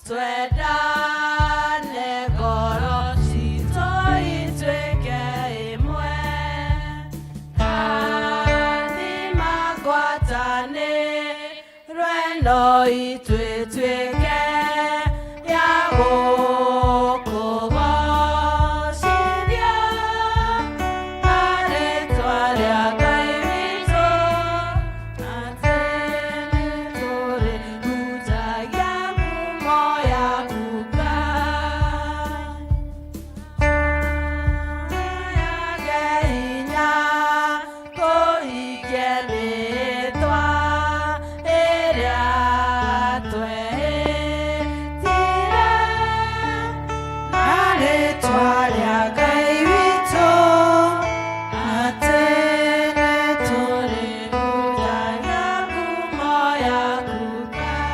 Twendane ngoro citũ ituĩke ĩmwe. Rathima ngwatanĩro ĩno ituĩtuĩke ya gũkũgocithia na rĩtwa rĩa Ngai witũ, atĩ nĩtũrĩhunjagia ngumo yaku Ngai. Yage hinya kũhingia mĩhĩtwa ĩrĩa twehĩtire na rĩtwa rĩa Ngai witũ, atĩ nĩtũrĩhunjagia ngumo yaku Ngai.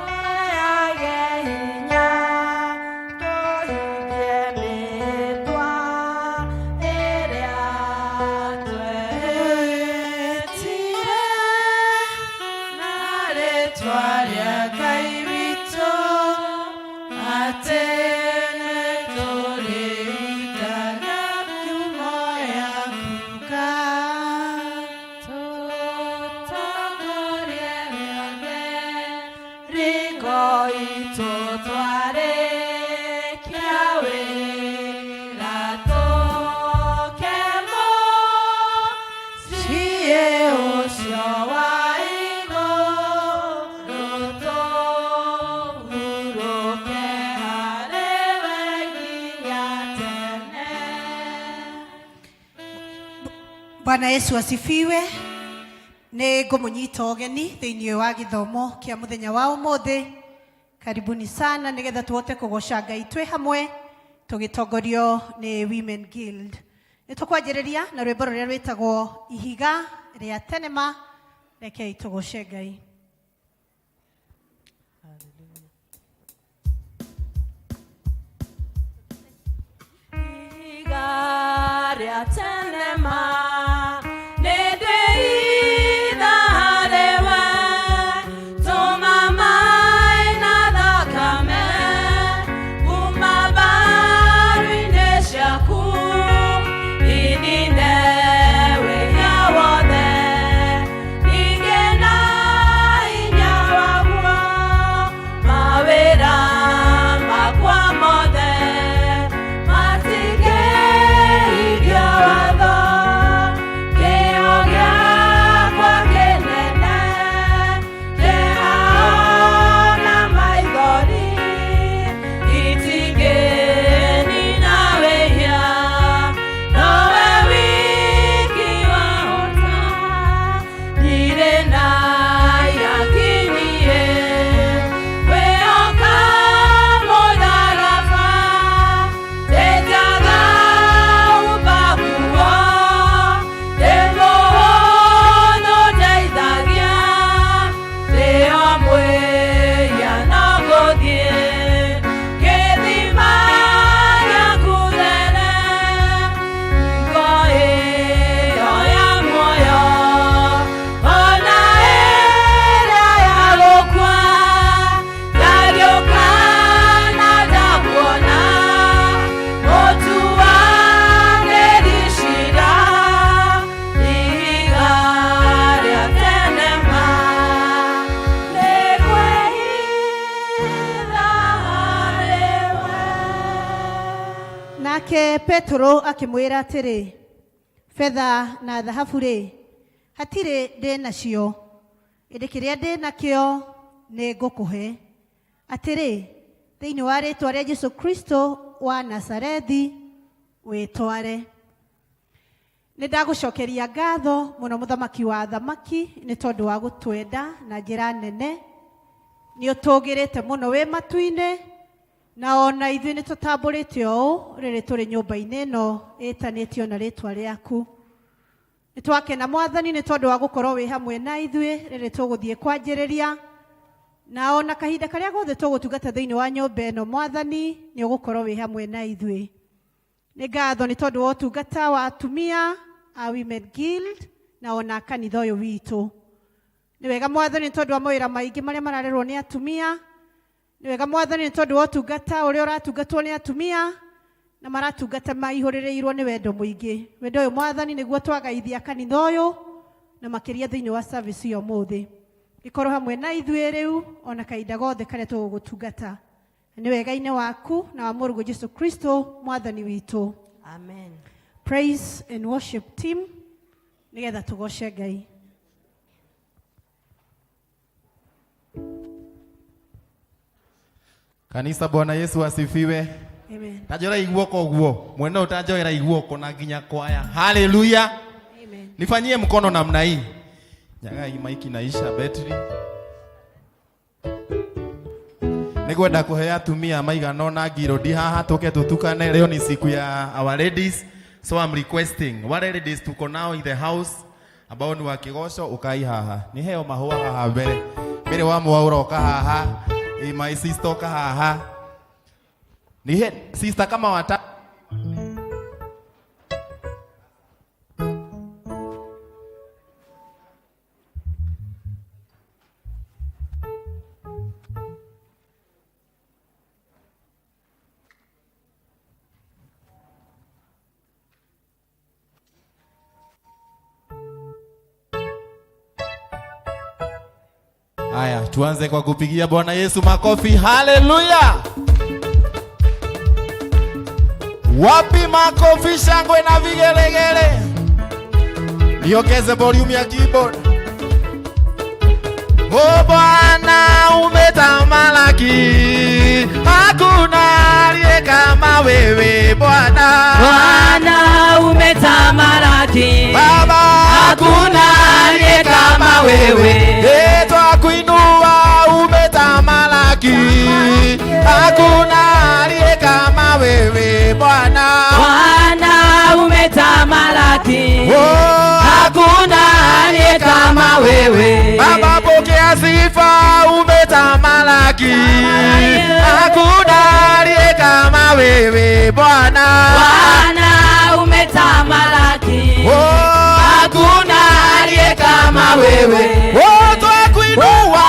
Tũtayage hinya tũhingie mĩhĩtwa ĩrĩa twehĩtire na rĩtwa rĩa Ngai witũ, atĩ nĩtũrĩhunjagia ngumo yaku Ngai. Tũtongorie wĩothe ringo itũ twarĩkia wĩra tũke mũciĩ ũcio wa igũrũ tũhurũke harĩ we nginya tene. Bwana Yesu asifiwe. Nĩ ngũmũnyita ũgeni thĩinĩ wa gĩthomo kĩa mũthenya wa ũmũthĩ. Karibuni sana nĩgetha tũhote kũgoca Ngai twĩ hamwe tũgĩtongorio nĩ Women Guild. Nĩ tũkwanjĩrĩria na rwĩmbo rũrĩa rwĩtagwo Ihiga rĩa Tene Ma. Rekei tũgoce Ngai. Ihiga rĩa tene ma nĩ ndĩitha harĩ we, tũma maĩ na thakame kuma mbaru-inĩ ciaku inine wĩhia wothe, ningĩ na hinya waguo mawĩra makwa mothe matingĩhingia watho, kĩo gĩakwa kĩnene kĩhao na maithori itingĩnina wĩhia, nowe wiki wahota, ndirĩ na yakinie kwĩhoka mũtharaba, ndĩnjaga ũmbakuo, ndĩ mũhũthũ ndeithagia, ndĩ o mwĩhia no ngũthiĩ gĩthima gĩaku there, hingo ĩyo ya muoyo ona ĩrĩa ya gũkua, ndagĩũka na ndakuona mũtuanĩri cira, ihiga rĩa tene ma nĩngwĩhitha harĩ we. Nake Petero akĩmwĩra atĩrĩ, Betha na thahabu-rĩ, hatirĩ ndĩ nacio, ĩndĩ kĩrĩa ndĩ nakĩo nĩ ngũkũhe. Atĩrĩ, thĩinĩ wa rĩĩtwa rĩa Jesu Kristo wa Nazarethi, wĩtware. Nĩ ndagũcokeria ngatho mũno mũthamaki wa athamaki nĩ tondũ wa gũtwenda na njĩra nene. Nĩ ũtũgĩrĩte mũno wĩ matu-inĩ na ona ithuĩ nĩ tũtambũrĩte ũũ rĩrĩ tũrĩ nyũmba-inĩ ĩno ĩtanĩtio na rĩtwa rĩaku. Nĩ twakena Mwathani nĩ tondũ wa gũkorwo wĩ hamwe na ithuĩ rĩrĩ tũgũthiĩ kwanjĩrĩria na ona kahinda karĩa gothe tũgũtungata thĩinĩ wa nyũmba ĩno Mwathani nĩ ũgũkorwo wĩ hamwe na ithuĩ. Nĩ ngatho nĩ tondũ wa ũtungata wa atumia a Women Guild na ona kanitha ũyũ witũ. Nĩ wega Mwathani nĩ tondũ wa mawĩra maingĩ marĩa mararerwo nĩ atumia. Nĩ wega Mwathani nĩ tondũ wa ũtungata ũrĩa ũratungatwo nĩ atumia na maratungata maihũrĩrĩirwo nĩ wendo mũingĩ. Wendo ũyũ Mwathani nĩguo twagaithia kanitha ũyũ na makĩria thĩinĩ wa service ya ũmũthĩ. Gĩkorwo hamwe na ithuĩ rĩu ona kahinda gothe karĩa tũgũgũtungata. Nĩ wega-inĩ waku na wa mũrũguo Jesu Kristo Mwathani witũ. Amen. Praise and worship team nĩgetha tũgoce Ngai. Kanisa, Bwana Yesu asifiwe. Amen. Tanjoera iguoko guo mwena utanjoera iguoko na nginya kwaya. Haleluya. Amen. Nifanyie mkono namna hii. Nyagai maiki naisha betri. Nĩngwenda kũhe atumia maigana ũna ngirũndi haha tũke tũtukane. Leo ni siku ya our ladies, so I'm requesting wale ladies tuko nao in the house ambao ni wa kĩgoco, ũkai haha nĩheo mahũa haha mbere. Mbere wa mwaũra ũka haha, my sister ũka haha, nihe sister kama wata. Haya, tuanze kwa kupigia Bwana Yesu makofi. Haleluya! Wapi makofi, shangwe na vigelegele? Niongeze volume ya keyboard. O Bwana umetamalaki, hakuna aliye kama wewe Bwana. Bwana umetamalaki, Baba, hakuna aliye kama wewe. Eh, twakuinua umetamalaki, hakuna aliye kama wewe Bwana. Bwana umetamalaki, Oh, hakuna aliye kama wewe. Baba pokea sifa, umetamalaki, hakuna aliye kama wewe Bwana. Bwana umetamalaki, Oh, hakuna aliye kama wewe. Oh, twakuinua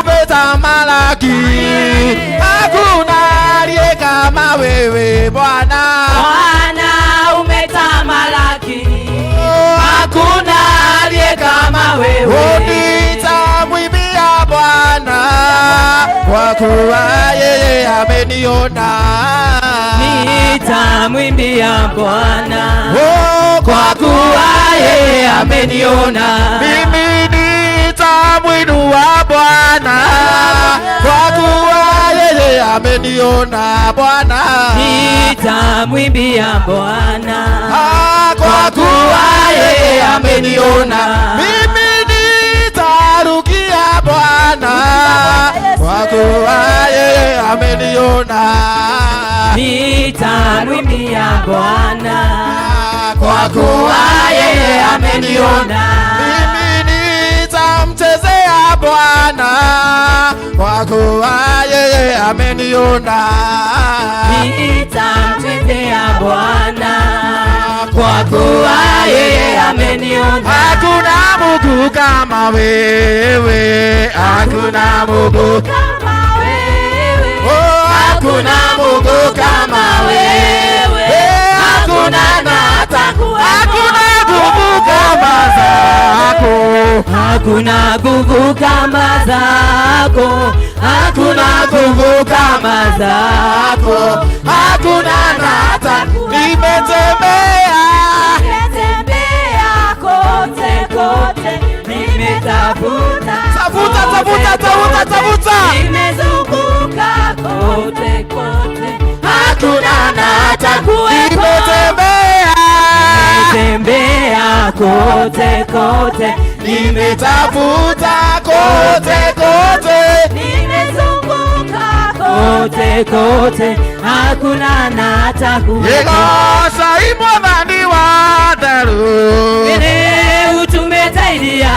umetamalaki, hakuna aliye kama wewe Bwana. Bwana umetamalaki, Oh, hakuna aliye kama wewe. Nitamwimbia Bwana kwa kuwa yeye ameniona. Nitamwimbia Bwana Oh, kwa kuwa yeye ameniona. Mimi nitamwinua Bwana kwa kuwa yeye ameniona Bwana. Nitamwimbia Bwana Ah, kwa kuwa yeye ameniona. Mimi nitarukia Bwana kwa kuwa yeye ameniona. Nitamwimbia Bwana Kwa kuwa yeye ameniona. Mimi nitamchezea Bwana kwa kuwa yeye ameniona. Nitamchezea Bwana kwa kuwa yeye ameniona. Hakuna Mungu kama wewe, hakuna Mungu kama wewe, Oh, hakuna Mungu kama wewe, Eh, hakuna na hata kuwepo. Hakuna nguvu kama zako. Hakuna nguvu kama zako, hakuna nguvu kama zako, Hakuna na hata nimetembea Nimetembea kote kote, nimetafuta Tafuta, kote tafuta, tafuta, kote, tafuta. Nimezunguka kote kote, Hakuna na hata kuwepo. nimetembea Nimetembea kote kote, nimetafuta kote kote nimezunguka kote kote, hakuna na hata kuwepo. Yegoca imwathani wa theru Rĩu tumetaithia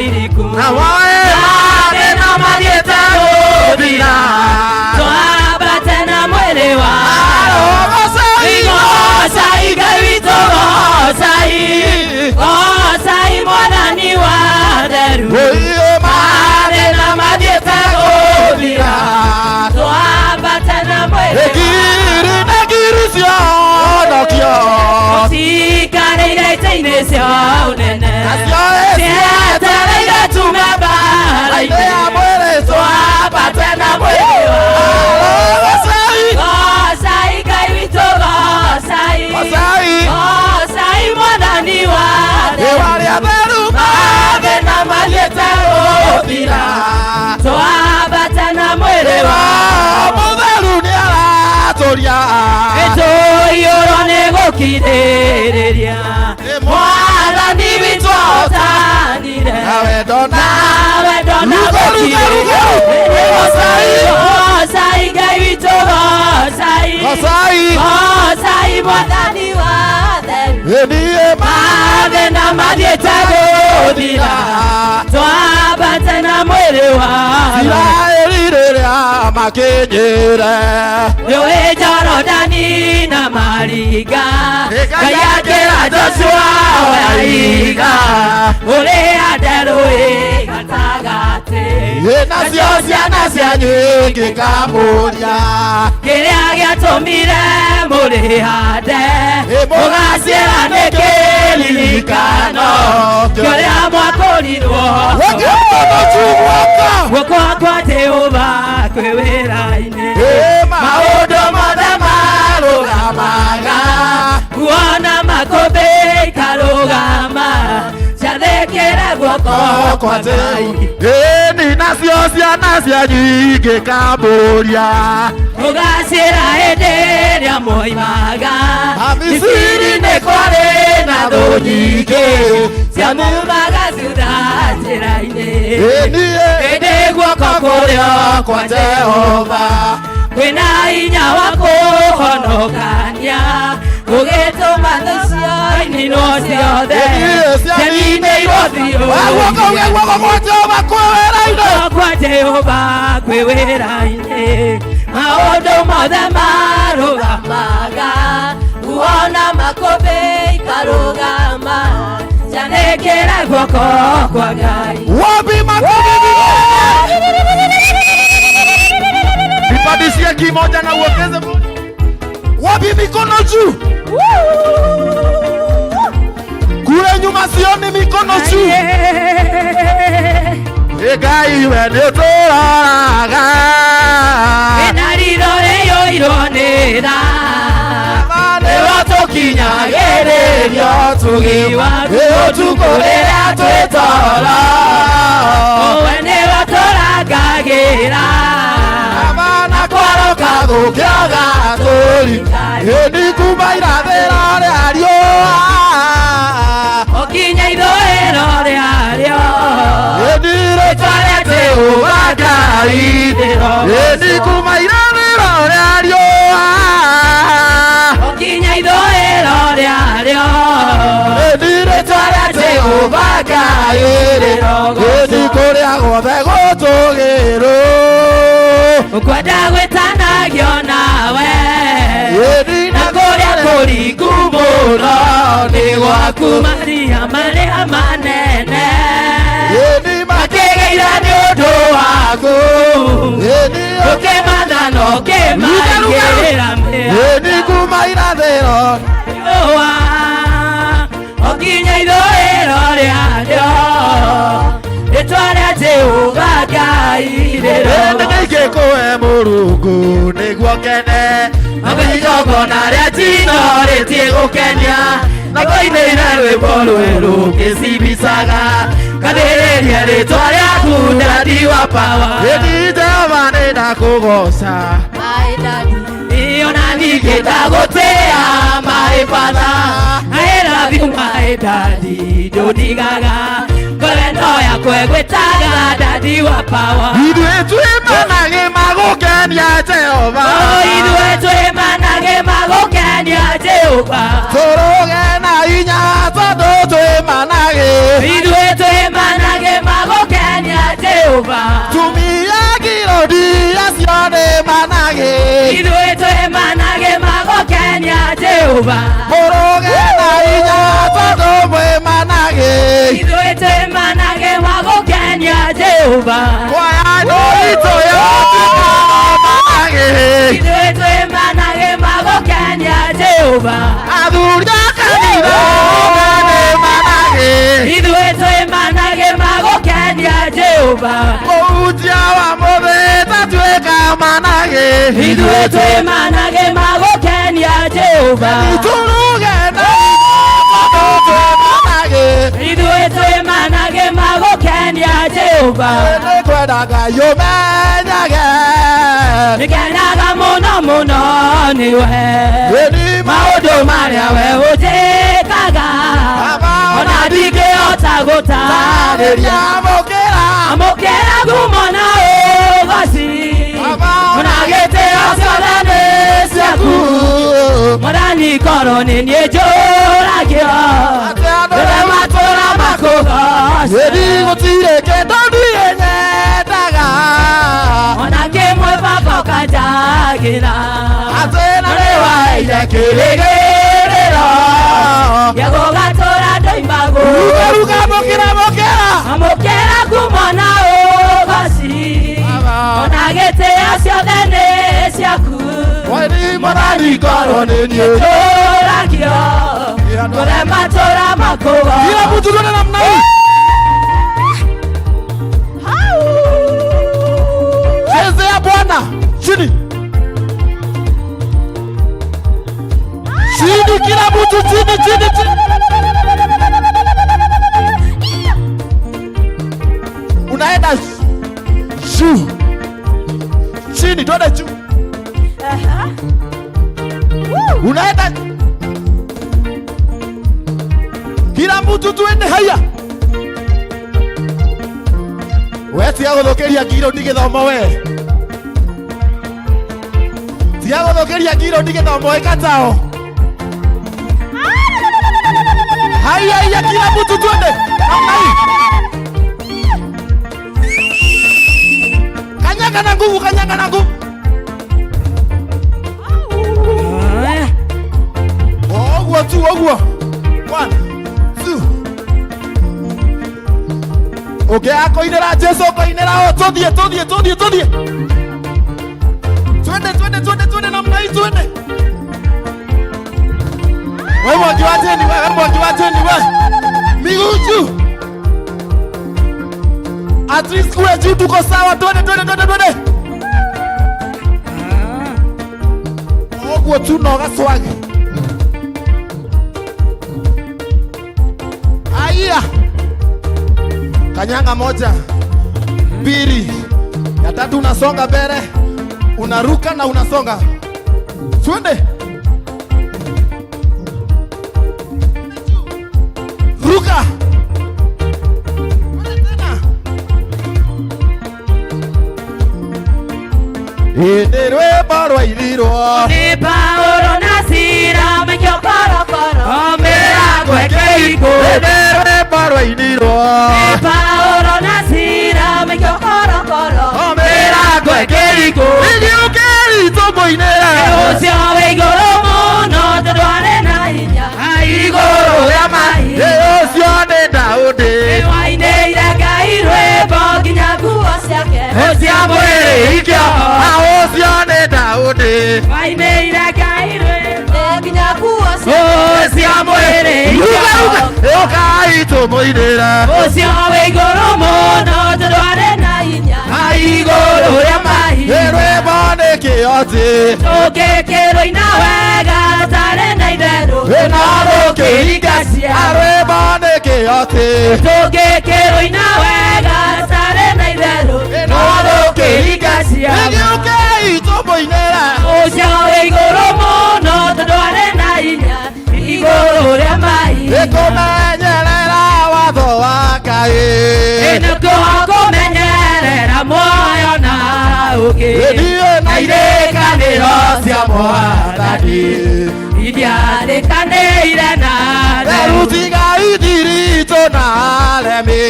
iriku na woe mathĩna mathiĩte gũthira, twambate na mwĩrĩ wa Arogocai Gocai Ngai witũ, gocai, gocai Mwathani wa theru. Ũiyo. ngĩkamũria. Ĩtũiyũrwo nĩ gũkirĩrĩria. Mwathani witũ ahotanire. Na wendo na Nawe ndona Ruga, ruga, ruga. gũkirĩrĩria. Gocai Ngai witũ, gocai. Gocai. Gocai Mwathani wa theru. Ĩniĩ Mathĩna mathiĩte gũthira. Twambate na mwĩrĩ wa Isiraeli rĩrĩa makinyire. Rũĩ Jorodani na maringa. Ngai Ngai akĩra Joshua oya ihiga. Ũrĩhande rũĩ gatagatĩ. Nacio ciana cianyu ingĩkamũria. Kĩrĩa gĩatũmire mũrĩhande. Mũgaciĩra nĩ kĩririkano kĩrĩa mwakũrirwo. Wekĩra mkono juu guoko. Guoko kwa Jehova kwĩ wĩra-inĩ. Maũndũ mothe marũgamaga. Kuona makũmbĩ ikarũgama. Ciathĩkĩre guoko kwa Ngai. Ĩni nacio ciana cianyu ingĩkamũria. Mũgacĩra hĩndĩ ĩrĩa mwoimaga. Misiri Misiri nĩ kwarĩ na thũ nyingĩ ciamumaga thutha njĩra-inĩ. Ĩni Ĩndĩ guoko kũrĩa kwa Jehova. Kwĩna hinya wa kũhonokania gũgĩtũma thũ cianinwo ciothe cianinĩirwo biũ. Guoko guoko kwa Jehova kwĩ wĩra-inĩ. Guoko kwa Jehova kwĩ wĩra-inĩ. Maũndũ mothe marũgamaga. Kuona makũmbĩ ikarũgama. Cianĩkĩre guoko kwa Ngai. Wapi makofi? Nipandishie kimoja na uongeze moja. Wapi mikono juu? Kule nyuma sioni mikono juu. Ngai we nĩũtũroraga. Ĩna ritho rĩiyũirwo nĩ tha. Nĩwe tũkinyagĩrĩrio Ũtugi waku ũtukũ rĩrĩa twĩ toro. Ũwe nĩwe tũrangagĩra. Amana kwaroka gũkĩaga tũri. Ĩni kuma irathĩro rĩa riũa. Ũkinya ithũĩro rĩarĩo. Ĩni rĩtwa rĩa Jehova Ngai. Ĩni kuma irathĩro rĩa riũa. Ũkinya ithũĩro rĩarĩo. Ĩni rĩtwa rĩa Jehova Ngai. Ĩni kũrĩa guothe gũtũgĩrwo. Ũkwenda gwĩtanagio nawe. Ĩni Na kũrĩa kũriku mũno nĩ gwaku maria marĩa manene. Ĩni Makĩgeira nĩ ũndũ waku. Ĩni Ũkĩmatha na ũkĩmaigĩrĩra Ĩni kuma irathĩro. Riũa. Ũkinya ithũĩro rĩarĩo. Rĩtwa rĩa Jehova Ngai Ĩni nĩingĩkũhe Mũrungu nĩguo ngene. Igongona rĩa njino rĩtigũkenia. Na ngũinĩre rwĩmbo rwerũ ngĩcibicaga. Ngathĩrĩria rĩtwa rĩaku Daddy wa power. Ĩni Jehova nĩndakũgooca. Ona ningĩ ndagũtĩĩa my father. I love you my daddy ndũndigaga. Ngoro ĩno yakwa ĩgwĩtaga Daddy wa power. Ithuĩ twĩ managĩ magũkenia Jehova. Oh, ithuĩ twĩ managĩ magũkenia Jehova. Tũrũge na hinya tondũ twĩ managĩ. Ithuĩ twĩ managĩ magũkenia Jehova. Tumia ngirodi acio nĩ managĩ. Ithuĩ twĩ managĩ magũkenia Jehova. Mũrũge na hinya tondũ mwĩ managĩ. Ithuĩ twĩ managĩ magũkenia Jehova. Kwaya ĩno itũ yotuĩka managĩ. Ithuĩ twĩ managĩ magũkenia Jehova. Athuri a kanitha othe nĩ managĩ. Ithuĩ twĩ managĩ magũkenia Jehova. Mũhunjia wa mũthĩ tatuĩka managĩ. Ithuĩ twĩ managĩ magũkenia Jehova. Tũrũge na hinya tondũ twĩ managĩ. Ithuĩ twĩ managĩ magũkenia Jehova. Nĩngwenda Ngai ũmenyage. Nĩngenaga mũno mũno nĩwe. Ĩni Maũndũ marĩa we ũnjĩkaga Baba ona ndingĩhota gũtarĩria. Amũkĩra. Amũkĩra ngumo na ũgoci Baba ona gĩtĩo ciothe nĩ ciaku. Mwathani korwo nĩ niĩ njũragio Atĩ andũ rĩrĩa matũra makũgoce. Ĩni gũtirĩ kĩndũ niĩ nyendaga. Ona kĩmwe baba ũkanjagĩra. Atĩ na Nĩ waire kĩrĩgĩrĩro gĩa gũgatũra ndoimagwo. Ruka ruka amũkĩra amũkĩra. Amũkĩra ngumo na ũgoci Baba. ona gĩtĩo ciothe nĩ ciaku. Ĩni Mwathani korwo nĩ niĩ. Njũragio kũrĩa matũra makũgoce. Kila mtu tuende namna hii. Chezea Bwana chini chini, kila mtu chini chini chini. Unaenda juu chini, twende juu. Unaenda kila mtu tuende, haya we tiga gũthũkĩria ngirũndi gĩthomo we tiga gũthũkĩria ngirũndi gĩthomo ĩkatao haya iya kila mtu twende namna hii kanyaga na nguvu kanyaga na nguvu ũguo tu ũguo. One, two. Ũngĩaga kũinĩra Jesu ũkũinĩra ũ tũthiĩ tũthiĩ tũthiĩ tũthiĩ twende twende twende twende namna hii twende we mwangi wa jeni we we mwangi wa jeni we miguu juu at least kuwe juu tuko sawa twende twende twende twende ũguo tu na ũgacwage aya kanyanga moja mbili ya tatu unasonga mbele unaruka na unasonga twende ruka Twende tena ĩndĩ rwĩmbo rwainirwo Nĩ Paulo na Sila maikio korokoro mĩrango ĩkĩhingwo. ĩndĩ rwĩmbo rwainirwo Nĩ Paulo na Sila maikio korokoro mĩrango ĩkĩhingwo. Ĩgĩũkĩri tũmũinĩre Ũcio wĩ igũrũ mũno tondũ arĩ na hinya igũrũ rĩa mahiga. Ĩ ũcio nĩ Daudi Nĩwainĩire Ngai rwĩmbo nginya nguo ciake cia mwĩrĩ ikĩoha. Ah, ũcio nĩ Daudi Wainĩire Ngai rwĩmbo nginya nguo cia mwĩrĩ Ruka ruka ikĩoha. ũkai tũmũinĩre Ũcio wĩ igũrũ mũno tondũ arĩ na hinya igũrũ rĩa mahiga. Ĩ rwĩmbo nĩ kĩoti Tũngĩkĩrũina wega tũtarĩ na itherũ Ĩna rũkĩringa Ah, rwĩmbo nĩ kĩoti Tũngĩkĩrũina wega tũtarĩ na itherũ Ĩna rũkĩringa ciama. Ĩgĩũkei tũmũinĩre Ũcio wĩ igũrũ mũno tondũ arĩ na hinya igũrũ rĩa mahiga. Ĩkũmenyerera watho wa Ngai Ĩnĩkuo kũmenyerera muoyo na ũngĩ Ĩthiĩ na irĩkanĩro cia Mwathani Ithiarĩkanĩire na Rĩu tiga ithiritũ na aremi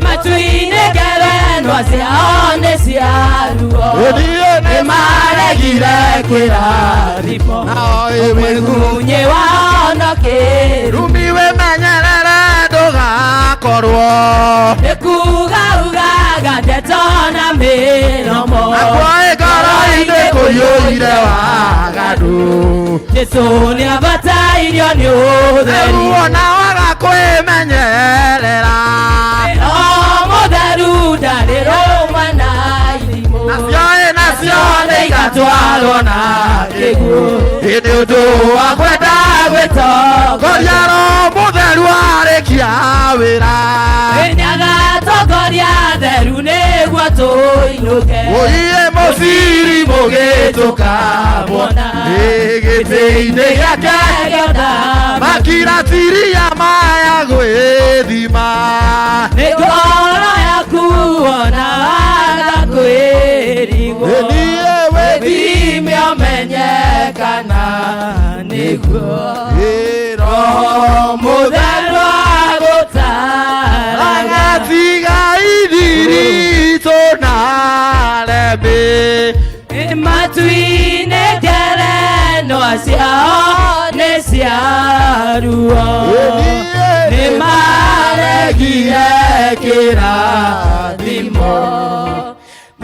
matu-inĩ ngerenwa ciao nĩ cia ruo Ĩthiĩ nĩ nĩmaregire kwĩrathimo Nao ĩwĩgu mũgunyĩ wao no kĩru Rumi wĩmenyerere ndũgakorwo nĩ kuga ugaga ndeto na mĩromo Nakuo ngoro-inĩ kũiyũire waganu Jesũ nĩabatairio nĩ ũtheri Rĩu ona waga kwĩmenyerera Roho mũtheru ndarĩ rũmwe na irimũ Nacio ĩ nacio ciothe igatwarwo na kĩguũ Ĩ nĩ ũndũ wa kwenda gwĩtongoria Goria Roho mũtheru arĩkia wĩra nĩagatongoria theru nĩguo tũinũke Ũiye mũciri Ũgĩtũkamwona gĩtĩ-inĩ gĩake makiratiria maya gwĩthima. Nĩ ngoro yaku ona waga kwĩrigwo. Niĩ wĩthime ũmenye kana nĩguo Roho Mũtheru agũtaraga. Agatiga ithiritũ na remi. Matu-inĩ ngerenwa ciao nĩ cia ruo. Nĩ maregire kĩrathimo.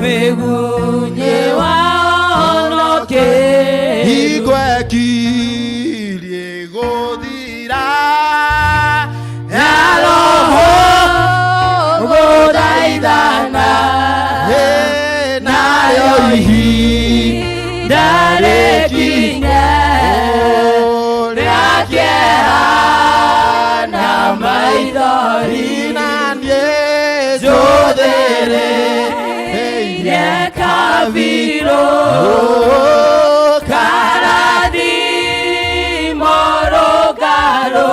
Mĩgunyĩ wao no kĩĩruru. Hingo ĩkirie gũthira ya roho gũthaithana nayo ihinda rĩkinye rĩa kĩeha na maithori. Na niĩ njũthĩrĩirie kabirũ karathimo rũngarũ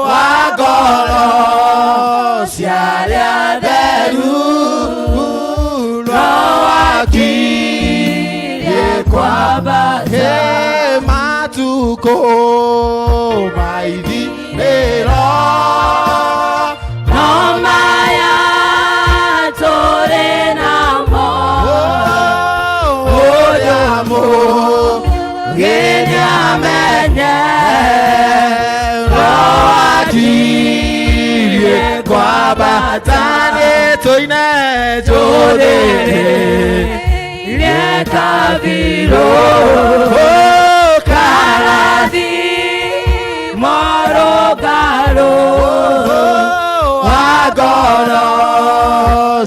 wa ngoro cia arĩa atheru no wakirie kwambata. He matukũ maithirĩro no maya tũrĩ namo ũrĩa mũgeni amenye no wakirie kwambata. Nĩ tũine njũthĩrĩirie kabirũ karathimo rũngarũ wa ngoro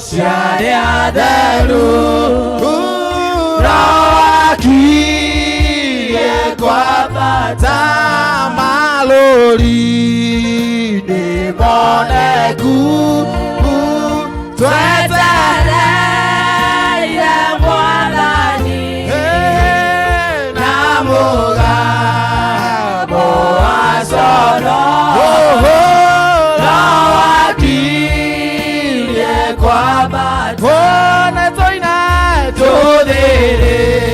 cia arĩa atheru no wakirie kwambata. Malũri nĩ moneku twetereire Mwathani na mũgambo wa coro no wakirie kwambata. One tũine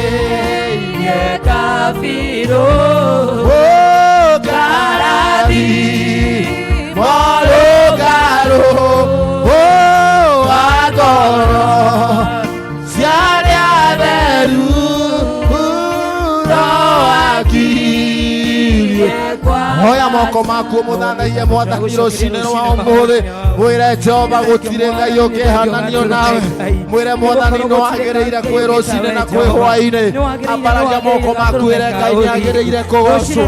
njũthĩrĩirie kabirũ karathimo rũngarũ wa ngoro cia arĩa atheru no wakirie. Oya moko maku mũthathaiye Mwathani rũcinĩ rwa ũmũthĩ. Mwĩre Jehova gũtirĩ Ngai ũngĩhananio nawe. Mwĩre Mwathani nĩ wagĩrĩire kwĩ rũcinĩ na kwĩ hwaĩ-inĩ. Ambararia moko maku wĩre Ngai nĩ agĩrĩire kũgocwo.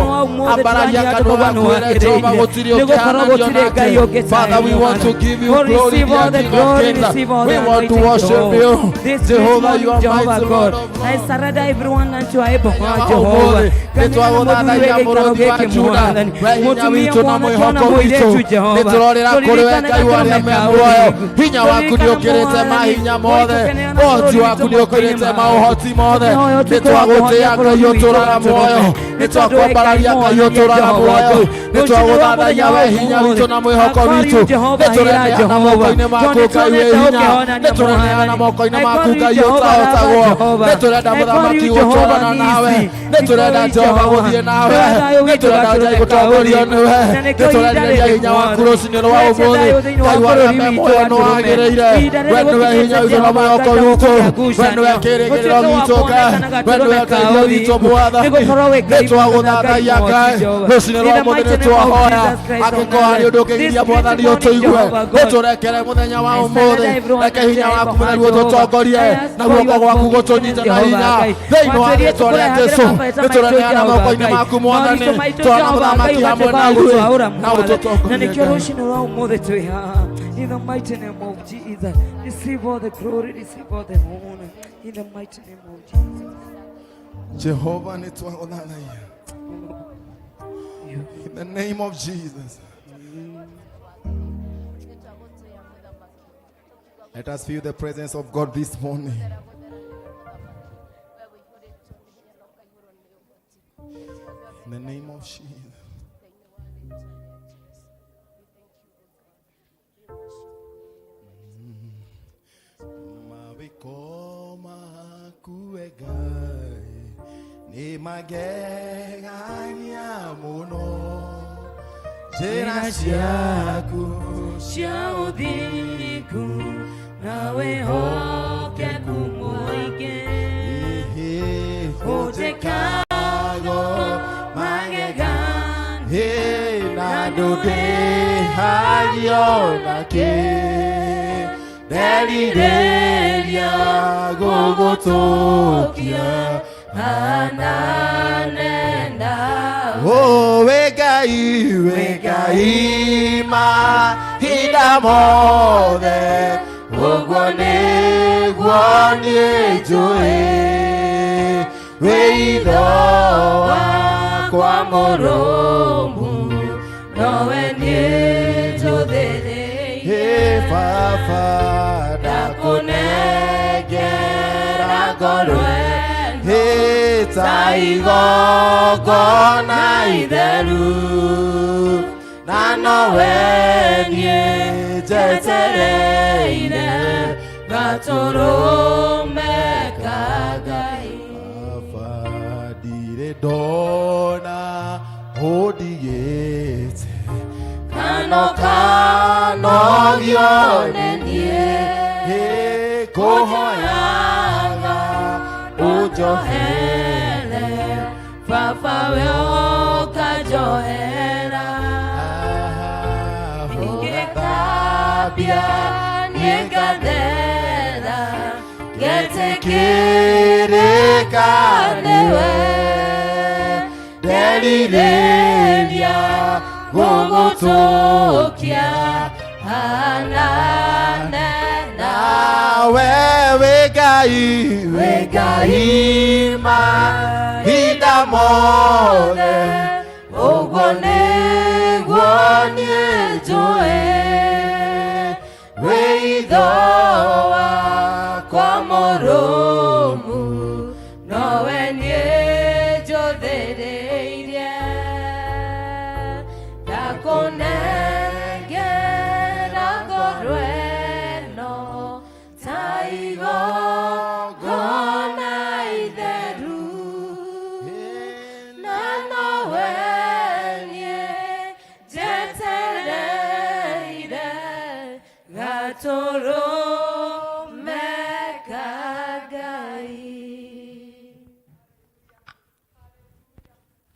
Ambararia kanua gaku wĩre Jehova gũtirĩ ũngĩhananio nake. Father, we want to give you glory, Receive all dear the King of glory, Kings. receive all We the want to anointing, worship Jehovah. you. This Jehovah, morning, you are Jehovah mighty God, Lord of I Lords. surrender everyone unto your able hand, Jehovah. Nĩ twagũthathaia mũrũthi wa Juda, we hinya witũ na mwĩhoko witũ. Nĩ tũrorĩra kũrĩ we Ngai wa arĩa me muoyo. Hinya waku nĩ ũkĩrĩte mahinya mothe, ũhoti waku nĩ ũkĩrĩte maũhoti mothe. Nĩ twagũtĩĩa Ngai ũtũũraga muoyo, nĩ twakwambararia Ngai ũtũũraga muoyo, nĩ twagũthathaia we hinya witũ na mwĩhoko witũ. Nĩ tũreneana moko-inĩ maku Ngai wĩ hinya, nĩ tũreneana moko-inĩ maku Ngai ũtahotagwo. Nĩ tũrenda mũthamaki gũtwarana nawe, nĩ tũrenda Jehova gũthiĩ nawe, nĩ tũrenda Ngai gũtongorio nĩwe. Nĩ tũrerirĩria hinya waku rũcinĩ rwa ũmũthĩ. Ngai wa arĩa me muoyo nĩ wagĩrĩire, we nĩwe hinya witũ na mwĩhoko witũ, we nĩwe kĩĩrĩgĩrĩro gitũ Ngai, we nĩwe ũteithio witũ Mwathani. Nĩ twagũthathaia Ngai rũcinĩ rwa ũmũthĩ, nĩ twahoya angĩkorwo harĩ ũndũ ũngĩgiria Mwathani ũtũigue, ũtũrekere mũthenya wa ũmũthĩ. Reke hinya waku mũtheru ũtũtongorie na guoko gwaku gũtũnyite na hinya thĩinĩ wa rĩtwa rĩa Jesu. Nĩ tũreneana moko-inĩ maku Mwathani, twana mũthamaki hamwe na ithuĩ na Na ũtũtongorie nĩkĩo Ngai. rũcinĩ rwa ũmũthĩ twĩ haha. In the mighty name of Jesus, receive all the glory, receive all the honor. In the mighty name of Jesus. Jehovah nĩ twagũthathaia in the name of Jesus. Let us feel the presence of God this morning. In the name of Jesus. Mawĩko maku we Ngai nĩ magegania mũno njĩra ciaku cia ũthingu na wĩhokeku mũingĩ ũnjĩkago magegania na ndũndĩhagio nakĩ nderirĩria gũgũtũkia ananenda Oh, we Ngai, we Ngai mahinda mothe ũguo nĩguo niĩ njũĩ wĩitho wakwa mũrũmu nowe niĩ njũthĩrĩirie Hey, Baba ndakũnengera ngoro ĩno Hey, ta igongona itheru na nowe niĩ njetereire gatũrũme ka Ngai Baba ndirĩ ndona ũndigĩte kano kanogio nĩ niĩ Hey, ngũhoyaga ũnjohere ũnjohere baba we ũkanjohera ingĩthambia niĩ ngathera Kĩrĩka nĩwe nderirĩria gũgũtũkia hanane nawe wĩ Ngai wĩ Ngai mahinda mothe ũguo nĩguo niĩ njũĩ wĩitho wakwa mũrũmu nowe niĩ njũthĩrĩirie ndakũnengera ngoro ĩno ta igongona itheru na nowe niĩ njetereire gatũrũme ka Ngai.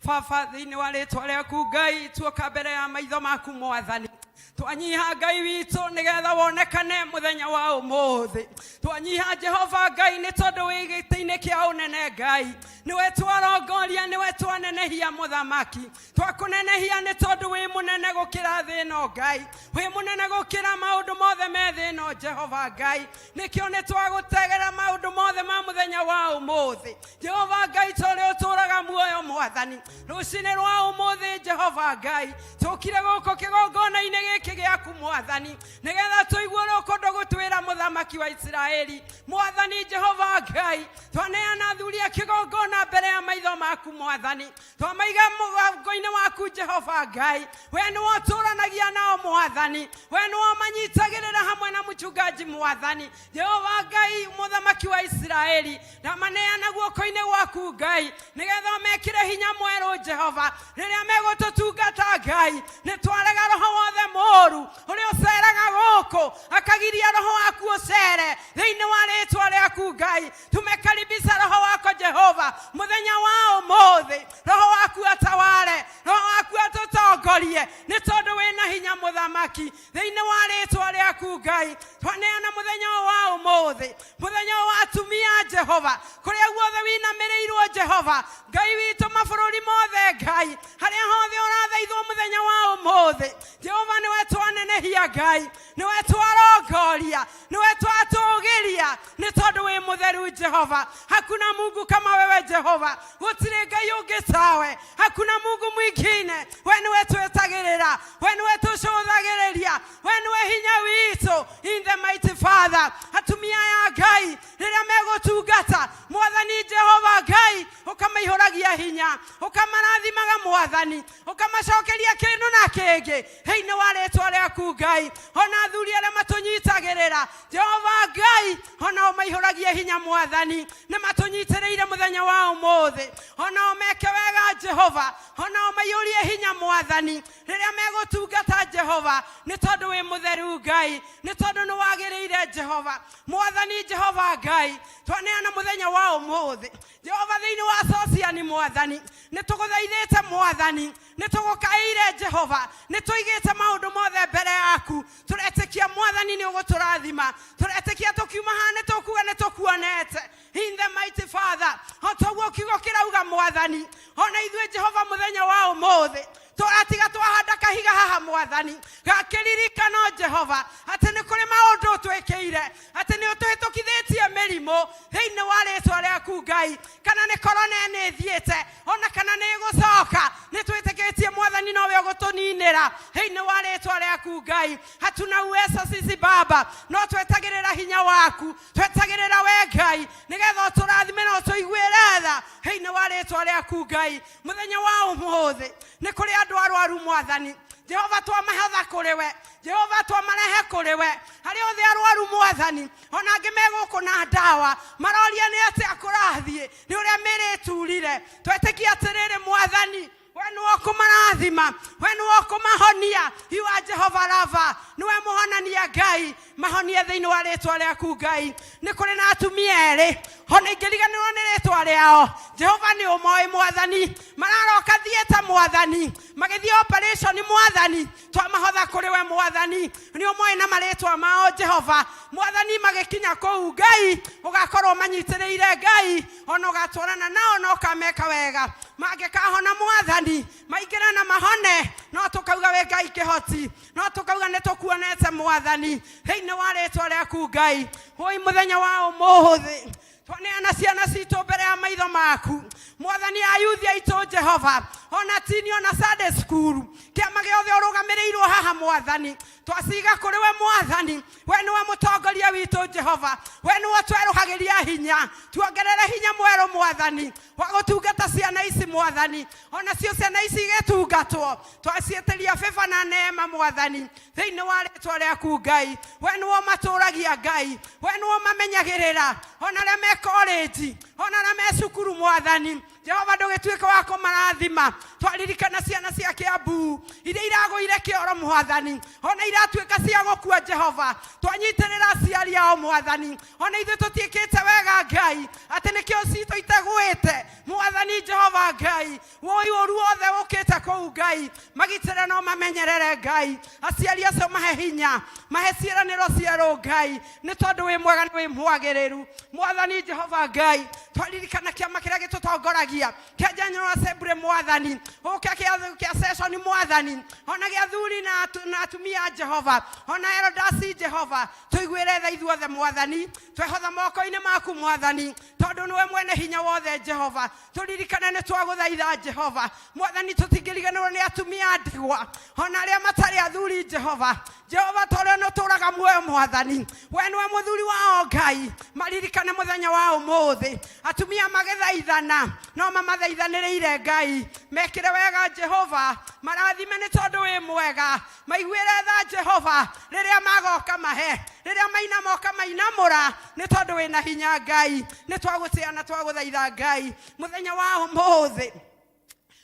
Baba thĩinĩ wa rĩtwa rĩaku Ngai tuoka mbere ya maitho maku mwathani twanyiha Ngai witũ nĩgetha wonekane mũthenya wa ũmũthĩ twanyiha Jehova Ngai nĩ tondũ wĩ gĩtĩ-inĩ kĩa ũnene Ngai nĩwe twarongoria nĩwe twanenehia mũthamaki twakũnenehia nĩ tondũ wĩ mũnene gũkĩra thĩ ĩno Ngai wĩ mũnene gũkĩra maũndũ mothe me thĩ ĩno Jehova Ngai nĩkĩo nĩ twagũtegera maũndũ mothe ma mũthenya wa ũmũthĩ Jehova Ngai ta ũrĩa ũtũũraga muoyo mwathani rũcinĩ rwa ũmũthĩ Jehova Ngai tũkire gũkũ kĩgongona-inĩ gĩkĩ gĩaku mwathani nĩgetha tũigue ũrĩa ũkwenda gũtwĩra mũthamaki wa Isiraeli mwathani Jehova Ngai twaneana athuri a kĩgongona mbere ya maitho maku mwathani twamaiga mũgongo-inĩ waku Jehova Ngai we nĩwe ũtũranagia nao mwathani we nĩwe ũmanyitagĩrĩra hamwe na mchungaji mwathani Jehova Ngai mũthamaki wa Isiraeli ndamaneana guoko-inĩ gwaku Ngai nĩgetha ũmekĩre hinya mwerũ Jehova rĩrĩa megũtũtungata Ngai nĩ twarega roho wothe mũũru ũrĩa ũceraga gũkũ akagiria roho waku ũcere thĩinĩ wa rĩtwa rĩaku Ngai tumekaribisha roho wako Jehova mũthenya wa ũmũthĩ roho waku ataware roho waku atũtongorie nĩ tondũ wĩna hinya mũthamaki thĩinĩ wa rĩtwa rĩaku Ngai twaneana mũthenya ũyũ wa ũmũthĩ mũthenya ũyũ wa atumia Jehova kũrĩa guothe winamĩrĩirwo Jehova Ngai witũ mabũrũri mothe Ngai harĩa hothe ũrathaithwo mũthenya wa ũmũthĩ Jehova nĩwe twanenehia Ngai nĩwe twarongoria nĩwe twatũgĩria nĩ tondũ wĩ mũtheru Jehova hakuna Mungu kama wewe Jehova gũtirĩ Ngai ũngĩ tawe hakuna Mungu mwingine we nĩwe twetagĩrĩra we nĩwe tũcũthagĩrĩria we nĩwe hinya witũ in the mighty Father atumia ya Ngai rĩrĩa megũtungata mwathani Jehova Ngai ũkama Ũkamaihũragia hinya, ũkamarathimaga Mwathani, ũkamacokeria kĩndũ na kĩngĩ thĩinĩ wa rĩtwa rĩaku Ngai. Ona athuri arĩa matũnyitagĩrĩra, Jehova Ngai, ona ũmaihũragie hinya Mwathani, nĩ matũnyitĩrĩire mũthenya wa ũmũthĩ. Ona ũmeke wega Jehova, ona ũmaiyũrie hinya Mwathani rĩrĩa megũtungata Jehova, nĩ tondũ wĩ mũtheru Ngai, nĩ tondũ nĩ wagĩrĩire Jehova. Mwathani Jehova Ngai, twaneana mũthenya wa ũmũthĩ Jehova thĩinĩ wa Sociani Mwathani, nĩ tũgũthaithĩte Mwathani, nĩ tũgũkaĩire Jehova, nĩ tũigĩte maũndũ mothe mbere yaku. Tũretĩkia Mwathani nĩ ũgũtũrathima, tũretĩkia tũkiuma haha nĩ tũkuga nĩ tũkuonete. In the mighty Father, o toguo kiugo kĩrauga Mwathani, ona ithuĩ Jehova mũthenya wa ũmũthĩ tũratiga twahanda kahiga haha Mwathani gakĩririkano Jehova atĩ nĩ kũrĩ maũndũ ũtwĩkĩire, atĩ nĩ ũtũhĩtũkithĩtie mĩrimũ thĩinĩ wa rĩtwa rĩaku Ngai, kana nĩ korona nĩ ĩthiĩte ona kana nĩ ĩgũcoka, nĩ twĩtĩkĩtie Mwathani nowe ũgũtũninĩra thĩinĩ wa rĩtwa rĩaku Ngai. Hatuna uwezo sisi Baba, no twetagĩrĩra hinya waku, twetagĩrĩra we Ngai, nĩgetha ũtũrathime na ũtũiguĩre tha thĩinĩ wa rĩtwa rĩaku Ngai. Mũthenya wa ũmũthĩ nĩ kũrĩ andũ arwaru Mwathani Jehova, twamahotha kũrĩ we Jehova, twamarehe kũrĩ we harĩ othe arwaru Mwathani, ona angĩ me gũkũ na ndawa maroria nĩ atĩa kũrathiĩ, nĩ ũrĩa mĩrĩ ĩturire. Twetĩkia atĩrĩrĩ Mwathani, we nĩwe ũkũmarathima, we nĩwe ũkũmahonia. You are Jehova Rafa, nĩwe mũhonania Ngai, mahonie thĩinĩ wa rĩtwa rĩaku Ngai. Nĩ kũrĩ na atumia erĩ ona ingĩriganĩrwo nĩ rĩtwa rĩao, Jehova nĩ ũmoĩ Mwathani, mararoka thiĩte Mwathani, magĩthiĩ operation Mwathani, twamahotha kũrĩ we Mwathani, nĩ ũmoĩ na marĩtwa mao Jehova Mwathani. Magĩkinya kũu Ngai ũgakorwo manyitĩrĩire Ngai, ona ũgatwarana nao na ũkameka wega, mangĩkahona Mwathani, maingĩra na mahone, no tũkauga wĩ Ngai kĩhoti, no tũkauga nĩ tũkuonete Mwathani thĩinĩ wa rĩtwa rĩaku Ngai. Woi mũthenya wa ũmũthĩ twaneana ciana citũ mbere ya maitho maku Mwathani, ayuthi aitũ Jehova, ona tini ona Sunday school, kĩama gĩothe ũrũgamĩrĩirwo haha Mwathani, twaciga kũrĩ we Mwathani. We nĩwe mũtongoria witũ Jehova, we nĩwe twerũhagĩria hinya, tuongerere hinya mwerũ Mwathani wa gũtungata ciana ici Mwathani, ona cio ciana ici igĩtungatwo twaciĩtĩria bĩba na neema Mwathani thĩinĩ wa rĩtwa rĩaku Ngai. We nĩwe ũmatũragia Ngai, we nĩwe ũmamenyagĩrĩra, ona arĩa me college, ona arĩa me cukuru Mwathani Jehova, ndũgĩtuĩke wa kũmarathima. Twaririkana ciana cia Kĩambu iria iragũire kĩoro Mwathani, ona iratuĩka cia gũkua Jehova, twanyitĩrĩra aciari ao Mwathani, ona ithuĩ tũtiĩkĩte wega Ngai, atĩ nĩkĩo citũ itegwĩte Mwathani Jehova Ngai. Woi ũru wothe ũkĩte kũu Ngai, magitĩre no mamenyerere Ngai, aciari acio mahe hinya, mahe ciĩranĩro cierũ Ngai, nĩ tondũ wĩ mwega nĩ wĩ mwagĩrĩru Mwathani Jehova Ngai. Twaririkana kĩama kĩrĩa gĩtũtongoragia kĩa General Assembly Mwathani, ũke kĩa session Mwathani, ona gĩa thuri na atumia Jehova, ona elders Jehova, tũiguĩre tha ithuothe Mwathani, twehotha moko-inĩ maku Mwathani, tondũ nĩwe mwene hinya wothe Jehova. Tũririkane nĩ twagũthaitha Jehova Mwathani, tũtingĩriganĩrwo nĩ atumia a ndigwa ona arĩa matarĩ athuri Jehova. Jehova, tondũ nĩ ũtũraga muoyo Mwathani, we nĩwe mũthuri wao Ngai, maririkane mũthenya wa ũmũthĩ. Atumia magĩthaithana no mamathaithanĩrĩire Ngai, mekĩre wega Jehova, marathime nĩ tondũ wĩ mwega, maiguĩre tha Jehova rĩrĩa magoka mahe, rĩrĩa mainamoka mainamũra, nĩ tondũ wĩna hinya Ngai. Nĩ twagũtĩa na twagũthaitha Ngai mũthenya wa ũmũthĩ.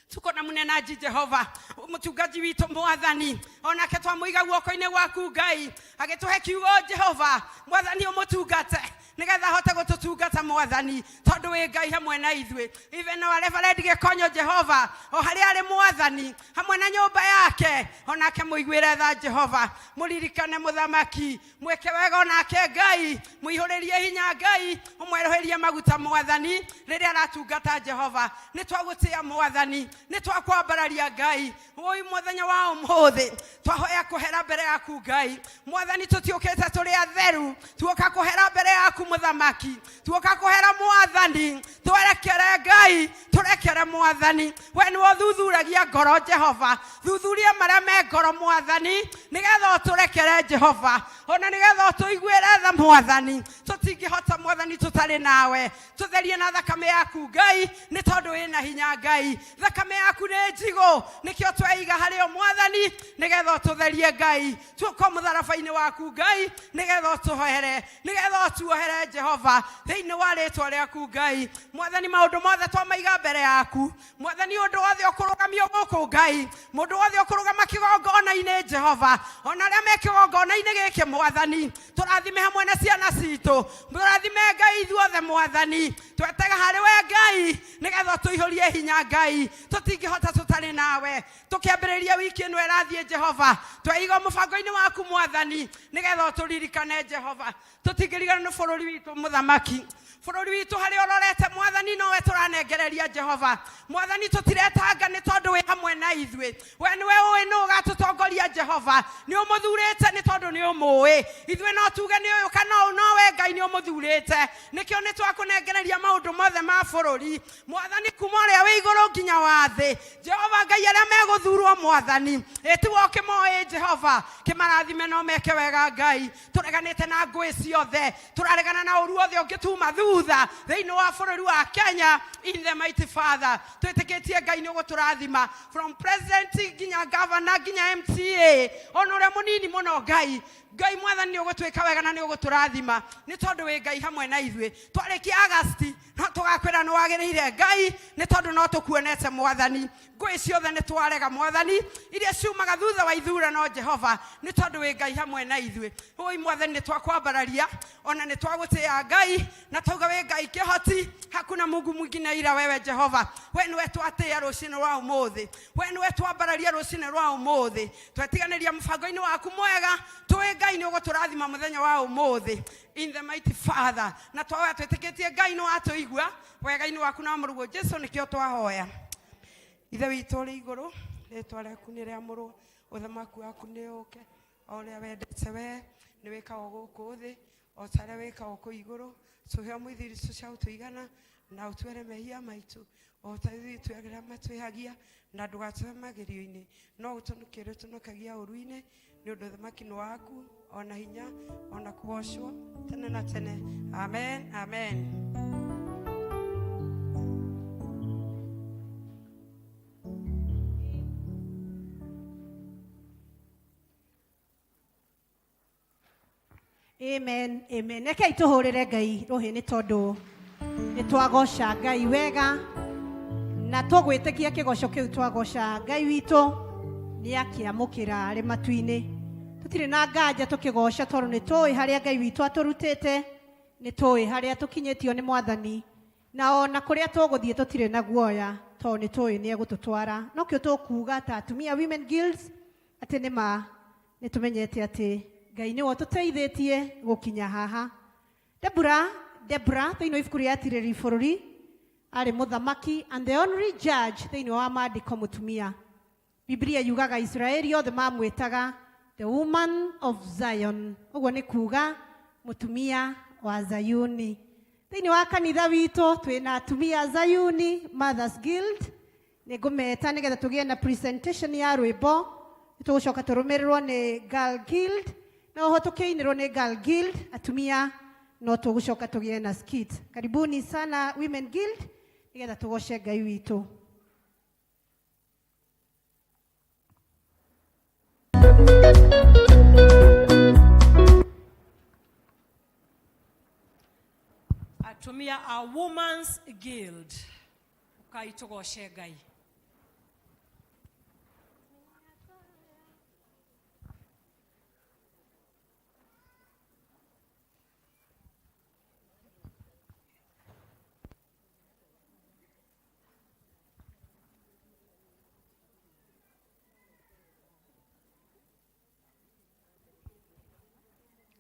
Tuko na mũnenaji Jehova, mũchungaji witũ Mwathani, onake twamũiga guoko-inĩ gwaku Ngai, agĩtũhe kiugo Jehova Mwathani, ũmũtungate nĩgetha ahote gũtũtungata Mwathani, tondũ wĩ Ngai hamwe na ithuĩ. Even our Reverend Gĩkonyo Jehova, o harĩa arĩ Mwathani, hamwe na nyũmba yake, onake mũiguĩre tha Jehova, mũririkane mũthamaki, mwĩke wega onake Ngai, mũihũrĩrie hinya Ngai, ũmwerũhĩrie maguta Mwathani rĩrĩa aratungata Jehova. Nĩ twagũtĩa Mwathani, nĩ twakwambararia Ngai. Ũi mũthenya wa ũmũthĩ twahoya kũhera mbere yaku Ngai Mwathani, tũtiũkĩte tũrĩ atheru, tuoka kũhera mbere yaku mũthamaki, tuoka kũhera Mwathani, twerekere Ngai, tũrekere Mwathani. We nĩwe ũthuthuragia ngoro Jehova, thuthuria marĩa me ngoro Mwathani, nĩgetha ũtũrekere Jehova, ona nĩgetha ũtũiguĩre tha Mwathani. Tũti Tũtingĩhota Mwathani tũtarĩ nawe. Tũtherie na thakame yaku Ngai, nĩ tondũ wĩna hinya Ngai. Thakame yaku nĩ njigũ, nĩkĩo tweiga harĩ o Mwathani, nĩgetha ũtũtherie Ngai. Tuoka mũtharaba-inĩ waku Ngai, nĩgetha ũtũhoere, nĩgetha ũtuohere Jehova, thĩinĩ wa rĩtwa rĩaku Ngai. Mwathani, maũndũ mothe twamaiga mbere yaku. Mwathani, ũndũ wothe ũkũrũgamio gũkũ Ngai, mũndũ wothe ũkũrũgama kĩgongona-inĩ Jehova, ona arĩa me kĩgongona-inĩ gĩkĩ Mwathani, tũrathime hamwe na ciana citũ, tũrathime Ngai ithuothe Mwathani. Twetega harĩ we Ngai, nĩgetha ũtũihũrie hinya Ngai. Tũtingĩhota tũtarĩ nawe. Tũkĩambĩrĩria wiki ĩno ĩrathiĩ Jehova, tweiga mũbango-inĩ waku Mwathani, nĩgetha ũtũririkane Jehova. Tũtingĩriganĩrwo nĩ bũrũri witũ mũthamaki, bũrũri witũ harĩa ũrorete Mwathani, nowe tũranengereria Jehova. Mwathani, tũtiretanga nĩ tondũ wĩ hamwe na ithuĩ. We nĩwe ũĩ nũ ũgatũtongoria Jehova, nĩ ũmũthurĩte nĩ tondũ nĩ ũmũĩ. Ithuĩ no tuge nĩ ũyũ kana ũyũ, nowe Ngai nĩ ũmũthurĩte. Nĩkĩo nĩ twakũnengereria maũndũ mothe ma bũrũri Mwathani, kuma ũrĩa wĩ igũrũ nginya wa thĩ. Jehova Ngai, arĩa megũthurwo Mwathani, ĩtiwe ũkĩmoĩ Jehova, kĩmarathime no meke wega Ngai. Tũreganĩte na ngũĩ ciothe, tũraregana na ũru wothe ũngĩtuma thutha thĩinĩ wa bũrũri wa Kenya. In the mighty Father, twĩtĩkĩtie Ngai nĩ ũgũtũrathima, from president nginya governor nginya MCA, ona ũrĩa mũnini mũno Ngai. Ngai Mwathani, nĩ ũgũtwĩka wega na nĩ ũgũtũrathima, nĩ tondũ wĩ Ngai hamwe na ithuĩ. Twarĩkia Agasti no tũgakwĩra nĩ wagĩrĩire Ngai, nĩ tondũ no tũkuonete Mwathani. Ngũĩ ciothe nĩ twarega Mwathani, iria ciumaga thutha wa ithurano Jehova, nĩ tondũ wĩ Ngai hamwe na ithuĩ. Ũi Mwathani, nĩ twakwambararia ona nĩ twagũtĩĩa Ngai, na twauga wĩ Ngai kĩhoti, hakuna Mungu mwingine ila wewe Jehova. We nĩwe twatĩĩa rũcinĩ rwa ũmũthĩ, we nĩwe twambararia rũcinĩ rwa ũmũthĩ. Twetiganĩria mũbango-inĩ waku mwega, tũĩ Ngai nĩ ũgũtũrathima mũthenya wa ũmũthĩ. In the mighty Father, na twahoya twĩtĩkĩtie Ngai nĩ watũigua wega-inĩ waku na mũrũguo Jesu, nĩkĩo twahoya. Ithe witũ ũrĩ igũrũ, rĩtwa rĩaku nĩ rĩamũrwo, ũthamaki waku nĩ ũke, o ũrĩa wendete we nĩ wĩkagwo gũkũ thĩ o ta ũrĩa wĩkagwo kũu igũrũ. Tũhe ũmũthĩ irio cia gũtũigana, na ũtuere mehia maitũ o ta ithuĩ twĩagĩra matwĩhagia, na ndũgatũhe magerio-inĩ, no ũtũnũkie ũrĩa ũtũnũkagia ũru-inĩ, nĩ ũndũ ũthamaki nĩ waku, ona hinya, ona kũgocwo tene na tene. Amen, amen. Amen, amen. Rekei tũhũrĩre Ngai rũhĩ nĩ tondũ nĩ twagoca Ngai wega, na tũgwĩtĩkia kĩgoco kĩu twagoca Ngai witũ nĩ akĩamũkĩra arĩ matu-inĩ. Tũtirĩ na nganja tũkĩgoca tondũ nĩ tũĩ harĩa Ngai witũ atũrutĩte, nĩ tũĩ harĩa tũkinyĩtio nĩ Mwathani, na ona kũrĩa tũgũthiĩ tũtirĩ na guoya tondũ nĩ tũĩ nĩ egũtũtwara. Nokĩo tũkuga ta atumia Women Guilds atĩ nĩ ma nĩ tũmenyete atĩ Ngai nĩwe ũtũteithĩtie gũkinya haha. Debora thĩinĩ wa ibuku rĩa Atirĩrĩri Bũrũri arĩ mũthamaki and the only judge thĩinĩ wa maandĩko mũtumia. Biblia yugaga Israeli othe mamwĩtaga the woman of Zion, ũguo nĩ kuga mũtumia wa Zayuni. Thĩinĩ wa kanitha witũ twĩna atumia Zayuni Mothers Guild. Nĩ ngũmeta nĩgetha tũgĩe na presentation ya rwĩmbo, tũgũcoka tũrũmĩrĩrwo nĩ Girl Guild, na oho tũkĩinĩrwo nĩ Girl Guild atumia no tũgũcoka tũgĩe na skit. Karibuni sana Women Guild nĩgetha tũgoce Ngai witũ. Atumia a Women's Guild, ukai tũgoce Ngai.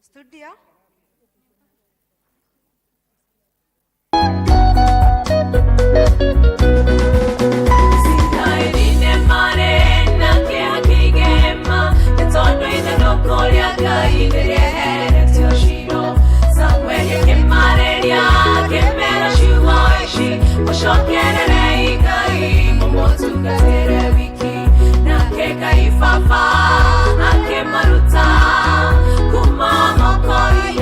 Studio. Mũcokererei Ngai mũmũtungatĩre wiki, nake Ngai Baba akĩmaruta kuma moko-inĩ.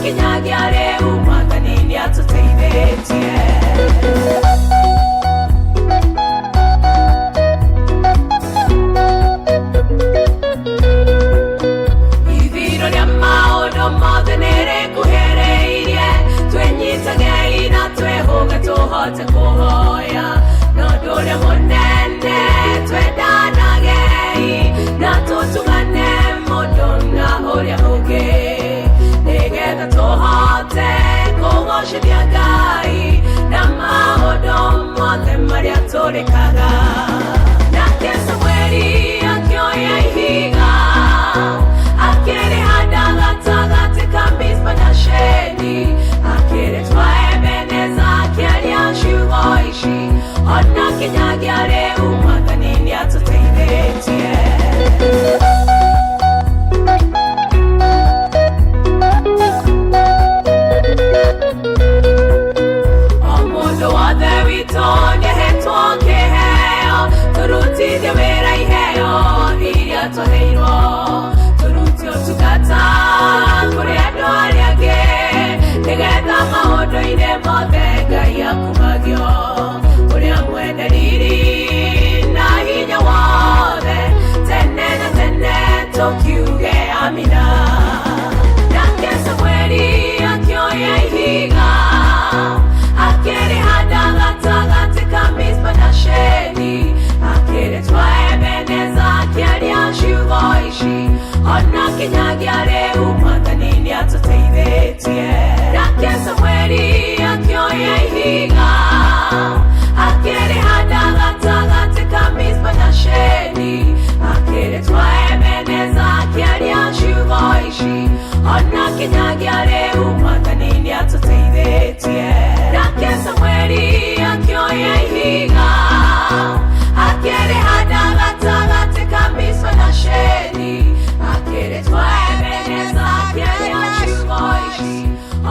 Kinyagia rĩu Mwathani nĩatũteithĩtie. Ithiro rĩa maũndũ mothe nĩrĩkuhĩrĩirie, twĩnyitagei na twĩhũge tũhote kũhoya. Na ũndũ ũrĩa mũnene twendanagei, na tũtugane mũndũ na ũrĩa ũngĩ, nĩgetha tũhote kũgocithia Ngai na maũndũ mothe marĩa tũrĩkaga. Nake Samueli akĩoya ihiga, akĩrĩhanda gatagatĩ ka Mizpa na Sheni, akĩrĩtua Ebeneza, akĩaria ciugo ici, ona kinyagia rĩu Mwathani nĩatũteithĩtie. O mũndũ wothe witũ nĩahetwo kĩheo, tũrutithie wĩra iheo iria twaheirwo, tũrute ũtungata kũrĩ andũ arĩa angĩ, nĩgetha maũndũ-inĩ mothe Ngai akumagio. Ũrĩa mwene riri na hinya wothe, tene na tene tũkiuge amina. Nake Samueli akĩoya ihiga, akĩrĩhanda gatagatĩ ka Mizpa na Sheni, akĩrĩtua Ebeneza, akĩaria ciugo ici, ona kinyagia rĩu Mwathani nĩatũteithĩtie. Nake Samueli akĩoya ihiga, akĩrĩhanda gatagatĩ ka Mizpa na Sheni, akĩrĩtua Ebeneza, akĩaria ciugo ici, ona kinyagia rĩu Mwathani nĩatũteithĩtie. Nake Samueli akĩoya ihiga, akĩrĩhanda gatagatĩ ka Mizpa na Sheni, akĩrĩtua Ebeneza, akĩaria ciugo ici,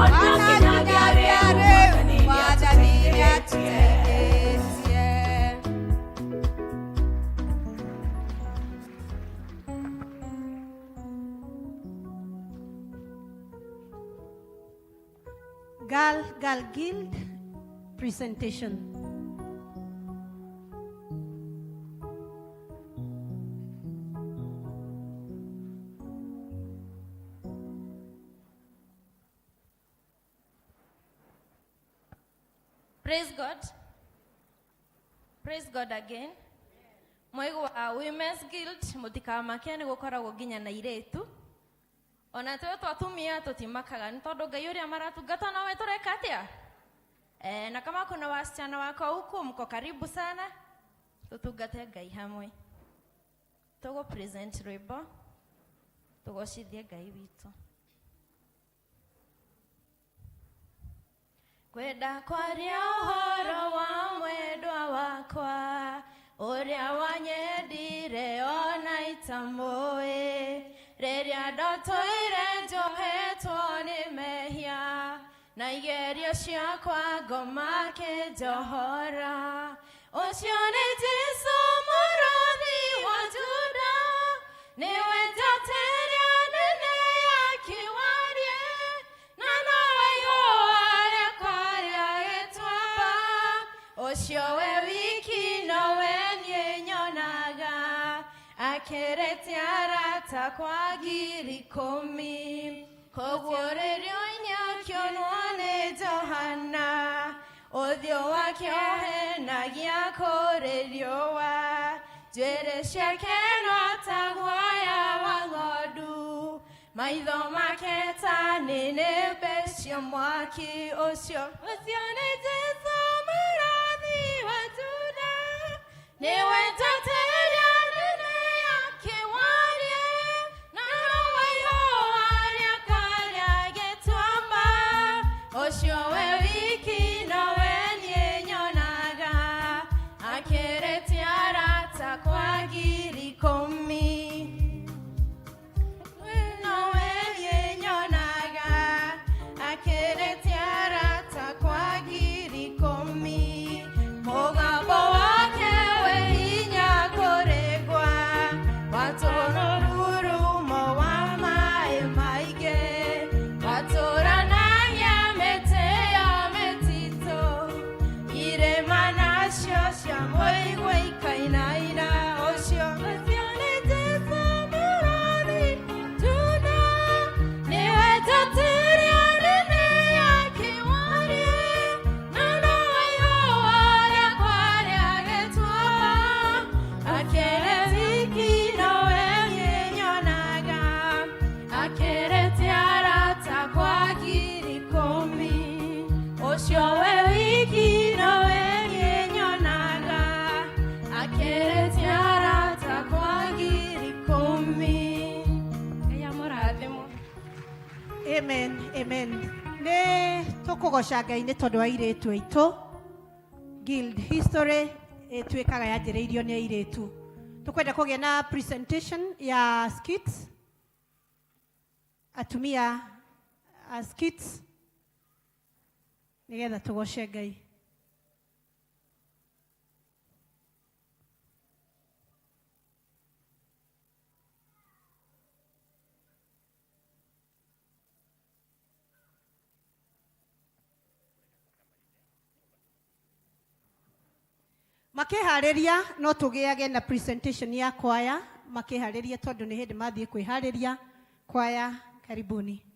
ona kinyagia rĩu Mwathani nĩatũteithĩtie. Girl Girl Guild presentation. Praise God. Praise God again. Mwaigua Women's Guild mũtikamake nĩ gũkoragwo nginya na irĩtu. Ona twĩ twatumia tũtimakaga nĩ tondũ Ngai ũrĩa maratungata nowe tũreka atĩa? E, na kama kuna wasichana wako huku mko karibu sana tutungate Ngai hamwe. Tũgũ present rwĩmbo tũgocithie Ngai witũ. Kwenda kwaria ũhoro wa mwendwa wakwa ũrĩa wanyendire ona itamũĩ, rĩrĩa ndotũire njohetwo nĩ mehia na igerio ciakwa ngoma kĩnjohora. Ũcio nĩ Jesũ mũrũthi wa Juda, nĩwe njata ĩrĩa nene ya kĩwarie, na nowe ihũa rĩakwa rĩa gĩtuamba. Ũcio we wiki nowe niĩ nyonaga, akĩrĩte arata kwa 10,000. Koguo rĩrĩa-inĩ akĩonwo nĩ Johana, ũthiũ wake ũhenagia kũrĩ riũa, njuĩrĩ ciake no ta guoya wa ng'ondu, maitho make ta nĩnĩmbĩ cia mwaki. Ũcio ũcio nĩ Jesũ mũrũthi wa Juda, nĩwe njata ĩrĩa nene ya kĩwarie, na nowe ihũa rĩakwa rĩa gĩtuamba. Ũcio we wiki nowe niĩ nyonaga, akĩrĩte arata kwa 10,000. Nowe niĩ nyonaga, akĩrĩte arata kwa 10,000. Mũgambo wake wĩ hinya. Amen, amen. Nĩ tũkũgoca Ngai nĩ tondũ wa airĩtu aitũ. Guild history ĩtuĩkaga yanjĩrĩirio nĩ airĩtu. Tũkwenda kũgĩa na presentation ya skits. Atumia a skits nĩgetha tũgoce Ngai. Makĩharĩria no tũgĩage na presentation ya kwaya makĩharĩria tondũ nĩ hĩndĩ mathiĩ kwĩharĩria. Kwaya, karibuni.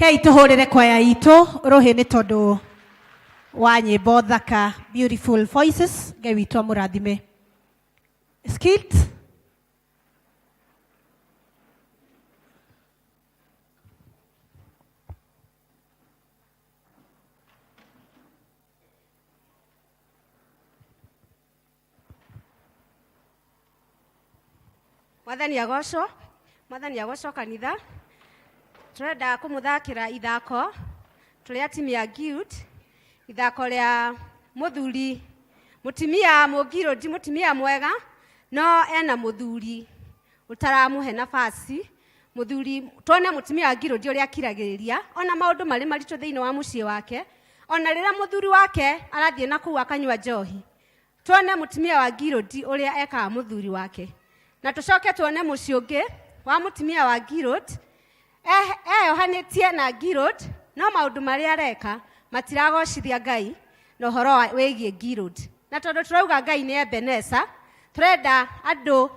Kei tũhũrĩre kwaya itũ rũhĩ nĩ tondũ wa nyĩmbo thaka, beautiful voices. Ngai witũ amũrathime. Skit. Mwathani agocwo, Mwathani agocwo kanitha. Tũrenda kũmũthakĩra ithako tũrĩ atimia guild, ithako rĩa mũthuri mũtimia mũngirũndi, mũtimia mwega no ena mũthuri ũtaramũhe nafasi. Mũthuri tuone mũtimia wa ngirũndi ũrĩa akiragĩrĩria ona maũndũ marĩ maritũ thĩinĩ wa mũciĩ wake, ona rĩrĩa mũthuri wake arathiĩ na kũu akanyua njohi. Tuone mũtumia wa ngirũndi ũrĩa ekaga mũthuri wake, na tũcoke tuone mũciĩ ũngĩ wa mũtumia wa ngirũndi eyohanĩtie na ngirũndi, no maũndũ marĩa areka matiragocithia Ngai na ũhoro wĩgiĩ ngirũndi. Na tondũ tũrauga Ngai nĩ Ebeneza, tũrenda andũ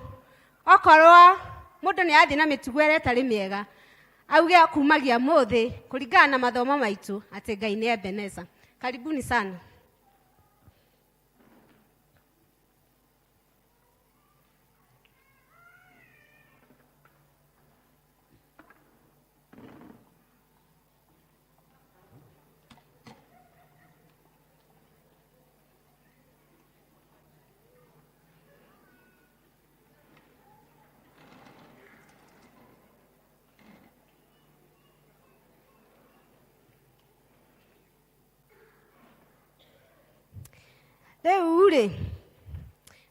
okorwo mũndũ nĩ athiĩ na mĩtugo ĩrĩa ĩtarĩ mĩega auge kumagia mũthĩ kũringana na mathomo maitũ atĩ Ngai nĩ Ebeneza. Karibuni sana. Rĩu rĩ,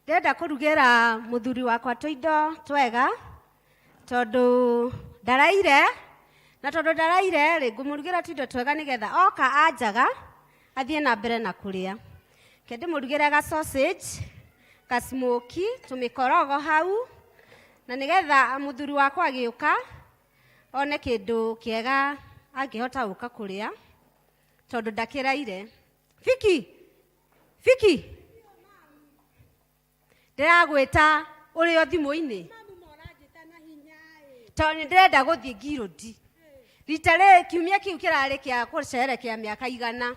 ndĩrenda kũrugĩra mũthuri wakwa tũindo twega, tondũ ndaraire, na tondũ ndaraire rĩ, ngũmũrugĩra tũindo twega nĩgetha oka anjaga, athiĩ na mbere na kũrĩa. Reke ndĩmũrugĩre ga sausage, ga smokie, tũmĩkorogo hau, na nĩgetha mũthuri wakwa agĩũka, one kĩndũ kĩega angĩhota gũka kũrĩa, tondũ ndakĩraire. Fiki, Fiki, ndĩragwĩta ũrĩ o thimũ-inĩ tondũ nĩ ndĩrenda gũthiĩ ngirũndi rita rĩrĩ kiumia kĩu kĩrarĩ kĩa gũcerekea mĩaka igana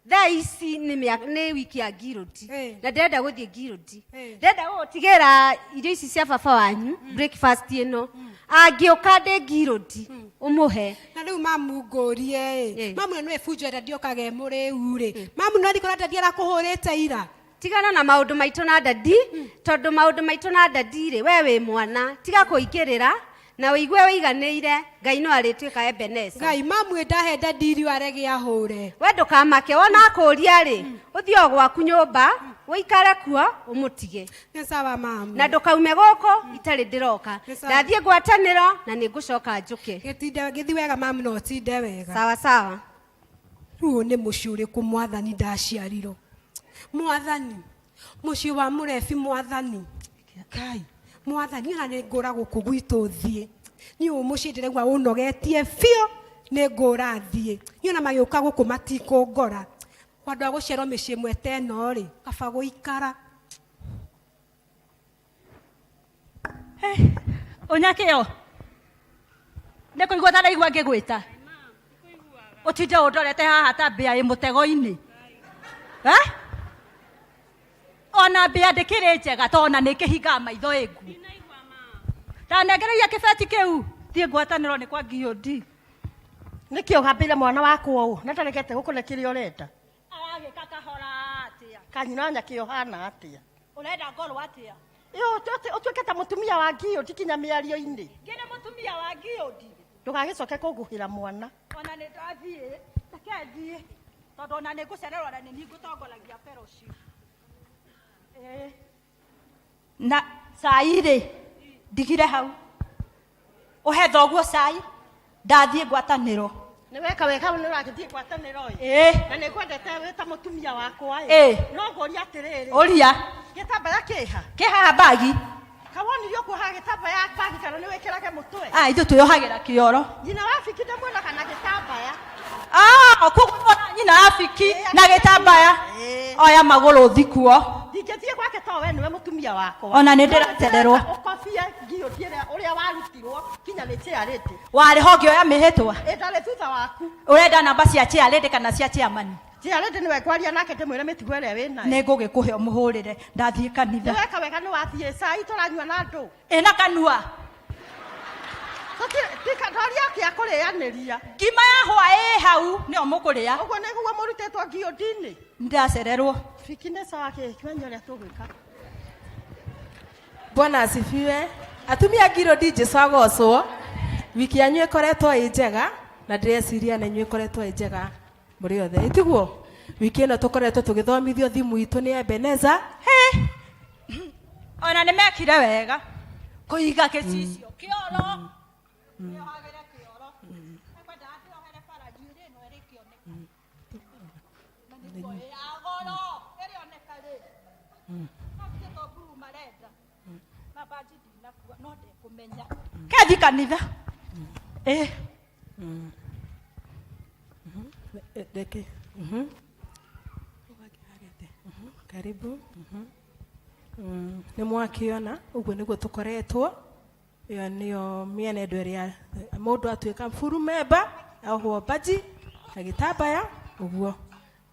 thaa ici nĩ mĩa- nĩ wiki ya ngirũndi na ndĩrenda gũthiĩ ngirũndi ndĩrenda gũgũtigĩra irio ici cia baba wanyu breakfast ĩno angĩũka ndĩ ngirũndi ũmũhe Na rĩu mamu ngũrie ĩ, mamu na nĩwe bunjo ĩrĩa ndiokaga ĩ mũrĩu rĩ, mamu no thikũ na dadi arakũhũrĩte ira? Tigana na maũndũ maitũ na dadi, tondũ maũndũ maitũ na dadi rĩ, we wĩ mwana, tiga kũingĩrĩra na ũigue ũiganĩire, Ngai no arĩtuĩka Ebeneza. Ngai, mamu ĩ ndahe dadi irio arege ahũre. We ndũkamake, wona akũria rĩ, ũthiĩ o gwaku nyũmba, ũikare kuo, ũmũtige. Nĩ sawa mamu. Na ndũkaume gũkũ itarĩ ndĩroka. Nĩ sawa. Ndathiĩ ngwatanĩro na nĩ ngũcoka njũke. Gĩtinde, gĩthiĩ wega mamu na ũtinde wega. Sawa sawa. Rĩu ũyũ nĩ mũciĩ ũrĩkũ mwathani ndaciarirwo? Mwathani, mũciĩ wa mũrebi mwathani. Ngai, mwathani ona nĩ ngũra gũkũ gwitũ thiĩ. Niĩ ũyũ mũciĩ ndĩraigua ũnogetie biũ, nĩ ngũra thiĩ. Niĩ ona magĩũka gũkũ matikũngora. Handũ ha gũciarwo mĩciĩ ĩmwe ta ĩno rĩ, kaba gũikara. Ũnyakĩo nĩ kũigua taraigua ngĩgwĩta ũtinde ũndorete haha ta mbĩa ĩ mũtego-inĩ. Eh? Ona mbĩa ndĩkĩrĩ njega to ona nĩ ĩkĩhingaga maitho ĩnguũ. Ndanengereria kĩbeti kĩu thiĩ ngwatanĩro nĩ kwa GOD. Nĩkĩ ũgambĩire mwana wakwa ũũ na ndaregete gũkũne kĩrĩa ũrenda? Aragĩka kahora atĩa? Kanyina nyakĩ ũhana atĩa? Ũrenda ngorwo atĩa? Ĩ, ũtuĩke ta mũtumia wa ngiyũndi kinya mĩario-inĩ. Ngĩrĩ mũtumia wa ngiyũndi? Ndũgagĩcoke kũnguhĩra mwana. Ona nĩ ndathiĩ, reke thiĩ tondũ ona nĩ ngũcererwo na nĩ niĩ ngũtongoragia fellowship. Ĩĩ. Na cai rĩ, ndigire hau. Ũhe thoguo cai, ndathiĩ ngwatanĩro. Nĩ weka wega nĩ ũragĩthiĩ ngwatanĩro ĩ. Ĩĩ. Na nĩ ngwendete wĩ ta mũtumia wakwa ĩ. Ĩĩ. No ngũrie atĩrĩrĩ. Ũria. Gĩtambaya kĩha? Kĩ haha mbagi. Kawonire ũkuohaga gĩtambaya mbagi kana nĩ wĩkĩrage mũtwe? Ah, ithuĩ twĩyohagĩra kĩoro. Nyina wa Biki ndĩmuonaga na gĩtambaya. Ah, koguo wona nyina wa Biki na gĩtambaya. Ĩĩ. Oya magũrũ ũthi kuo. Ndingĩthiĩ gwake tondũ we nĩwe mũtumia wakwa. Ona nĩ ndĩracererwo. Ũkobi. Ũkobie ngiũti ĩrĩa ũrĩa warutirwo kinya nĩ chairlady. Warĩ ho ngĩoya mĩhĩtwa? Ĩ ndarĩ thutha waku. Ũrenda namba cia chairlady kana cia chairman? Chairlady nĩwe ngwaria nake ndĩmwĩre mĩtugo ĩrĩa wĩnayo. Nĩ ngũgĩkũhe ũmũhũrĩre ndathiĩ kanitha. Nĩ weka wega nĩ wathiĩ. Cai tũranyua na ndũ. Ĩna kanua. Ndoria kĩa kũrĩanĩria. Ngima ya hwa ĩ hau nĩyo mũkũrĩa. Ũguo nĩguo mũrutĩtwo ngiũndi-inĩ. Ndacererwo. Biki nĩ sawa kĩmenya ũrĩa tũgwĩka. Bwana asifiwe. Atumia ngirodi Jesu agocwo. Wiki yanyu ĩkoretwo ĩ njega na ndĩreciria na inyuĩ ĩkoretwo ĩ njega mũrĩ othe. Ĩtiguo? Wiki ĩno tũkoretwo tũgĩthomithio thimũ itũ nĩ Ebeneza. He. Ona nĩ mekire wega kũiga gĩcicio kĩoro. Kĩohagĩre kĩoro. Ekwendaga ndĩohere bara njuĩrĩ ĩno ĩrĩkĩoneka. Na nĩguo ĩ ya goro ĩrĩoneka rĩ. No githĩ to mburu marenda. Na banji ndinakua no ndekũmenya. Kethi kanitha. Ĩ. Reke. Karibu. Nĩ mwakĩona ũguo nĩguo tũkoretwo. Ĩyo nĩyo mĩenendo ĩrĩa mũndũ atuĩka buru memba ohwo mbaji na gĩtambaya ũguo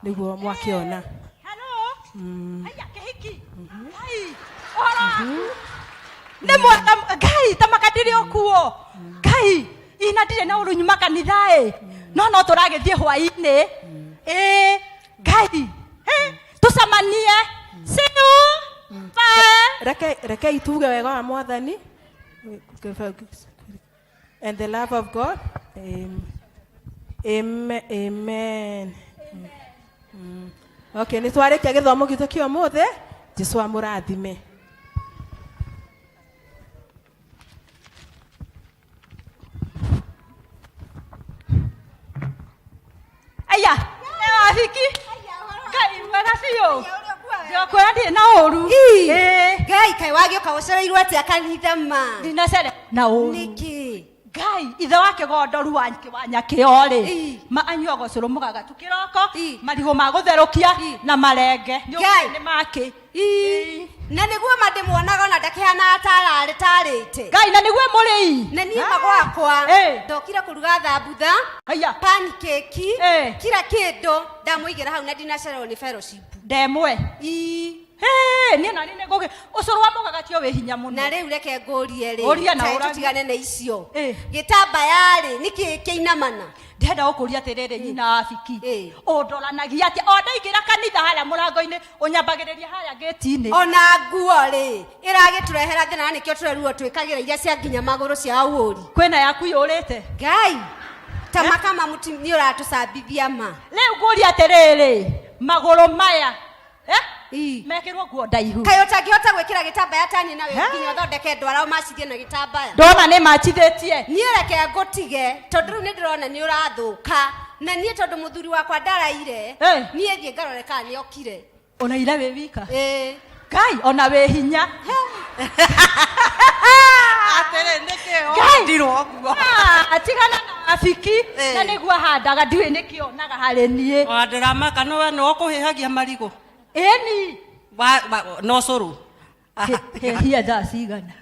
nĩguo mwakĩona. Hello. Haya kĩhiki. Ngai. Ũhoro waku? Nĩ mwega Ngai ta makandire ũkuo. Ngai ina ndirĩ na ũru nyuma kanitha ĩ. No no tũragĩthiĩ hwaĩ-inĩ. Ĩ Ngai. Hĩ, tũcemanie. See you. Bye. Reke rekei tuge wega wa mwathani and the love of God. Amen. Amen. Okay, nĩ twarĩkia gĩthomo gitũ kĩa ũmũthĩ. Jesu amũrathime. Aya, nĩ wahiki. Ngai mwega biũ. Ndĩrakwĩra ndirĩ na ũru. Ĩĩ. Ngai kaĩ wagĩũka ũcereirwo atĩa kanitha ma? Ndinacere na ũru. Nĩkĩ? Ngai ithe wa kĩgondoru wa wa nyakĩo rĩ ma anyuaga ũcũrũ mũgagatu kĩroko marigũ ma gũtherũkia na marenge. Nĩ Ngai. ũĩ nĩ makĩ. Na nĩguo ma ndĩmuonaga ona ndakĩhanaga tararĩ tarĩte. Ngai na nĩguo mũrĩi. Na niĩ ma gwakwa Ĩ. ndokire kũruga thambutha pancake kila kĩndũ ndamũigĩra hau na ndinacererwo nĩ fellowship. Ndemwe. Hĩ, niĩ nani nĩ ngũgĩ ũcũrũ wa mũgagatio wĩ hinya mũno. Na rĩu reke ngũrie rĩ, Ũria na kaĩ ũragie. tũtigane na icio. Gĩtambaya rĩ, nĩkĩ kĩinamana? Ndĩrenda gũkũria atĩrĩrĩ nyina wa Biki, ũndoranagia atĩa? O ndaingĩra kanitha harĩa mũrango-inĩ, ũnyambagĩrĩria harĩa gĩti-inĩ. Ona nguo rĩ, ĩragĩtũrehera thĩna na nĩkĩo tũrerirwo twĩkagĩra iria cia nginya magũrũ cia ũũri. Kwĩna yaku yũrĩte? Ngai, ta makama mũti nĩ ũratũcambithia ma. Rĩu ngũria atĩrĩrĩ, magũrũ maya mekĩrwo nguo ndaihu. Kaĩ ũtangĩhota gwĩkĩra gĩtambaya ta niĩ nawe nginya ũthondeke ndwara ũmacithie na gĩtambaya? Ndona nĩ macithĩtie. Niĩ reke ngũtige tondũ rĩu nĩ ndĩrona nĩ ũrathũka na niĩ tondũ mũthuri wakwa ndaraire niĩ thiĩ ngarore kana nĩ okire. Ũraire wĩ wika? Ĩĩ. Ngai ona wĩ hinya. Atĩrĩ nĩkĩ Ngai. ũndirwo ũguo? Ah, tigana na wabiki na nĩguo ahandaga ndiũĩ nĩkĩ onaga harĩ niĩ. Ona ndĩramaka nĩwe nĩwe ũkũhĩhagia marigũ. Ĩni. No cũrũ. Hĩhia thaa cigana?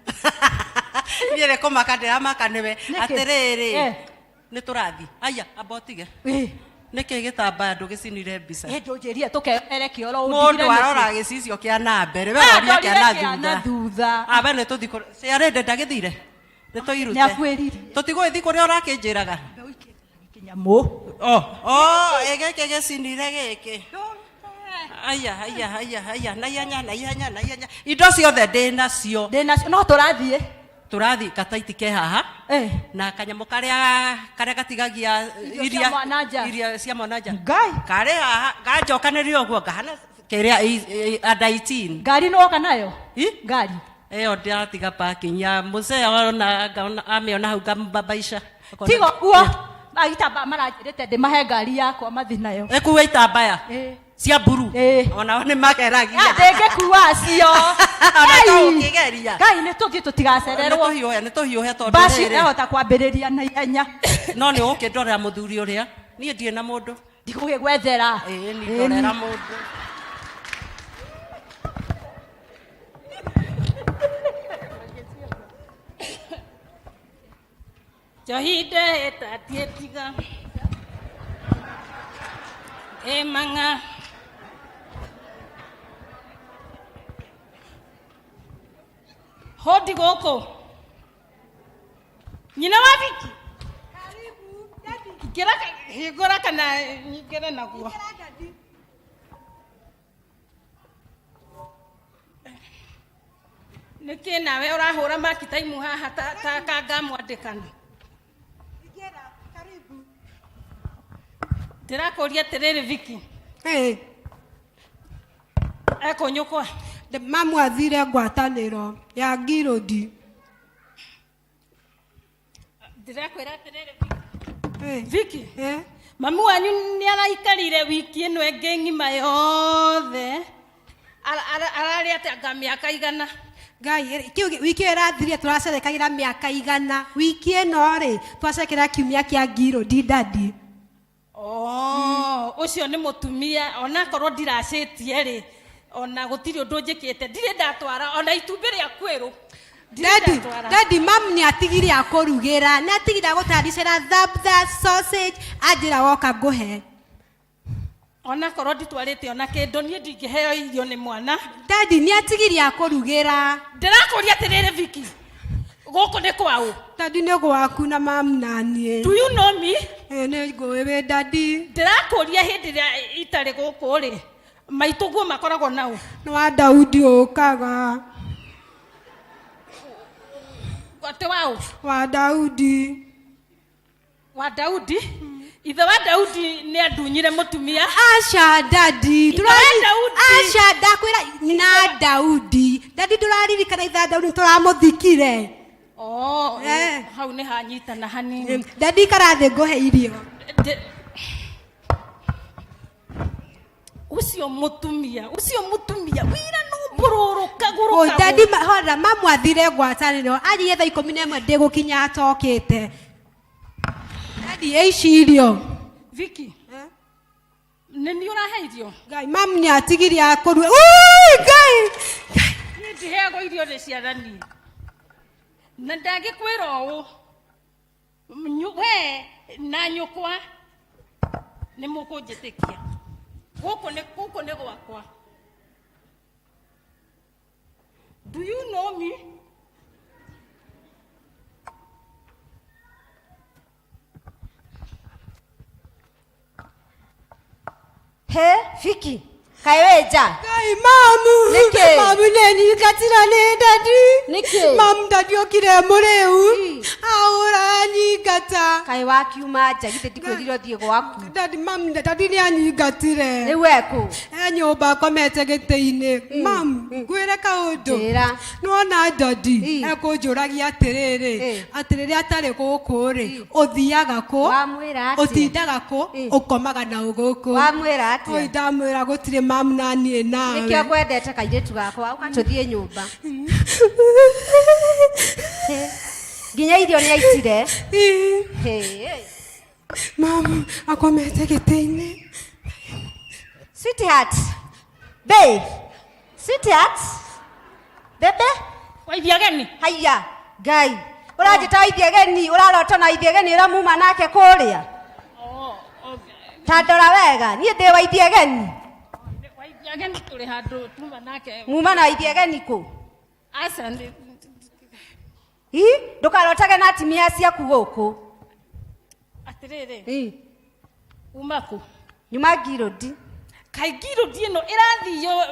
Niĩ nĩ kũmaka ndĩramaka nĩwe. Nĩkĩ? Atĩrĩrĩ. Nĩ tũrathiĩ. Aya, amba ũtige. Nĩkĩ gĩtambaya ndũgĩcinire mbica? Ĩ ndũnjĩrire tũkeyoere kĩoro Mũndũ ũndigire nĩkĩ? arora gĩcicio kĩa na mbere, we Ah, ũroria kĩa na ndorire kĩa na thutha. thutha. Ah, we nĩ tũthiĩ kũrĩ- ciarĩndĩ ndagĩthire. Nĩ tũirute. Nĩ akwĩrire. Tũtigũgĩthiĩ kũrĩa ũrakĩnjĩraga. Kĩnyamũ. Oh, oh, ĩ gĩkĩ gĩcinire gĩkĩ. Aya, aya, aya, aya, na ihenya, na ihenya, na ihenya. Indo ciothe ndĩ nacio. Ndĩ nacio, no tũrathiĩ. Tũrathiĩ gataiti ke haha. Na kanyamũ karĩa karĩa gatigagia Irio cia iria mwana nja. irio cia mwana nja. Ngai. Karĩ haha, ganjokanĩria ũguo ngahana kĩrĩa under 18. Ngari nĩ woka nayo? Ngari. Ĩyo ndĩratiga parking ya mũzee ona ngaona amĩona hau ngambabaisha. Tiga ũguo. Agitamba maranjĩrĩte ndĩmahe ngari yakwa mathi nayo. Ĩkuue itambaya cia mburu. Onao nĩ mageragia. Ndĩngĩkua acio. Ona to ũkĩgeria. Ngai nĩ tũthiĩ tũtigacererwo. Nĩ tũhiũhe, nĩ tũhiũhe tondũ Baci rĩrĩ. ĩhota kwambĩrĩria na ihenya. No nĩ ũgũkĩndorera mũthuri ũrĩa. Niĩ ndirĩ na mũndũ. Ndigũgĩgwethera. Ĩĩ ni ndorera mũndũ. Njohi ndĩĩtatie tiga. Ĩ mang'a. Hodi gũkũ. Nyina wa Viki. Ingĩra hingũra kana nyingĩre naguo. Nĩkĩ nawe ũrahũra maki taimu haha ta, ta kanga mwandĩkani? Ndĩrakũria atĩrĩrĩ Viki. Hey. Ekũnyũkwa. Mamu athire ngwatanĩro ya ngirũndi. Ndĩrakwĩra atĩrĩrĩ Viki. Mami wanyu nĩ araikarire wiki ĩno ĩngĩ ng'ima yothe. Ararĩ atĩa anga mĩaka igana? Ngai, kĩu wiki ĩyo ĩrathirire tũracerekagĩra mĩaka igana. Wiki ĩno rĩ, twacerekera kiumia kĩa ngirũndi daddy. Oh, ũcio nĩ mũtumia onakorwo ndiracĩtie rĩ ona gũtirĩ ũndũ njĩkĩte ndirĩ ndatwara ona itumbĩ rĩa kwĩrũ ndirĩ Daddy, ndatwara. daddy, mam nĩ atigire akũrugĩra, nĩ atigire agũtayaricĩra thambutha, sausage, anjĩra woka ngũhe. Onakorwo nditwarĩte ona kĩndũ niĩ ndingĩheo irio nĩ mwana. Daddy, nĩ atigire akũrugĩra. Ndĩrakũria atĩrĩrĩ Vicky, gũkũ nĩ kwaũ? Daddy, nĩ gwaku na mam na niĩ. Do you know me? Ĩĩ nĩ ngũĩ wĩ daddy. Ndĩrakũria hĩndĩ ĩrĩa itarĩ gũkũ rĩ, maitũ guo makoragwo naũ? Nĩ wa Daudi ũkaga. Atĩ waũ? Wa Daudi. Wa Daudi? Ithe wa Daudi nĩ andunyire mũtumia. Aca daddy, Ithe wa Daudi. Aca ndakwĩra na Daudi. Daddy ndũraririkana ithe wa Daudi nĩtũramũthikire. Oh, Eh. hau nĩ hanyitana hanini. Daddy ikara thĩ ngũhe irio. Ũcio mũtumia, ũcio mũtumia, wira no mbũrũrũka gũrũka. Daddy hora mamwathire ngwatanĩro anjĩire thaa 11 ndĩgũkinya atokĩte. Daddy ĩ ici irio. Vicky. Nĩ niĩ ũrahe irio? Ngai mam nĩ atigire akũrue. Ui, Ngai. Niĩ ndiheagwo irio nĩ ciana niĩ. Na ndangĩkwĩra ũũ. We na nyũkwa nĩ mũkũnjĩtĩkia. Gũkũ nĩ gũkũ nĩ gwakwa. Do you know me? He, Viki, kaĩ wĩ nja? Ngai mamu. Nĩkĩ? Mamu nĩ nyingatira nĩ daddy. Nĩkĩ? Mamu daddy okire mũrĩu. Ahũra anyingata. Kaĩ wakiuma nja githĩ ndikwĩrire ũthiĩ gwaku? Daddy mamu daddy nĩ anyingatire. Rĩu ekũ? E nyũmba akomete gĩtĩ-inĩ. Mamu, ngwĩre kaũndũ. Njĩra. Nĩwona daddy ekũnjũragia atĩrĩrĩ, atĩ rĩrĩa atarĩ gũkũ rĩ, ũthiaga kũ? Wamwĩra atĩa? Ũtindaga kũ? Ũkomaga na ũ gũkũ? Wamwĩra atĩa? Oi ndamwĩra gũtirĩ mamu na niĩ nawe. Nĩkĩo ngwendete kairĩtu gakwa, ũka tũthiĩ nyũmba. Nginya irio nĩ aitire. Hĩ. Mamu akomete gĩtĩ-inĩ. Sweetheart. Babe. Sweetheart. Bebe. Waithia ageni. Haiya. Ngai. Ũranjĩta waithia ageni, ũrarota na waithia ageni ũrĩa muma nake kũrĩa. Ta ndora wega, niĩ ndĩ waithia ageni. Waithia ageni tũrĩ handũ tuma nake. Muma na waithia ageni kũ? Aca nĩ Hi, ndũkarotage na atumia ciaku gũkũ. Atĩrĩrĩ. Ĩ. Uma kũ? Nyuma ngirũndi. Kaĩ ngirũndi ĩno ĩrathio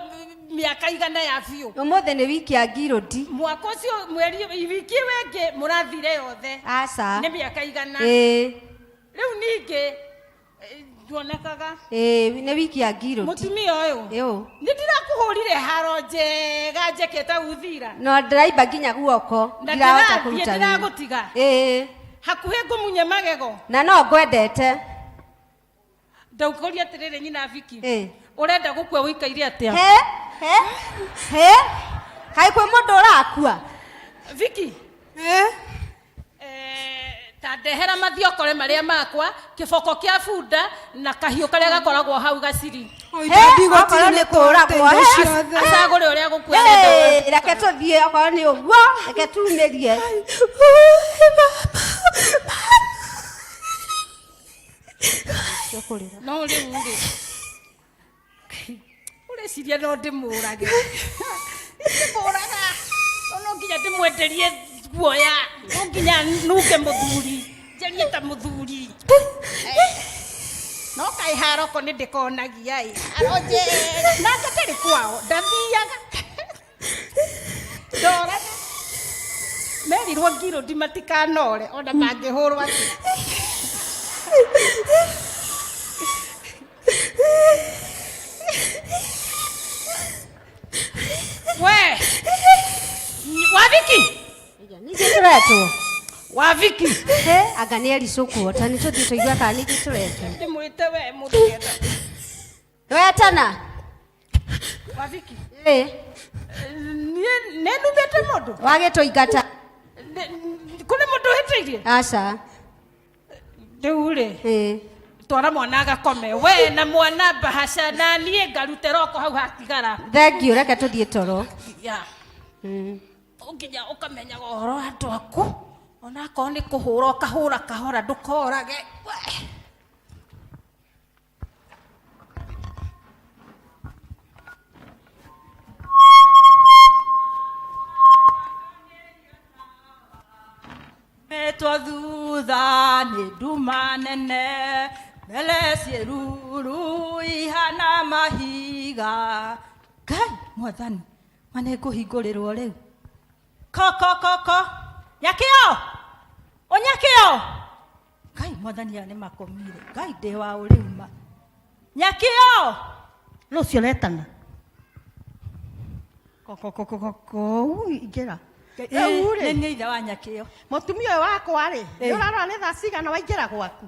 mĩaka igana ya biũ. Ũmũthĩ nĩ wiki ya ngirũndi. Mwaka ũcio mweri wiki ĩyo ĩngĩ mũrathire yothe. Aca. Nĩ mĩaka igana. Ĩ. Rĩu ningĩ nduonekaga. Ĩ, nĩ wiki ya ngirũndi. Mũtumia ũyũ. Ĩũ. Nĩ ndĩrakũhũrire haro njega njekete uthira. No ndĩraimba nginya guoko. Na Ndirahota ndĩrathiĩ kũruta wĩra. ndĩragũtiga. Ĩ. Hakuhĩ ngũmunye magego. Na no ngwendete. Ndaukũria atĩrĩrĩ nyina Viki. Ĩ. Ũrenda gũkua ũikaire atĩa? He, he, he. Kaĩ kwĩ mũndũ ũrakua? Viki. Ta ndehera mathiokore marĩa makwa, kĩboko kĩa bunda na kahiũ karĩa gakoragwo hau gaciri. He, okorwo nĩ kũragwo, he. Acagũre ũrĩa gũkua. Hey, reke tũthiĩ okorwo nĩ ũguo, reke tumĩrie. Tiga kũrĩra. No rĩu rĩ, ũreciria no ndĩmũrage? Ndĩmũraga no no nginya ndĩmwenderie guoya, no nginya nunge mũthuri, njarie ta mũthuri. No kaĩ haroko nĩ ndĩkonagia ĩ haro njega na ngatarĩ kwao ndathiaga ndoraga merirwo ngirũndi matikanore ona mangĩhũrwo atĩa. We Waviki, Ningĩ tũretwo. Waviki. He, anga nĩ ericũkwo ta nĩ tũthiĩ tũigue kana ningĩ tũretwo. Ndĩmwĩte we mũndũ getha. Wetana. Waviki. Ĩ. Niĩ nĩ numĩte mũndũ. Wagĩtũingata. Kũrĩ mũndũ ũhĩtĩirie? Aca. Rĩu rĩ. Ĩ. Twara mwana agakome we na mwana mbahaca na niĩ ngarute roko hau hatigara. Thengiũ, reke tũthiĩ toro. Ya. Nginya ũkamenyaga ũhoro wa andũ aku onakorwo nĩ kũhũra ũkahũra kahora ndũkorage. We. Metwo thutha nĩ nduma nene, mbere ciĩruru ihana mahiga. Ngai mwathani, ma nĩ ngũhingũrĩrwo rĩu. Ko ko ko ko, Nyakĩo, ũnyakĩo. Ngai mwathani aya nĩ makomire. Ngai ndĩ wa ũ rĩu ma. Nyakĩo. Rũciũ ũretana. Koko ingĩra. Rĩu rĩ. Nĩ niĩ ithe wa Nyakĩo. Mũtumia ũyũ wakwa rĩ, Ĩ. nĩ ũrarora nĩ thaa cigana waingĩra gwaku?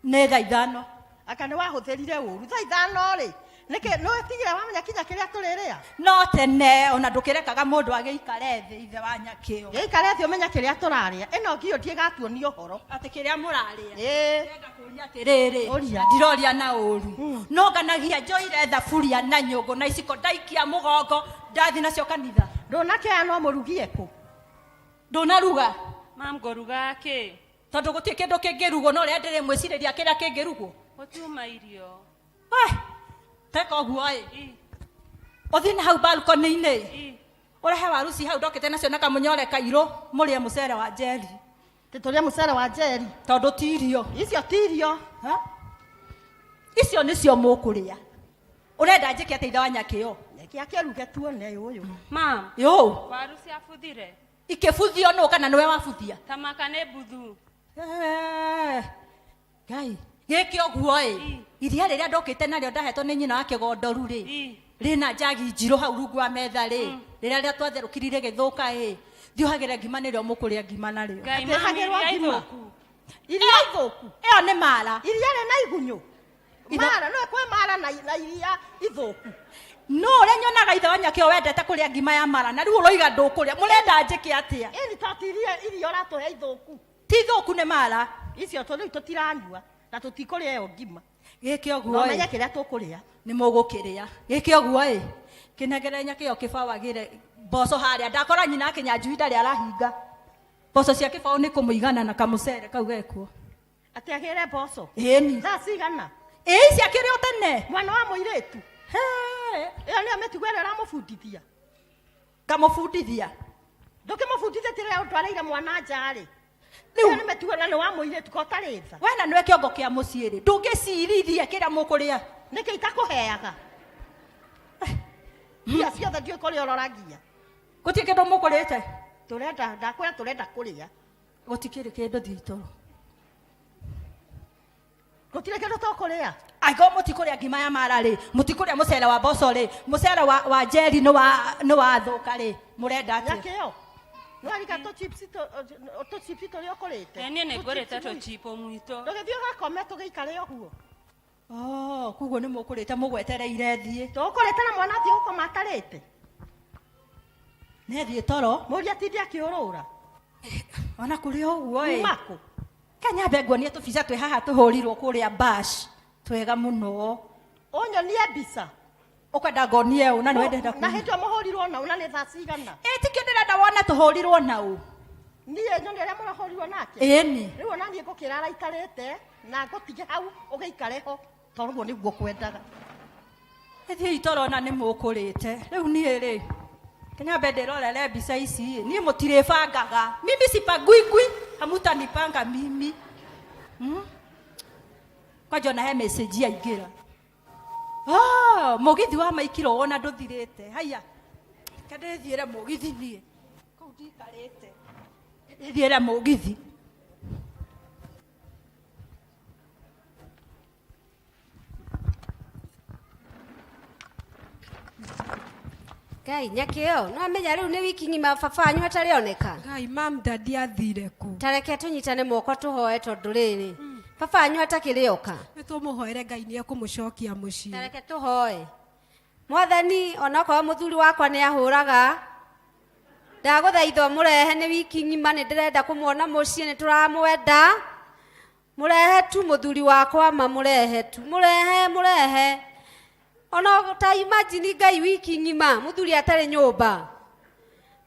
Nĩ thaa ithano. Anga nĩ wahũthĩrire ũru. Thaa ithano rĩ, nĩkĩ nĩ ũtigire wamenya kinya kĩrĩa tũrĩrĩa? No tene ona ndũkĩrekaga mũndũ agĩikare thĩ ithe wa Nyakĩo. Gĩikare thĩ ũmenye kĩrĩa tũrarĩa. Ĩno ngiũ ndiĩgatuonia ũhoro. Atĩ kĩrĩa mũrarĩa. Ĩĩ. Kũria atĩrĩrĩ, Ũria. ndiroria na ũru. No nganagia njoire thaburia na nyũngũ na iciko ndaikia mũgongo ndathi nacio kanitha. Ndũnakĩoya no mũrugie kũ? Ndũnaruga. Mam, ngũruga kĩ? Tondũ gũtirĩ kĩndũ kĩngĩrugwo no ũrĩa ndĩrĩmwĩcirĩria kĩrĩa kĩngĩrugwo. Gũtiuma irio. We, teka ũguo ĩ. Ũthiĩ na hau balcony-inĩ. Ũrehe waru ci hau ndokĩte nacio na kamũnyore kairũ mũrĩe mũcere wa njeri. Tũrĩe mũcere wa njeri. Tondũ ti irio. Icio ti irio. Ha? Icio nĩcio mũkũrĩa. Ũrenda njĩke atĩa ithe wa Nyakĩo? Reke akĩruge tuone ũyũ. Mam, Yũ. waru ciabuthire. Ikĩbuthio nũ kana nĩwe wabuthia? Tamaka nĩ mbuthu. Ngai, gĩke ũguo ĩ. Iria rĩrĩa ndokĩte narĩo ndahetwo nĩ nyina wa kĩgondoru rĩ. Rĩna njagi njirũ hau rungu wa metha rĩ. Rĩrĩa rĩa twatherũkirie rĩgĩthũka ĩ. Thiĩ ũhagĩre ngima nĩrĩo mũkũrĩa ngima narĩo. Ngai, Atĩ mami, hagĩrwo iria ngima. ithũku. Iria ithũku. Ĩyo nĩ mara. Iria rĩna igunyũ. Mara, no kwĩ mara na iria ithũku. No ũrĩa nyonaga ithe wa Nyakĩo wendete kũrĩa ngima ya mara na rĩu ũroiga ndũkũrĩa. Mũrenda njĩke atĩa? Ĩni to ti iria ũratũhe ithũku. Ti ithũku nĩ mara. Icio tũ rĩu tũtiranyua na tũtikũrĩa ĩyo ngima. Gĩke ũguo No ĩ. menye kĩrĩa tũkũrĩa. Nĩ mũgũkĩrĩa. Gĩke ũguo ĩ. Kĩnengere Nyakĩo kĩbaũ agĩre mboco harĩa. Ndakora nyina akĩnyanjui ndarĩ arahinga. Mboco cia kĩbaũ nĩ kũmũigana na kamũcere kau gekuo. Atĩ agĩre mboco? Ĩni. Thaa cigana? Ĩ, ici akĩrĩ o tene. Mwana wa mũirĩtu. He. Ĩyo nĩyo mĩtugo ĩrĩa ũramũbundithia. Ngamũbundithia. Ndũkĩmũbundithia rĩrĩa ũtwarĩire mwana nja rĩ. Rĩu Ĩyo nĩ mĩtugo na nĩ wa mũirĩtu ko ũtarĩ tha. We na nĩwe kĩongo kĩa mũciĩ rĩ, ndũngĩcirithia kĩrĩa mũkũrĩa. Nĩkĩ itakũheaga? Mbia ciothe ndiũĩ kũrĩa ũroragia. Gũtirĩ kĩndũ mũkũrĩte. Tũrenda, ndakwĩra tũrenda kũrĩa. Gũtikĩrĩ kĩndũ thiĩ toro. Gũtirĩ kĩndũ tũkũrĩa. Angĩkorwo mũtikũrĩa ngima ya mara rĩ, mũtikũrĩa mũcere wa mboco rĩ, mũcere wa njeri nĩ wathũka rĩ, mũrenda atĩa? Nyakĩo. Nĩwarika tũ chips tũ chips tũrĩa ũkũrĩte. Niĩ nĩ ngũrĩte tũchipo mwitũ. Ndũgĩthiĩ ũgakome tũgĩikare ũguo. Oh, koguo nĩ mũkũrĩte mũgwetereire thiĩ. Tũkũrĩte na mwana athiĩ gũkoma atarĩte. Nĩ athiĩ toro. Mũriũ atinde akĩũrũra. Ona kũrĩ o ũguo ĩ. Kuma kũ? Kanyambe nguonie tũbica twĩ haha tũhũrirwo kũrĩa bash. Twega mũno. Ũnyonie mbica. Ũkwenda ngonie ũ na nĩwe ndĩrenda Na kuona. hĩndĩ ĩyo mũhũrirwo na ũ na nĩ thaa cigana? Ĩ tikĩo ndĩrenda wone tũhũrirwo na ũ. Niĩ nyone ũrĩa mũrahũrirwo nake. Ĩni. Rĩu ona niĩ ngũkĩra araikarĩte na ngũtige hau ũgĩikare ho tondũ ũguo nĩguo kwendaga. Thiĩi tũrona nĩ mũkũrĩte. Rĩu niĩ rĩ, kĩnyambe ndĩrorere mbica ici ĩ, niĩ mũtirĩbangaga. Mimi sipangwingwi, hamutanipanga mimi. Kwanja ona he message yaingĩra. Oh, mũgithi wa maikiro wona ndũthirĩte. Haiya, reke ndĩthiĩre mũgithi niĩ. Kũu ndikarĩte. Ndĩthiĩre mũgithi. Ngai nyakĩo no amenya rĩu nĩ wiki ng'ima baba wanyu atarĩ oneka. Ngai mam dadi athire kũ? Tareke tũnyitane moko tũhoe tondũ rĩrĩ baba wanyu atakĩrĩ oka. Nĩ tũmũhoere Ngai nĩ ekũmũcokia mũciĩ. Tareke tũhoe. Mwathani onokorwo mũthuri wakwa nĩ ahũraga ndagũthaitha mũrehe nĩ wiki ng'ima nĩ ndĩrenda kũmuona mũciĩ nĩ tũramwenda mũrehe tu mũthuri wakwa ma mũrehe tu mũrehe mũrehe ona ta imagine Ngai wiki ng'ima mũthuri atarĩ nyũmba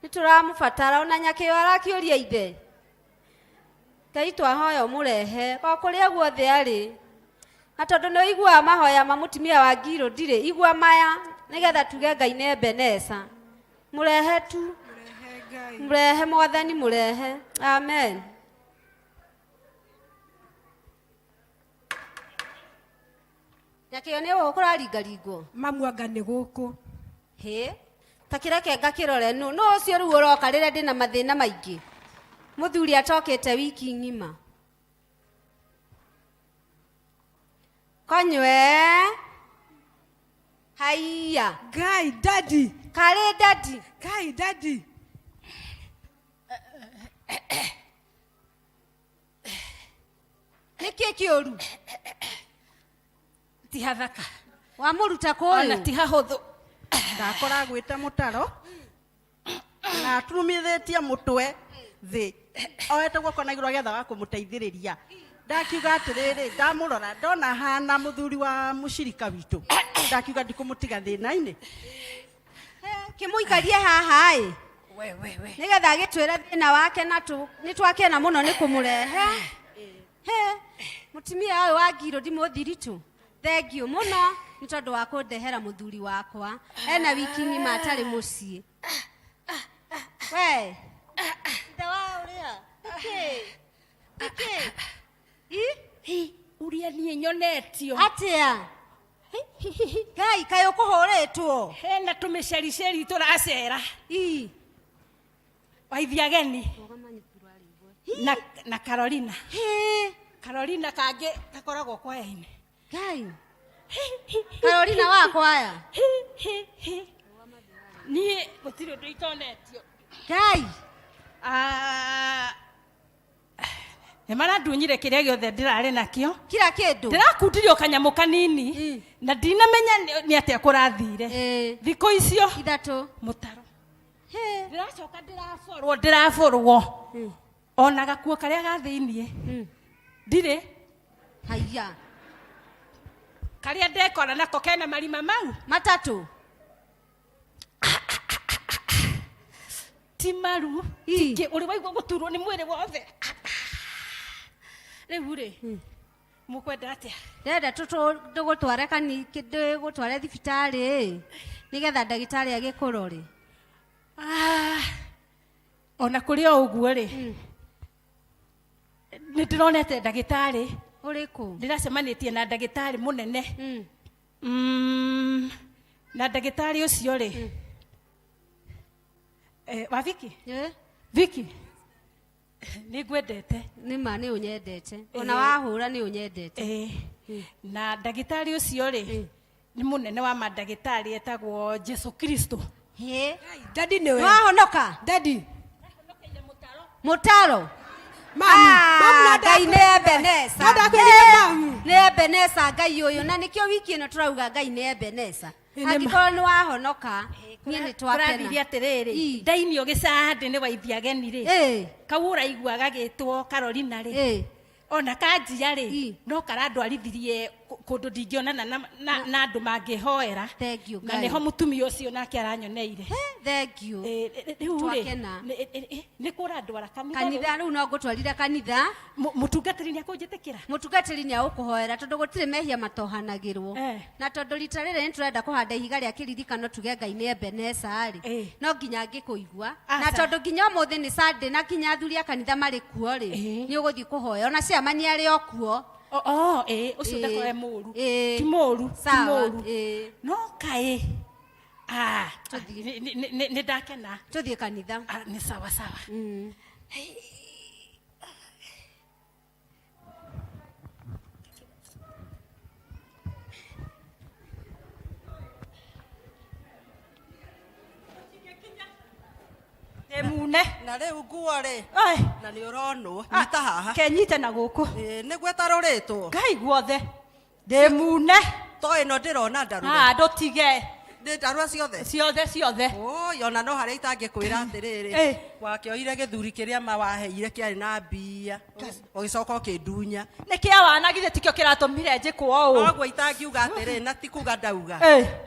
nĩ tũramũbatara ona nyakĩo arakĩũria ithe Ngai twahoya ũmũrehe o kũrĩa guothe arĩ na tondũ nĩ ũiguaga mahoya ma mũtumia wa ngiro ndirĩ igua maya nĩgetha tuge Ngai nĩ Ebeneza mũrehe tu mũrehe mwathani mũrehe amen. Nyakĩo nĩ gũkũ kũraringaringwo Mamu anga nĩ gũkũ. Hĩ ta kĩreke ngakĩrore nũ nũ ũcio rĩu ũroka rĩrĩa ndĩna mathĩna maingĩ mũthuri atokĩte wiki ng'ima konywe haiya Ngai daddy karĩ daddy Ngai daddy nĩkĩ kĩũru ti hathaka wamũruta ona kũyũ ti hahũthũ Ndakora agwĩte mũtaro na aturumithĩtie mũtwe thĩ oete guoko na igũrũ agĩetha wa kũmũteithĩrĩria ndakiuga atĩrĩrĩ ndamũrora ndona hana mũthuri wa mũcirika witũ ndakiuga ndikũmũtiga thĩna-inĩ kĩmũikarie haha ĩ we we we nĩgetha agĩtwĩre thĩna wake na nĩ twakena mũno nĩ kũmũrehe He, mũtumia ũyũ wa ngiro ndimũthiritũ thengiũ mũno nĩ tondũ wa kũndehera mũthuri wakwa ena wiki ng'ima atarĩ mũciĩ we ithe wa ũrĩa nĩkĩ nĩkĩ I uria niĩ nyonetio atĩa Ngai kaĩ ũkũhũrĩtwo hena tũmĩcericeri tũracera ii waithi ageni na Carolina Hĩ, Carolina kangĩ gakoragwo kwaya-inĩ Ngai Carolina wa kwaya niĩ gũtirĩ ũndũ itonetio Ngai nĩ marandunyire kĩrĩa gĩothe ndĩrarĩ nakĩo kila kĩndũ ndĩrakundirio kanyamũ kanini na ndinamenya nĩ atĩa kũrathire thikũ icio ithatũ mũtaro Hĩ. ndĩracoka ndĩraborwo ndĩraborwo ona gakuo karĩa ga thĩiniĩ ndirĩ haiya karĩa ndekora nako kena marima mau matatũ ti maru tikĩ ũrĩ waigua gũturwo nĩ mwĩrĩ wothe rĩu rĩ mũkwenda atĩa ndĩrenda ndĩgũtware kani ndĩgũtware thibitarĩ nĩgetha ndagĩtarĩ agĩkũrore Ah, ona kũrĩ o ũguo rĩ nĩ ndĩronete ndagĩtarĩ ũrĩkũ ndĩracemanĩtie na ndagĩtarĩ mũnene na ndagĩtarĩ ũcio rĩ wa Viki Viki nĩ ngwendete nĩ ma nĩ ũnyendete ona wahũra nĩ ũnyendete na ndagĩtarĩ ũcio rĩ nĩ mũnene wa mandagĩtarĩ etagwo Jesu Kristo Hĩ Daddy nĩwe nĩwahonoka Daddy mũtaro Mamu, mamu no Ngai nĩ Ebeneza No ndakwĩrire mamu. nĩ Ebeneza Ngai ũyũ na nĩkĩo wiki ĩno tũrauga Ngai nĩ Ebeneza Ĩ, nĩ ma. angĩkorwo nĩ wahonoka niĩ nĩ kũrathire twakena atĩrĩrĩ ndainio gĩcandĩ nĩ waithi ageni rĩ Ĩ. kau ũraigua gagĩtwo Carolina rĩ ona kanjia rĩ no karandwarithirie Kũndũ ndingĩonana na andũ mangĩhoera. Thank you, Na Ngai. nĩho mũtumia ũcio nake aranyoneire. Thank you. Rĩu rĩ, Twakena. nĩ kũrandwara kanitha. Kanitha rĩu no ngũtwarire kanitha. Mũtungatĩri nĩ akũnjĩtĩkĩra? Mũtungatĩri nĩ agũkũhoera tondũ gũtirĩ mehia matohanagĩrwo. Na tondũ rita rĩrĩ nĩ tũrenda kũhanda ihiga rĩa kĩririkano tuge Ngai nĩ Ebeneza rĩ, no nginya ngĩkũigua. Na Aca. tondũ nginya ũmũthĩ nĩ Sunday na nginya athuri a kanitha marĩ kuo rĩ, nĩ ũgũthiĩ kũhoya ona ciamani arĩ o kuo. Oh, ũcio ndakorwo e mũru. Ti mũru, ti Sawa, mũru. No kaĩ ah, nĩ ndakena. Tũthiĩ kanitha. Nĩ sawa sawa. Ndĩmune. Na rĩu nguo rĩ, na nĩ ũronwo, nyita haha. Kenyite na gũkũ. Nĩguo ĩtarũrĩtwo. Ngai guothe. Ndĩmune. To ĩno ndĩrona ndarũre. Ah, ndũtige. Nĩ ndarũra ciothe? Ciothe ciothe. Oi, ona no harĩa itangĩkwĩra atĩrĩrĩ, wakĩoire gĩthuri kĩrĩa ma waheire kĩarĩ na mbia, ũgĩcoka ũkĩndunya. Nĩ kĩa wana githĩ tikĩo kĩratũmire njĩkwo ũũ. Koguo itangiuga atĩrĩ, na ti kuga ndauga.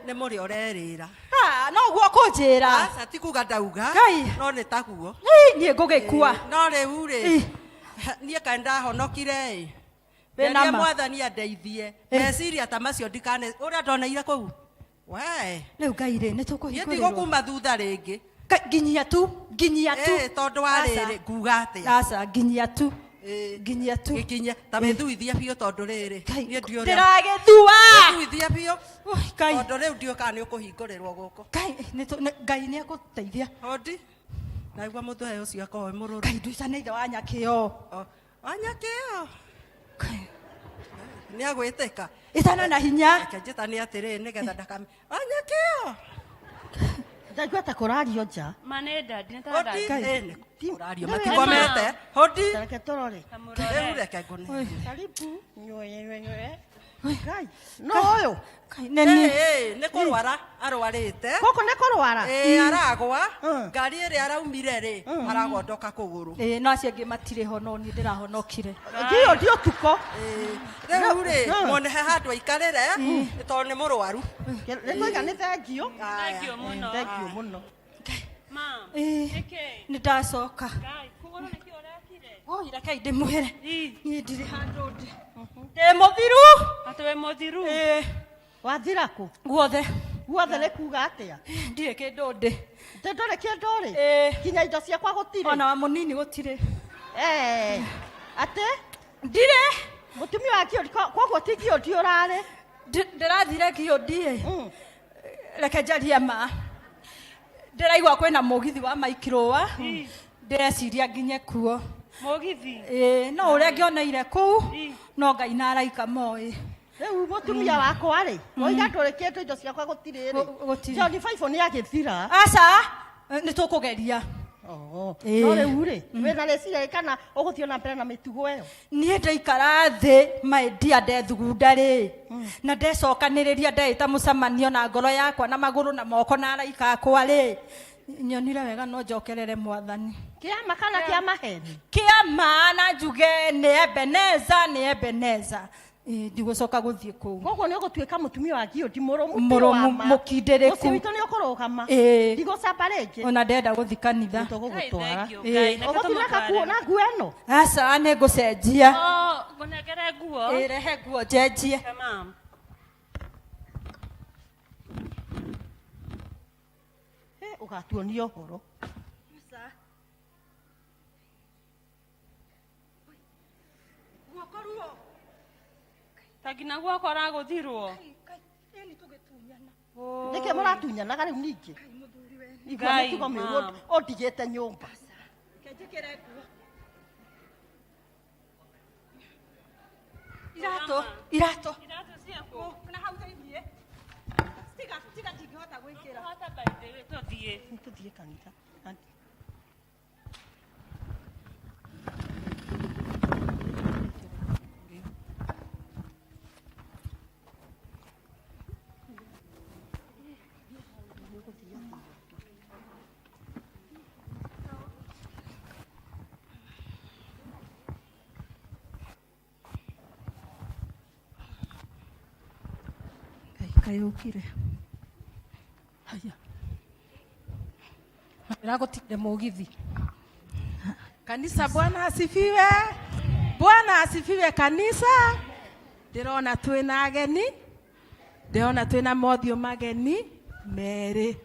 Nĩ mũrĩ ũrerĩra. Ah, no guo kũnjĩra. Aca, ti kuga ndauga. Ngai. No nĩ taguo. Niĩ ngũgĩkua. No rĩu rĩ, niĩ kaĩ ndahonokire ĩ. Wĩna Ngeria ma. mwathani andeithie. Meciria ta macio ndikane, ũrĩa ndoneire kũu. We. Rĩu Ngai rĩ, nĩ Niĩ tũkũhingũrĩrwo. ndigũkuma thutha rĩngĩ. Nginyia tu, nginyia tu. Tondũ wa Aca. rĩrĩ, nguga atĩa? Aca, nginyia tu. Nginyia tu. Gĩkinye, ta wĩthuithie biũ tondũ rĩrĩ, niĩ ndiũĩ ũrĩa- Ndĩragĩthua. Wĩthuithie biũ. Tondũ rĩu ndiũĩ kana nĩ ũkũhingũrĩrwo gũkũ. Ngai, Ngai nĩ egũteithia. Hodi. Naigua mũthee ũcio akorwo e mũrũrũ. Ngai nduicane ithe wa Nyakĩo. Wa Nyakĩo. Nĩ agwĩtĩka. Ĩtana na hinya. Reke njĩtane atĩrĩrĩ nĩgetha ndakame. Wa Nyakĩo. Ndaigua ta kũrario nja. Ma nĩ ndadi nĩ Hodi. ta Nĩ kũrario matikomete. Hodi. Reke tũrore. Rĩu reke ngũne. Karibu. Nywe nywe nywe. Ngai. No ũyũ. Nĩ kũrwara arwarĩte. Gũkũ nĩ kũrwara? Aragwa. Ngari ĩrĩa araumire rĩ, aragondoka kũgũrũ. No acio angĩ matirĩ ho no niĩ ndĩrahonokire. Ngiyo ndi ũtukũ. Rĩu rĩ, muone he handũ aikarĩre, tondũ nĩ mũrwaru. Nĩ twoiga nĩ thengio. Thengio mũno. Thengio mũno. Ma. Nĩ ndacoka. Ngai, kũgũrũ nĩkĩ ũrekire? Oi, rekei ndĩmwĩre. Niĩ ndirĩ handũ ndĩ. Ndĩ mũthiru. Atĩ wĩ mũthiru? Wathira kũ? Guothe. Guothe nĩ kuga atĩa? Ndirĩ kĩndũ ndĩ. Ndĩ ndũrĩ kĩndũ rĩ? Nginya indo ciakwa gũtirĩ. Ona wa mũnini gũtirĩ. Atĩ? Ndirĩ. Mũtumia wa Kĩũndi, koguo ti Kĩũndi ũrarĩ? Ndĩrathire Kĩũndi ĩ. Reke njarie ma. Ndĩraigua kwĩna mũgithi wa maikirũa. Ndĩreciria nginye kuo. Mũgithi? No ũrĩa ngĩoneire kũu, no Ngai na araika moĩ. Rĩu mũtumia wakwa rĩ, woiga ndũrĩ kĩndũ indo ciakwa gũtirĩ rĩ. Gũtirĩ. John Five nĩ agĩthira. Aca, nĩ tũkũgeria. No rĩu rĩ, wĩna rĩciria kana ũgũthiĩ na mbere na mĩtugo ĩyo? Niĩ ndaikara thĩ my dear ndethugunda rĩ, na ndecokanĩrĩria ndeĩta mũcemanio na ngoro yakwa na magũrũ na moko na araika akwa rĩ, nyonire wega no njokerere mwathani. Kĩama kana kĩa maheni? Kĩama na njuge nĩ Ebeneza, nĩ Ebeneza. Ndigũcoka gũthiĩ kũu. Koguo nĩ ũgũtuĩka mũtumia wa Kĩũndi mũrũmu biũ Mũrũmu, wa ma. mũkindĩrĩku. Mũciĩ witũ nĩ ũkũrũgama. Ndigũcamba rĩngĩ. Ona ndenda gũthiĩ kanitha. Tũgũgũtwara. Ngai, reke Ũgũthiĩ na gakuo tũmũtware. na nguo ĩno? Aca, nĩ ngũcenjia. Oh, ngũnengere nguo. Rehe nguo njenjie. Tamam. Ũgatuonia ũhoro. Ta nginya guoko ũragũthirwo. Nĩkĩ mũratunyanaga rĩu ningĩ? Igua Ngai, mĩtugo mĩũru ma'am. ũndigĩte nyũmba. Iratũ, iratũ. Iratũ ciaku. Na hau thĩiniĩ. Tiga, tiga ndingĩhota gwĩkĩra. Ndũkũhota by the way, tũthiĩ. Tũthiĩ kanitha. Kaĩ ũkire. Haya. Ndĩragũtigire mũgithi. Kanisa, Bwana asifiwe. Bwana asifiwe kanisa. Ndĩrona twĩna ageni, ndĩrona twĩna mothiũ mageni merĩ,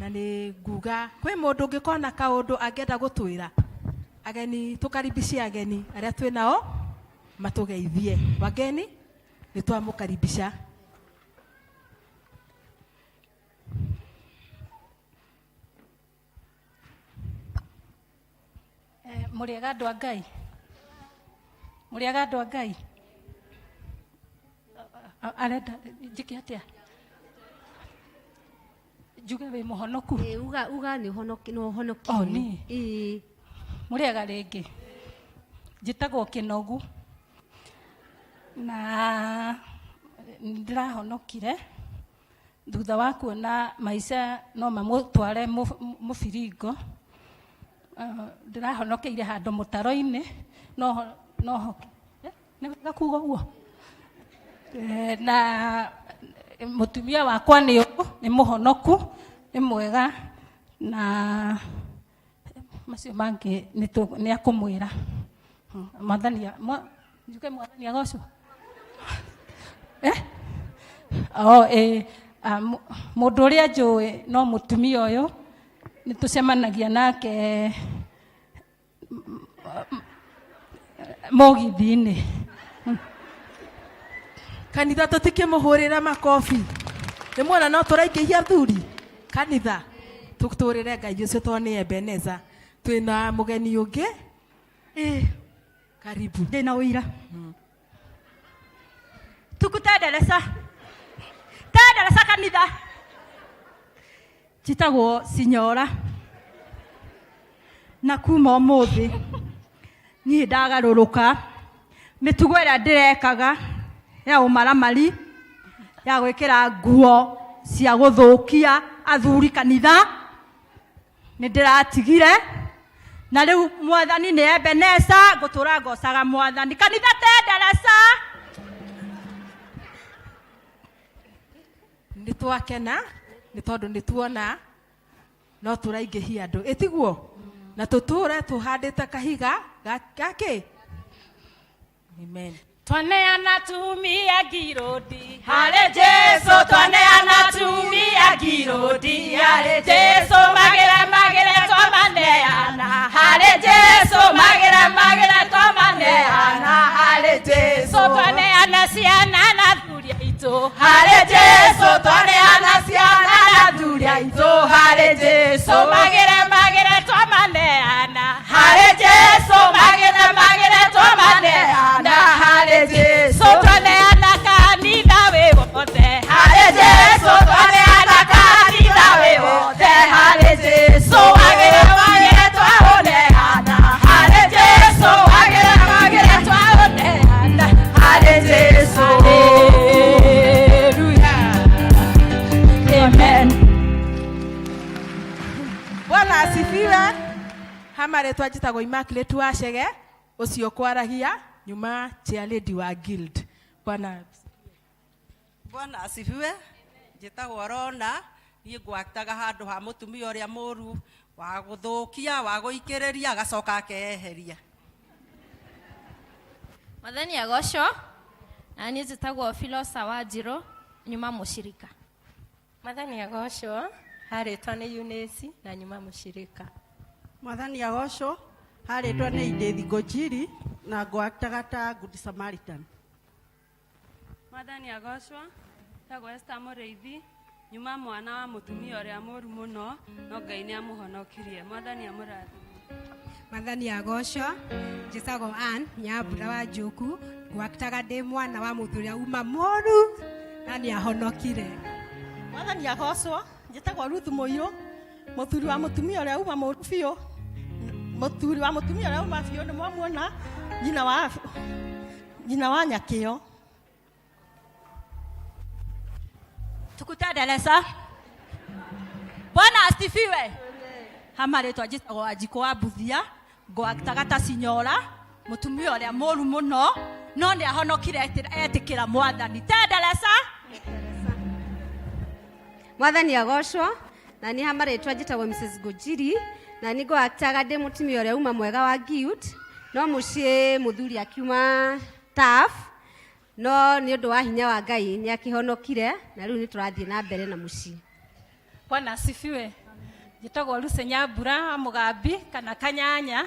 na nĩ nguga kwĩ mũndũ ũngĩkorwo na kaũndũ angĩenda gũtwĩra. Ageni, tũkaribicie ageni arĩa twĩ nao matũgeithie. Wageni nĩ twamũkaribisha. Eh, mũrĩega andũ a Ngai, mũrĩega andũ a Ngai. Arenda njĩke atĩa? Njuge wĩ mũhonoku? Uga uga nĩ ũhonoki nĩ ũhonokire. Oh, niĩ? Mũrĩega rĩngĩ. Njĩtagwo Kĩnogu na nĩndĩrahonokire thutha wa kuona maica no mamũtware mũbiringo. Ndĩrahonokeire handũ mũtaro-inĩ no no nĩ wega kuga ũguo. Na mũtumia wakwa nĩ ũyũ, nĩ mũhonoku, nĩ mwega na macio mangĩ nĩ akũmwĩra. Mwathani, njuge mwathani agocwo? Eh? Oh, eh, mũndũ ũrĩa njũĩ no mũtumia ũyũ, nĩ tũcemanagia nake mũgithi-inĩ. Kanitha tũtikĩmũhũrĩre makobi. Nĩ muona no tũraingĩhia athuri kanitha. Tũtũrĩre Ngai ũcio tondũ nĩ Ebeneza. Twĩna mũgeni ũngĩ. Karibu. Ndĩna ũira. Tukutenderesa. Tenderesa kanitha. Njĩtagwo Sinyora. Na kuma ũmũthĩ niĩ ndagarũrũka mĩtugo ĩrĩa ndĩrekaga ya ũmaramari ya gwĩkĩra nguo cia gũthũkia athuri kanitha nĩ ndĩratigire, na rĩu mwathani nĩ Ebeneza, ngũtũra ngocaga mwathani kanitha tenderesa. Nĩ twakena nĩ tondũ nĩ tuona no tũraingĩhia andũ, ĩtiguo? Na tũtũre tũhandĩte kahiga gakĩ. Amen. Twaneana tumia ngirũndi harĩ Jesu, twaneana tumia ngirũndi harĩ Jesu, magĩre magĩre twamaneana harĩ Jesu, magĩre magĩre twamaneana harĩ Jesu, twaneana ciana na thuri aitũ harĩ Jesu, twaneana ciana na thuri aitũ harĩ Jesu, magĩre magĩre twamaneana harĩ Jesu, magĩre magĩre twamaneana harĩ Jesu, twaneana kanitha wĩ wothe harĩ Jesu, twaneana kanitha wĩ wothe harĩ Jesu, magĩre magĩre twaũneana harĩ Jesu, magĩre magĩre twaũneana harĩ Jesu. Hallelujah. Amen. Bwana asifiwe. Hama rĩtwa njĩtagwo Immaculate Wachege, ũcio kwaragia nyuma chair lady wa guild. Bwana Bwana asifiwe. Njĩtagwo Rona, niĩ ngwaktaga handũ ha mũtumia ũrĩa mũru wa gũthũkia, wa gũikĩrĩria, agacoka akeyeheria. Mwathani agocwo. Na niĩ njĩtagwo Filosa Wanjirũ, nyuma mũcirika. Mwathani agocwo. Harĩtwa nĩ Eunice na nyuma mũcirika. Mwathani agocwo. Harĩtwa nĩ Edith Ngũnjiri na ngwaktaga ta Good Samaritan. Mwathani agocwo. Tagwo Esther Mũrĩithi, nyuma mwana wa mũtumia ũrĩa mũru mũno, no Ngai nĩ amũhonokirie. Mwathani amũrathime. Mwathani agocwo. Njĩtagwo Ann Nyambura wa Njuku, ngwaktaga ndĩ mwana wa mũthuri ũrĩa uma mũru na nĩ ahonokire. Mwathani agocwo. Njĩtagwo Ruth Mũirũ, mũthuri wa mũtumia ũrĩa uma mũru biũ. Mũthuri wa mũtumia ũrĩa uma biũ nĩ mwamuona, nyina wa Nyakĩo. Tukutenderesa. Bwana asifiwe. Hama rĩtwa njĩtagwo Wanjikũ wa Mbuthia, ngwaktaga ta Sinyora, mũtumia ũrĩa mũru mũno, no nĩ ahonokire etĩkĩra mwathani. Tenderesa. Mwathani agocwo na niĩ ha marĩtwa njĩtagwo Mrs. Ngũnjiri na nĩ ngũaktaga ndĩ mũtumia ũrĩa uma mwega wa Guild no mũciĩ mũthuri akiuma TAF no nĩ ũndũ wa hinya wa Ngai nĩ akĩhonokire na rĩu nĩ tũrathiĩ na mbere na mũciĩ. Bwana asifiwe. Njĩtagwo Lucy Nyambura wa Mũgambi kana Kanyanya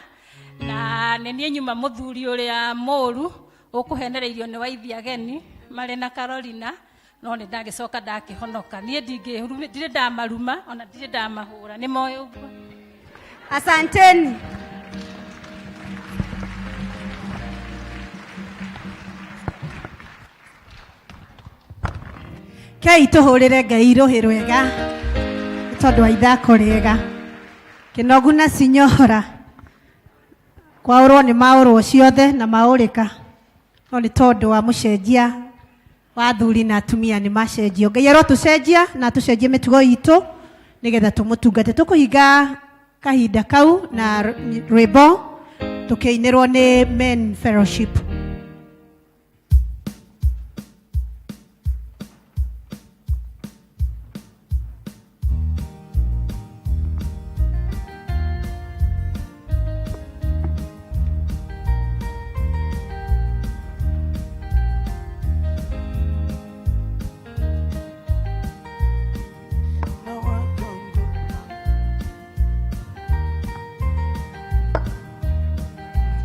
na nĩ niĩ nyuma mũthuri ũrĩa mũru ũkũhenereirio nĩ waithi ageni marĩ na Carolina no nĩ ndagĩcoka ndakĩhonoka. Niĩ ndingĩ ndirĩ ndamaruma ona ndirĩ ndamahũra, nĩ moĩ ũguo. Asanteni. Kei tũhũrĩre Ngai rũhĩ rwega nĩ tondũ wa ithako rĩega. Kĩnogu na Sinyora kwaũrwo nĩ maũrwo ciothe na maũrĩka, no nĩ tondũ wa mũcenjia wa athuri na atumia nĩ macenjio. Ngai arotũcenjia na atũcenjie mĩtugo itũ nĩgetha tũmũtungate. Tũkũhinga kahinda kau na rwĩmbo tũkĩinĩrwo nĩ Men Fellowship.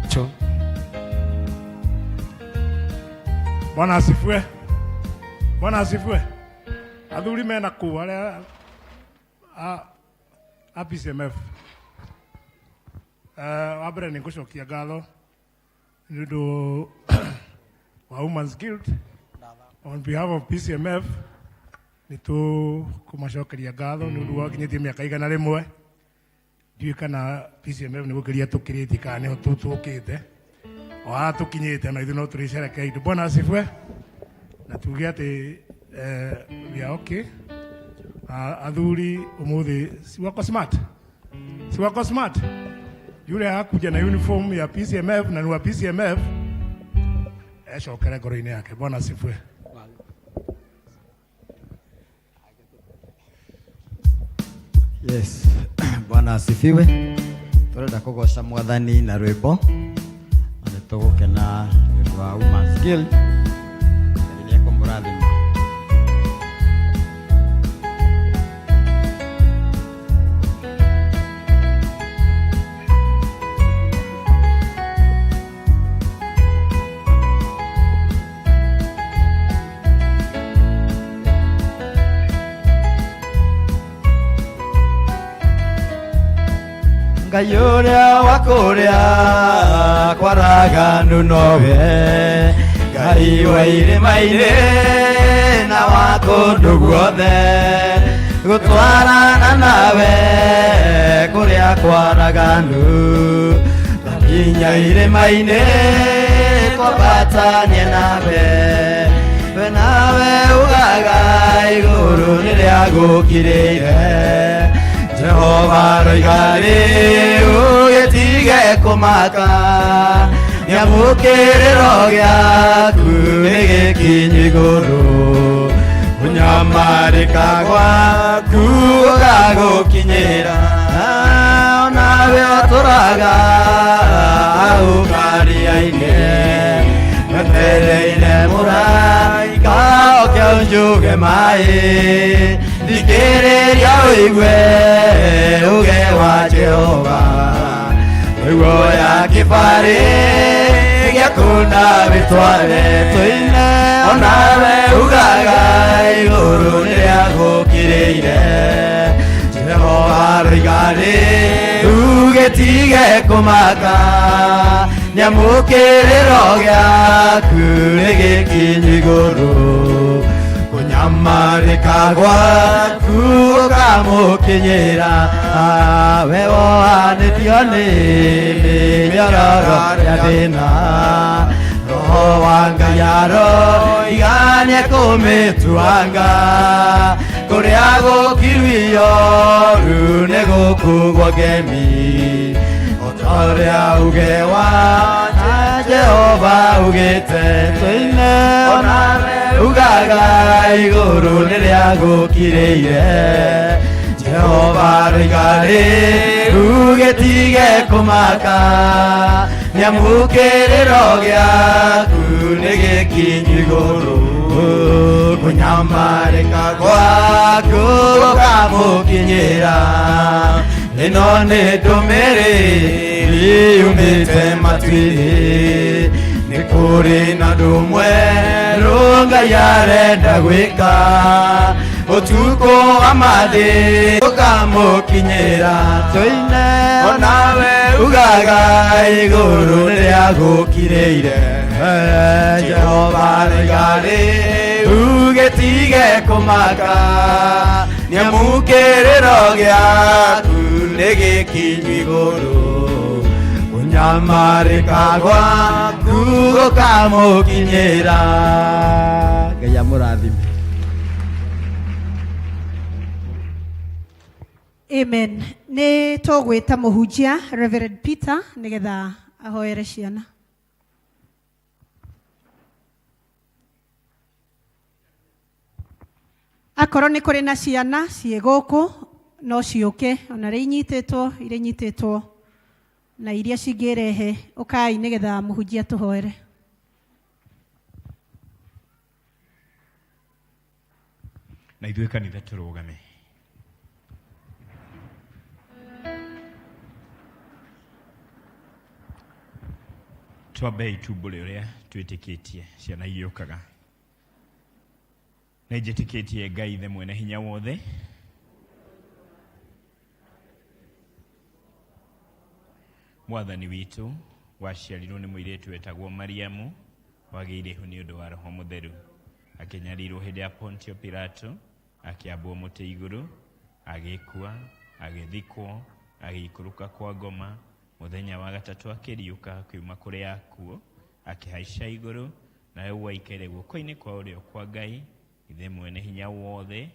Cho. Bwana asifiwe. Bwana asifiwe. Athuri mena kuu aria a PCMF. Wa mbere nĩ ngũcokia ngatho nĩ ũndũ wa Women's Guild on behalf of PCMF nĩ tũkũmacokeria ngatho nĩ ũndũ wa kinyĩtie mĩaka 100. Ndiũĩ kana PCMF nĩ gũkĩria tũkĩrĩtie kana nĩho tũkĩte o haha tũkinyĩte na ithuĩ no tũrĩcerekea indo. Bwana asifiwe. Na tuge atĩ we are okay. Athuri ũmũthĩ si wako smart, si wako smart. Yule hakuja na uniform ya PCMF na ni wa PCMF ecokere ngoro-inĩ yake. Bwana asifiwe. Yes. Bwana asifiwe. Turenda kugoca mwathani na rwimbo na nĩ tũgũkena nĩ ũndũ wa Women's Guild. Ngai nĩ ekũmũrathima. Ngai ũrĩa wa kũrĩa kwaraganu nowe, Ngai wa irĩma-inĩ na wa kũndũ guothe, gũtwarana nawe kũrĩa kwaraganu, nginya irĩma-inĩ twambatanie nawe, we nawe ugaga igũrũ rĩrĩa gũkirĩire. Jehova roiga rĩu gĩtige kũmaka, nĩamũkĩrĩro gĩaku nĩ gĩkinyu igũrũ, kũnyamarĩka gwaku gũgagũkinyĩra, onawe ũtũraga ũkaria-inĩ, wetereire mũraika oke ũnjuge maĩ, thikĩrĩria ũigue uge wa Jehova, nĩguo ya kĩbarĩ gĩaku na wĩtware tũine, onawe ugaga igũrũ rĩrĩa gũkirĩire. Jehova roiga rĩu gĩtige kũmaka, nĩamũkĩrĩro gĩaku nĩ gĩkinyu igũrũ, kũnyamarĩka gwaku gũkamũkinyĩra, we wohanĩtio nĩ mĩnyororo ya thĩna, Roho wa Ngai aroiga nĩekũmĩtuanga, kũrĩa gũkiru ioru nĩgũkugwo ngemi, o ta ũrĩa uge wa Jehova ugĩte tũine onawe ugaga igũrũ rĩrĩa gũkirĩire Jehova roiga rĩu gĩtige kũmaka nĩamu kĩrĩro gĩaku nĩ gĩkinyu igũrũ kũnyamarĩka gwaku gũkamũkinyĩra ĩno nĩ ndũmĩrĩri yumĩte matu-inĩ nĩ kũrĩ na ũndũ mwerũ Ngai arenda gwĩka ũtukũ wa mathĩ ũkamũkinyĩra tũine onawe ugaga igũrũ rĩrĩa gũkirĩire Jehova roiga rĩu gĩtige kũmaka nĩamu kĩrĩro gĩaku nĩ gĩkinyu igũrũ kũnyamarĩka gwaku gũkamũkinyĩra Ngai amũrathime. Amen. Nĩ tũgwĩta mũhunjia Reverend Peter nĩgetha ahoere ciana. Akorwo nĩ kũrĩ na ciana ciĩ gũkũ no ciũke ona rĩ inyitĩtwo iria inyitĩtwo na iria cingĩrehe ũkai nĩgetha mũhunjia tũhoere. Na ithuĩ kanitha tũrũgame. Twambei tumbũre ũrĩa twĩtĩkĩtie ciana igĩũkaga. Nĩ njĩtĩkĩtie Ngai Ithe mwene hinya wothe, Mwathani witũ waciarirwo nĩ mũirĩtu wetagwo Mariamu, wagĩire ihu nĩ ũndũ wa Roho Mũtheru, akĩnyarirwo hĩndĩ ya Pontio Pilato, akĩambwo mũtĩ igũrũ, agĩkua, agĩthikwo, agĩikũrũka kwa ngoma, mũthenya wa gatatũ akĩriũka akiuma kũrĩ akuũ, akĩhaica igũrũ, na rĩu aikaire guoko-inĩ kwa ũrĩo kwa Ngai, Ithe mwene hinya wothe,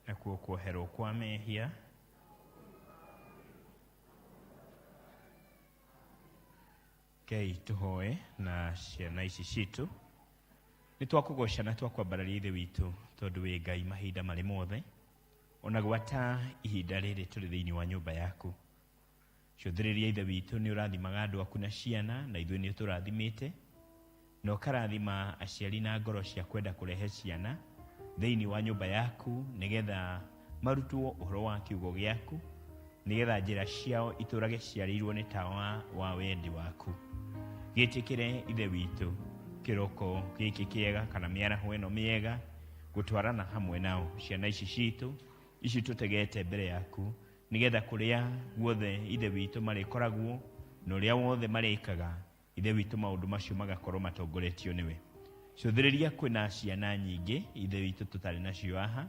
nakuo kuoherwo kwa mehia Rekei tũhoe na ciana ici citũ. Nĩ twakũgoca na twakwambararia Ithe witũ tondũ wĩ Ngai mahinda marĩ mothe, ona gwata ihinda rĩrĩ tũrĩ thĩinĩ wa nyũmba yaku. Cũthĩrĩria Ithe witũ nĩ ũrathimaga andũ aku na ciana na ithuĩ nĩ ũtũrathimĩte na ũkarathima aciari na ngoro cia kwenda kũrehe ciana thĩinĩ wa nyũmba yaku nĩgetha marutwo ũhoro wa kiugo gĩaku nĩgetha njĩra ciao itũrage ciarĩirwo nĩ tawa wa wendi waku. Gĩtĩkĩre Ithe witũ kĩroko gĩkĩ kĩega kana mĩaraho ĩno mĩega gũtwarana hamwe nao ciana ici citũ ici tũtegete mbere yaku nĩgetha kũrĩa guothe Ithe witũ marĩkoragwo na ũrĩa wothe marĩkaga Ithe witũ maũndũ macio magakorwo matongoretio nĩwe. Cũthĩrĩria kwĩna ciana nyingĩ Ithe witũ tũtarĩ nacio haha,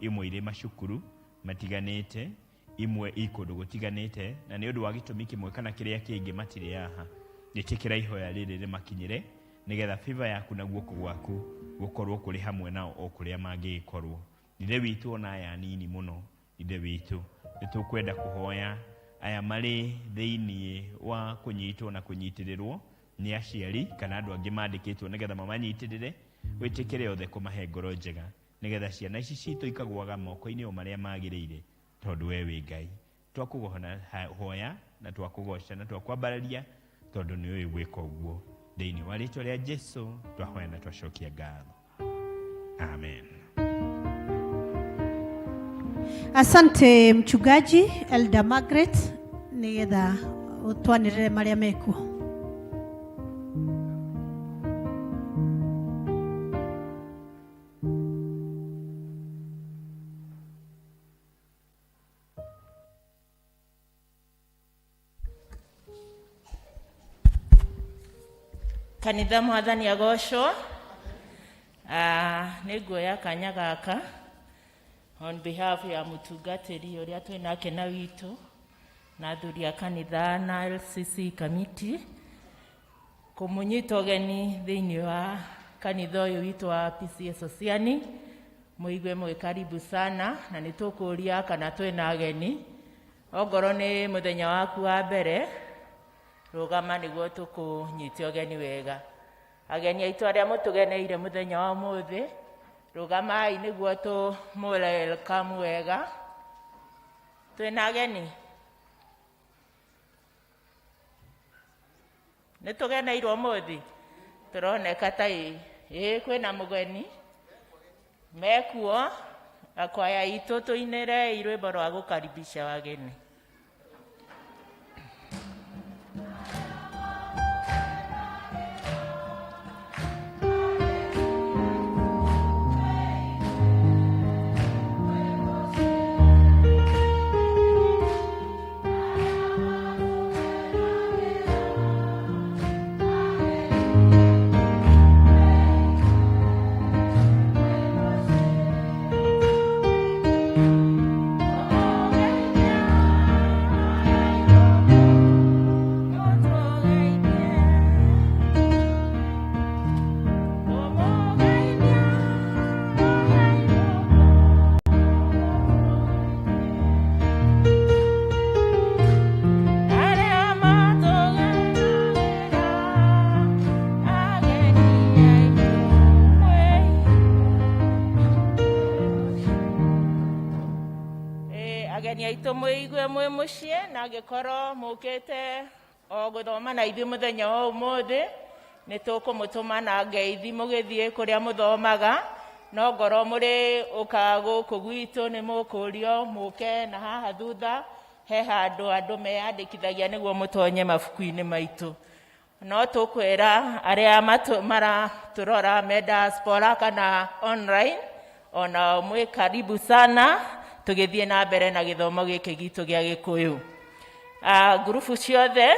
imwe irĩ macukuru matiganĩte, imwe i kũndũ gũtiganĩte, na nĩ ũndũ wa gĩtũmi kĩmwe kana kĩrĩa kĩngĩ matirĩ haha. Ĩtĩkĩra ihoya rĩrĩ rĩmakinyĩre, nĩgetha favor yaku na guoko gwaku gũkorwo kũrĩ hamwe nao o kũrĩa mangĩgĩkorwo. Ithe witũ ona aya anini mũno Ithe witũ, nĩ tũkwenda kũhoya aya marĩ thĩinĩ wa kũnyitwo na kũnyitĩrĩrwo nĩ aciari kana andũ angĩ mandĩkĩtwo nĩgetha mamanyitĩrĩre, wĩtĩkĩre othe kũmahe ngoro njega nĩgetha ciana ici citũ ikagũaga moko-inĩ o marĩa magĩrĩire tondũ we wĩ Ngai. Twakũhoya na twakũgoca na twakwambararia tondũ nĩ ũĩ gwĩka ũguo. Thĩinĩ wa rĩtwa rĩa Jesu twahoya na twacokia ngatho. Amen. Asante mchungaji Elder Margaret nigetha utwanĩrĩre marĩa mekuo. Kanitha mwathani agocwo. Nĩ nguoya kanya gaka on behalf ya mũtungatĩri ũrĩa twĩ nake na witũ na athuri a kanitha na LCC committee kũmũnyita ũgeni thĩinĩ wa Kanitha ũyũ witũ wa PCEA Sosiani. Mũigue mwĩ karibu sana, na nĩ tũkũria kana twĩna ageni. Ongorwo nĩ mũthenya waku wa mbere, rũgama nĩguo tũkũnyite ũgeni wega. Ageni aitũ arĩa mũtũgeneire mũthenya wa ũmũthĩ, rũgamai nĩguo tũmũ welcome wega. Twĩna ageni? Nĩ tũgeneirwo ũmũthĩ? Tũroneka ta ĩ ĩ kwĩna mũgeni mekuo. Akwaya itũ tũinĩrei rwĩmbo rwa gũkaribisha wageni. Ageni aitũ mwĩigue mwĩ mũciĩ, na angĩkorwo mũkĩte o gũthoma na ithuĩ mũthenya wa ũmũthĩ, nĩ tũkũmũtũma na ngeithi mũgĩthiĩ kũrĩa mũthomaga. No ngorwo mũrĩ ũka gũkũ gwitũ, nĩ mũkũrio mũke na haha thutha he handũ andũ meyandĩkithagia nĩguo mũtonye mabuku-inĩ maitũ. No tũkwĩra arĩa maratũrora me diaspora kana online, ona mwĩ karibu sana tũgĩthiĩ na mbere na gĩthomo gĩkĩ gitũ gĩa Gĩkũyũ. Ngurubu ciothe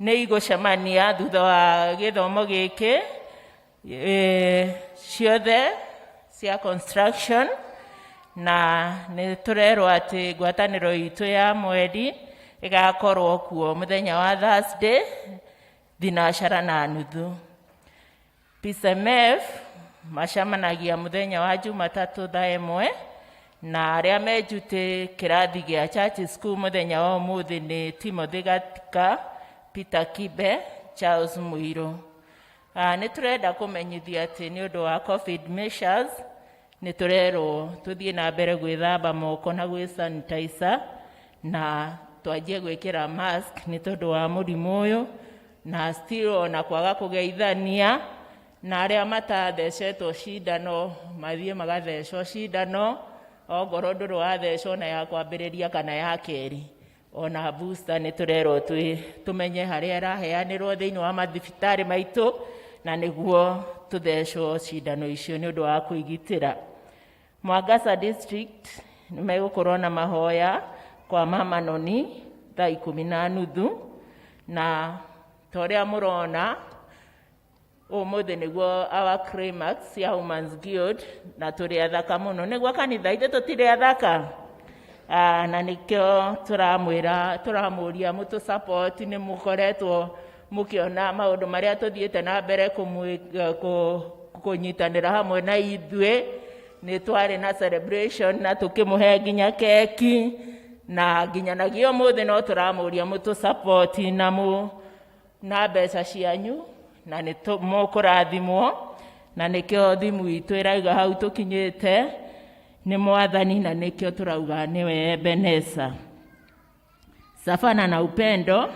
nĩ igũcemania thutha wa gĩthomo gĩkĩ, ciothe cia construction, na nĩ tũrerwo atĩ ngwatanĩro itũ ya mweri ĩgakorwo kuo mũthenya wa Thursday thinacara na nuthu. PCMF macemanagia mũthenya wa Jumatatũ thaa 1, na arĩa me njutĩ kĩrathi gĩa Church School mũthenya wa ũmũthĩ nĩ Timothy Gatika, Peter Kibe, Charles Mũirũ. Nĩ tũrenda kũmenyithia atĩ nĩ ũndũ wa COVID measures nĩ tũrerwo tũthiĩ na mbere gwĩthamba moko na gwĩ sanitizer, na twanjie gwĩkĩra mask nĩ tondũ wa mũrimũ ũyũ, na still ona kwaga kũgeithania, na arĩa matathecetwo cindano mathiĩ magathecwo cindano, ongorwo ndũrĩ wathecwo na ya kwambĩrĩria kana ya kerĩ. Ona booster nĩ tũrerwo tũmenye harĩa ĩraheanĩrwo thĩinĩ wa mathibitarĩ maitũ, na nĩguo tũthecwo cindano icio nĩ ũndũ wa kwĩgitĩra. Mwangaza District nĩ megũkorwo na mahoya kwa Mama Noni thaa ikũmi na nuthu, na ta ũrĩa mũrona ũmũthĩ nĩguo our climax ya Women's Guild, na tũrĩ athaka mũno. Nĩguo kanitha ithe tũtirĩ athaka? Na nĩkĩo tũramũria mũtũ support. Nĩ mũkoretwo mũkĩona maũndũ marĩa tũthiĩte na mbere kũnyitanĩra hamwe na ithuĩ. Nĩ twarĩ na celebration na tũkĩmũhe nginya keki, na nginyanagia ũmũthĩ no tũramũria mũtũ support na mũ na mbeca cianyu, na nĩ mũkũrathimwo. Na nĩkĩo thimu itũ ĩrauga hau tũkinyĩte nĩ Mwathani, na nĩkĩo tũrauga nĩwe Ebeneza. Savana na Upendo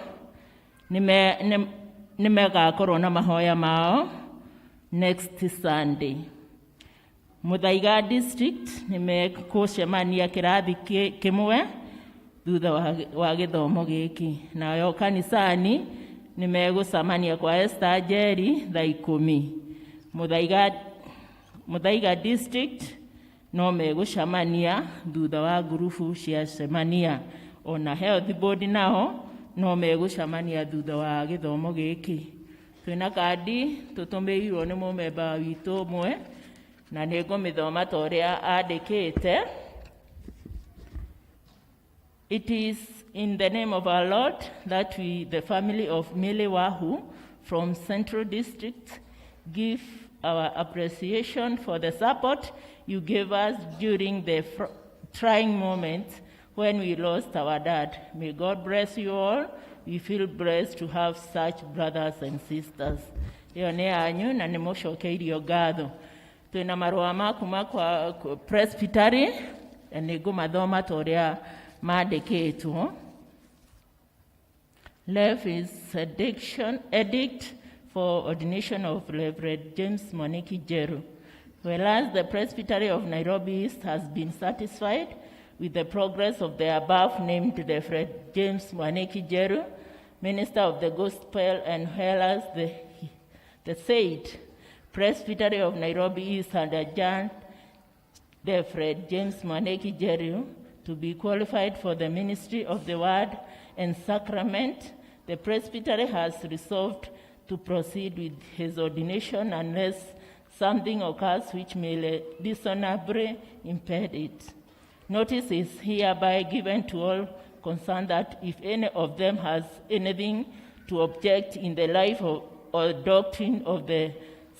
nĩ megakorwo na mahoya mao next Sunday. Muthaiga District nĩ mekũcemania kĩrathi kĩmwe thutha wa gĩthomo gĩkĩ. Nayo kanisani nĩ megũcemania kwa Esther Njeri thaa 10. Muthaiga District no megũcemania thutha wa ngurubu ciacemania. Ona Health Board nao no megũcemania thutha wa gĩthomo gĩkĩ. Twĩna kandi tũtũmĩirwo nĩ mũmemba witũ ũmwe, na nĩ ngũmĩthoma ta ũrĩa andĩkĩte. It is in the name of our Lord that we, the family of Millie Wahu from Central District, give our appreciation for the support you gave us during the trying moments when we lost our dad. May God bless you all. We feel blessed to have such brothers and sisters. Ĩyo nĩ yanyu na nĩ mũcokeirio ngatho. Twĩna marũa ma kuma kwa presbytery na nĩ ngũmathoma ta ũrĩa mandĩkĩtwo. Left is addiction, edict for ordination of Reverend James Mwaniki Njeru. Whereas the Presbytery of Nairobi East has been satisfied with the progress of the above named Reverend James Mwaniki Njeru, Minister of the Gospel, and whereas the said Presbytery of Nairobi East had adjourned Reverend James Mwaniki Njeru to be qualified for the ministry of the word and sacrament, the presbytery has resolved to proceed with his ordination unless something occurs which may dishonorably impede it. Notice is hereby given to all concerned that if any of them has anything to object in the life of, or doctrine of the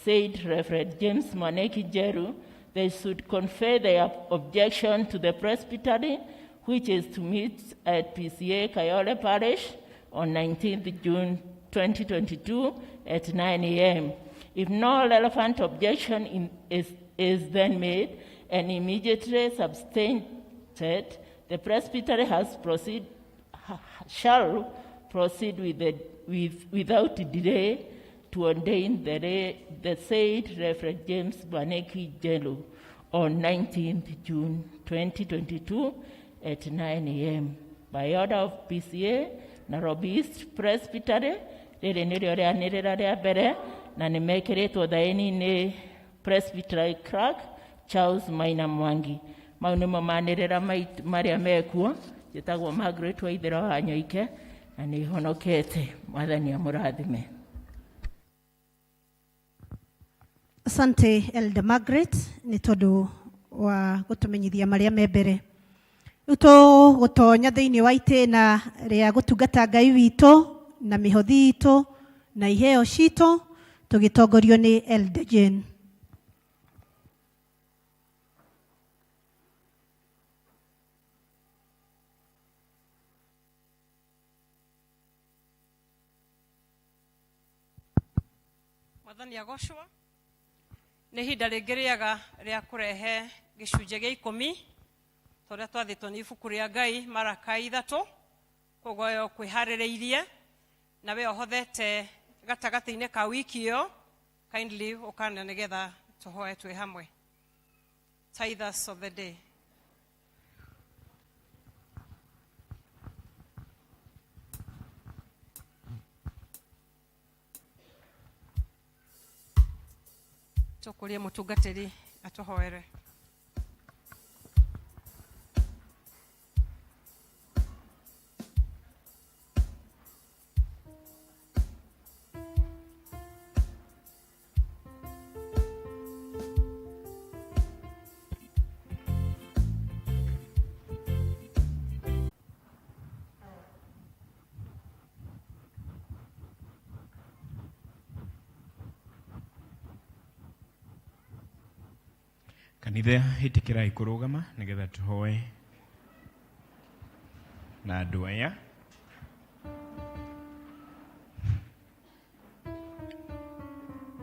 said Reverend James Mwaniki Njeru, they should convey their objection to the presbytery, which is to meet at PCA Kayole Parish on 19th June 2022 at 9 a.m. If no relevant objection is then made and immediately substantiated, the presbytery shall proceed without delay to ordain the said Reverend James Mwaniki Njeru on 19th June 2022 at 9 a.m. By order of PCA, Nairobi East Presbytery, rĩrĩ nĩrĩo rĩanĩrĩra rĩa mbere na nĩ mekĩrĩtwo thaĩni nĩ Presbytery Clerk Charles Maina Mwangi. Mau nĩmo manĩrĩra marĩa mekuo. Njĩtagwo Margaret Waithera wa Nyoike na nĩ honokete. Mwathani amũrathime. Asante Elder Margaret nĩ tondũ wa gũtũmenyithia marĩa me mbere. Rĩu tũgũtonya thĩinĩ wa itĩna rĩa gũtungata Ngai witũ na mĩhothi itũ na iheo citũ tũgĩtongorio nĩ Elder Jane. Mwathani agocwo. Nĩ ihinda rĩngĩ rĩega rĩa kũrehe gĩcunjĩ gĩa 10 ta ũrĩa twathĩtwo nĩ ibuku rĩa Ngai Maraka 3. Koguo we ũkwĩharĩrĩirie na we ũhothete gatagatĩ-inĩ ka wiki ĩyo, kindly ũkana nĩgetha tũhoe twĩ hamwe. Tithers of the day. Tũkũrie mũtungatĩri atũhoere. Kanitha, ĩtĩkĩrai kũrũgama nĩgetha tũhoe na andũ aya.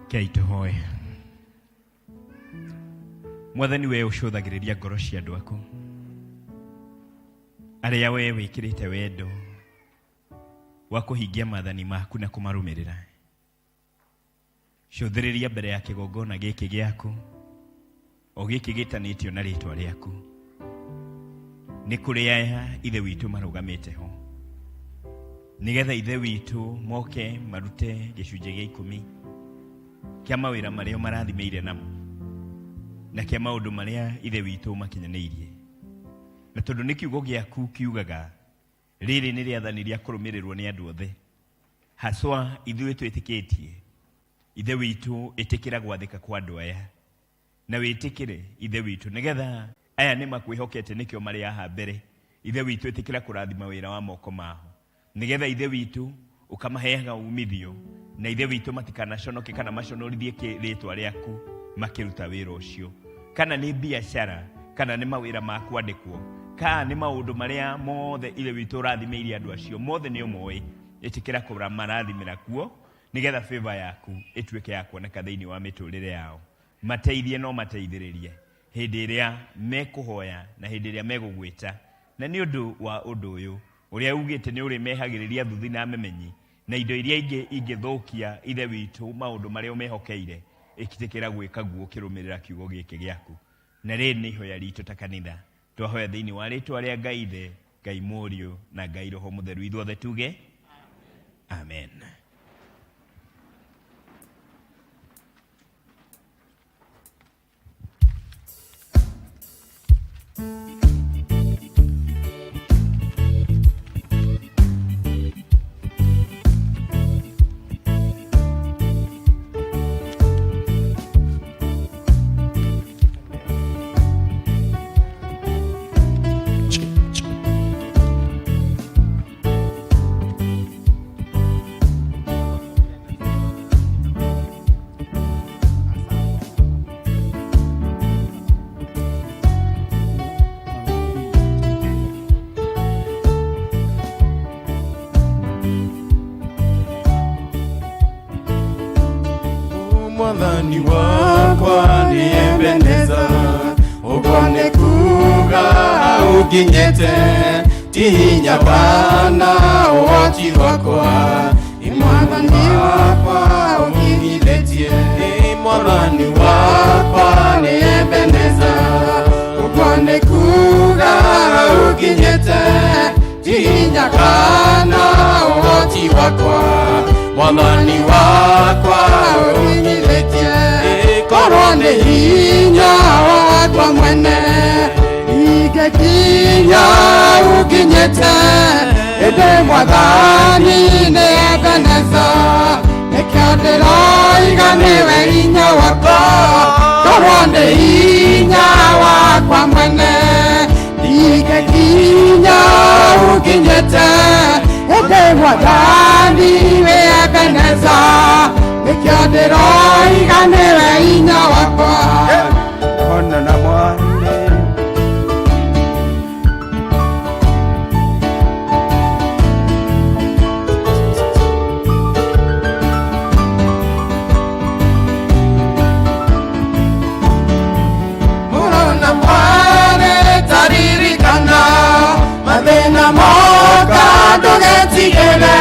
Kei tũhoe. Mwathani, we ũcũthagĩrĩria ngoro cia andũ aku arĩa we wĩkĩrĩte wendo wa kũhingia maathani maku na kũmarũmĩrĩra, cũthĩrĩria mbere ya kĩgongona gĩkĩ gĩaku o gĩkĩ gĩtanĩtio na rĩtwa rĩaku. Nĩ kũrĩ aya, Ithe witũ, marũgamĩte ho nĩgetha, Ithe witũ, moke marute gĩcunjĩ gĩa 10 kĩa mawĩra marĩa marathimĩire namo na kĩa maũndũ marĩa, Ithe witũ, makinyanĩirie. Na tondũ nĩ kiugo gĩaku kiugaga rĩrĩ nĩ rĩathani rĩa kũrũmĩrĩrwo nĩ andũ othe, haswa ithuĩ twĩtĩkĩtie, Ithe witũ, ĩtĩkĩra gwathĩka kwa andũ aya na wĩtĩkĩre, Ithe witũ, nĩgetha aya nĩ makwĩhokete nĩkĩo marĩ haha mbere. Ithe witũ, ĩtĩkĩra kũrathima wĩra wa moko mao nĩgetha, Ithe witũ, Ũkamaheaga umithio na Ithe witũ matikanaconoke kana maconorithie rĩtwa rĩaku makĩruta wĩra ũcio, kana nĩ biacara, kana nĩ mawĩra ma kwandĩkwo, kana nĩ maũndũ marĩa mothe Ithe witũ ũrathimĩire andũ acio mothe nĩ ũmoĩ. Ĩtĩkĩra kũmarathimĩra kuo nĩgetha favor yaku ĩtuĩke ya kuoneka thĩinĩ wa mĩtũrĩre yao. Mateithie no mateithĩrĩrie hĩndĩ ĩrĩa mekũhoya na hĩndĩ ĩrĩa megũgwĩta, na nĩ ũndũ wa ũndũ ũyũ ũrĩa ugĩte nĩ ũrĩmehagĩrĩria thuthi na memenyi na indo iria ingĩ ingĩthũkia Ithe witũ maũndũ marĩa ũmehokeire. Ĩtĩkĩra gwĩka guo ũkĩrũmĩrĩra kiugo gĩkĩ gĩaku. Na rĩrĩ nĩ ihoya ritũ ta kanitha, twahoya thĩinĩ wa rĩtwa rĩa Ngai Ithe, Ngai Mũriũ na Ngai Roho Mũtheru, ithuothe tuge amen. Mwathani wakwa nĩ Ebeneza, ũguo nĩ kuga ũnginyĩte, ti hinya kana ũhoti wakwa, nĩ Mwathani wakwa ũnginyithĩtie. Mwathani wakwa nĩ Ebeneza, ũguo nĩ kuga ũnginyĩte, ti hinya kana ũhoti wakwa, Mwathani wakwa ũnginyithĩtie. Korwo nĩ hinya wakwa mwene ingĩkinya ũkinyĩte, ĩndĩ Mwathani nĩ Ebeneza, nĩkĩo ndĩroiga nĩwe hinya wakwa. Korwo nĩ hinya wakwa mwene ingĩkinya ũkinyĩte, ĩndĩ Mwathani nĩ Ebeneza, nĩkĩo ndĩroiga nĩwe hinya wakwa. Ona na mwana Murona mwane taririkana mathĩna moka ndũgetigĩre,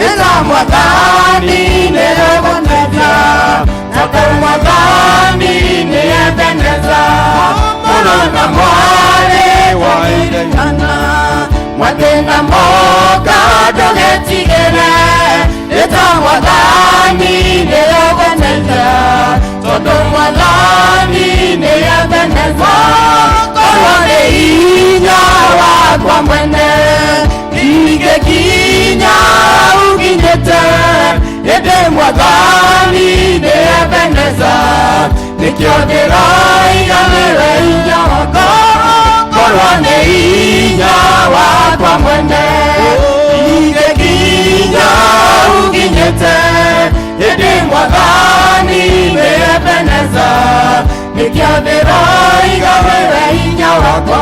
ĩta Mwathani nĩ egũteithia, tondũ Mwathani nĩ Ebeneza. Murona mwane taririkana mathĩna moka ndũgetigĩre, ĩta Mwathani nĩ egũteithia, tondũ Mwathani nĩ Ebeneza. Korwo nĩ hinya wakwa mwene ingĩkinya ũkinyĩte, ĩndĩ Mwathani nĩ Ebeneza, nĩkĩo ndĩroiga nĩwe hinya wakwa. Korwo nĩ hinya wakwa mwene ingĩkinya ũkinyĩte, ĩndĩ Mwathani nĩ Ebeneza, nĩkĩo ndĩroiga nĩwe hinya wakwa.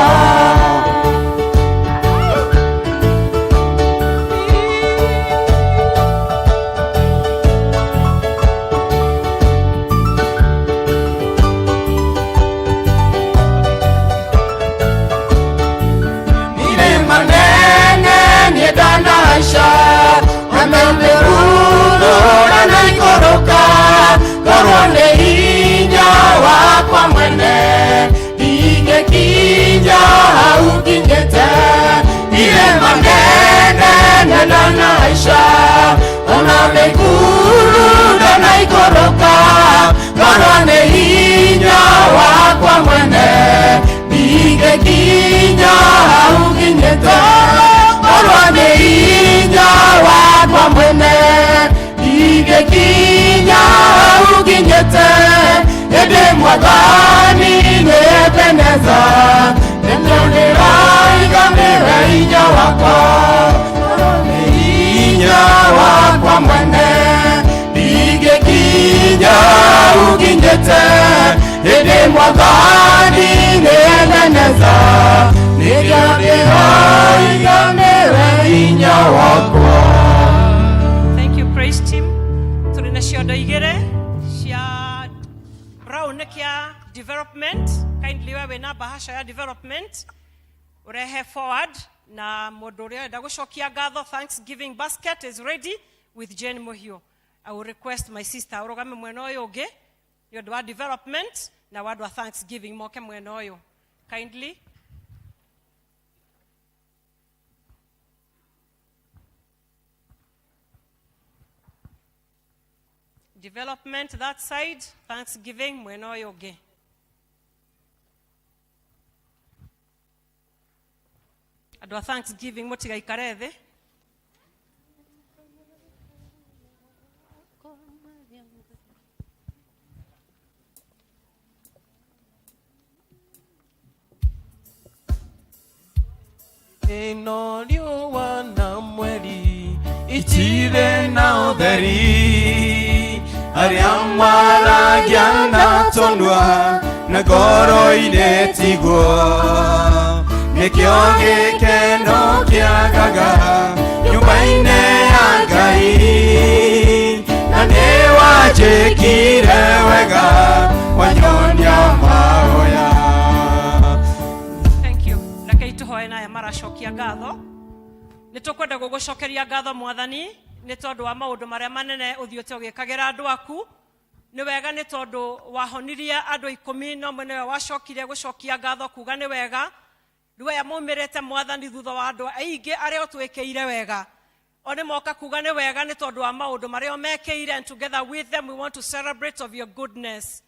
Milima nene niĩ ndanahaica, na mĩrũrũra na ikũrũka, korwo nĩ hinya wakwa mwene ingĩkinya hau nginyĩte. Irĩma nene niĩ ndanahaica, ona mĩkuru ndanaikũrũka, korwo nĩ hinya wakwa mwene ingĩkinya hau nginyĩte. Korwo nĩ hinya wakwa mwene ingĩkinya hau nginyĩte, ĩndĩ Mwathani nĩ Ebeneza, nĩkĩo ndĩroiga nĩwe hinya wakwa. Korwo nĩ hinya Hinya wakwa mwene ndingĩkinya ũkinyĩte ĩndĩ mwathani nĩ Ebeneza nĩkĩo ndĩroiga nĩwe hinya wakwa. Thank you, praise team. Tũrĩ na ciondo igĩrĩ cia brown nĩ kĩa development. Kindly we wĩna bahasha ya development ũrehe forward na mũndũ ũrĩa ũrenda gũcokia ngatho thanksgiving basket is ready with Jane Muhiu. I will request my sister ũrũgame mwena ũyũ ũngĩ nĩ ũndũ wa development na wa andũ a thanksgiving moke mwena ũyũ kindly. Development that side, thanksgiving mwena ũyũ ũngĩ. Andũ a thanksgiving mũtigaikare thĩ. Ĩno riũa na mweri itirĩ na ũtheri arĩa maragia na tũnua na ngoro-inĩ tiguo nĩkĩo gĩkeno kĩagaga nyũmba-inĩ ya Ngai na nĩ wanjĩkire wega wanyonia mahoya. Thank you. Rekei tũhoe na aya maracokia ngatho. Nĩ tũkwenda gũgũcokeria ngatho mwathani nĩ tondũ wa maũndũ marĩa manene ũthiĩte ũgĩkagĩra andũ aku. Nĩ wega nĩ tondũ wahonirie andũ ikũmi na ũmwe nĩwe wacokire gũcokia ngatho kuga nĩ wega. Rĩu aya maumĩrĩte mwathani thutha wa andũ aingĩ arĩa ũtwĩkĩire wega. O nĩ moka kuga nĩ wega nĩ tondũ wa maũndũ marĩa ũmekĩire, and together with them we want to celebrate of your goodness.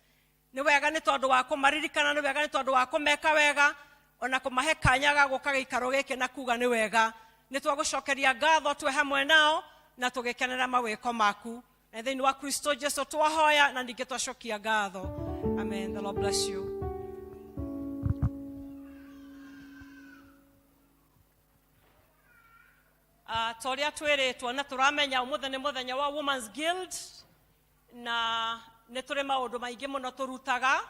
Nĩ wega nĩ tondũ wa kũmaririkana, nĩ wega nĩ tondũ wa kũmeka wega, ona kũmahe kanya ga gũka gĩikaro gĩkĩ na kuga nĩ wega. Nĩ twagũcokeria ngatho twĩ hamwe nao na tũgĩkenera mawĩko maku. Na thĩinĩ wa Kristo Jesu twahoya na ningĩ twacokia ngatho. Amen. The Lord bless you. Ta ũrĩa twĩrĩtwo na tũramenya ũmũthĩ nĩ mũthenya wa Women's Guild na nĩ tũrĩ maũndũ maingĩ mũno tũrutaga,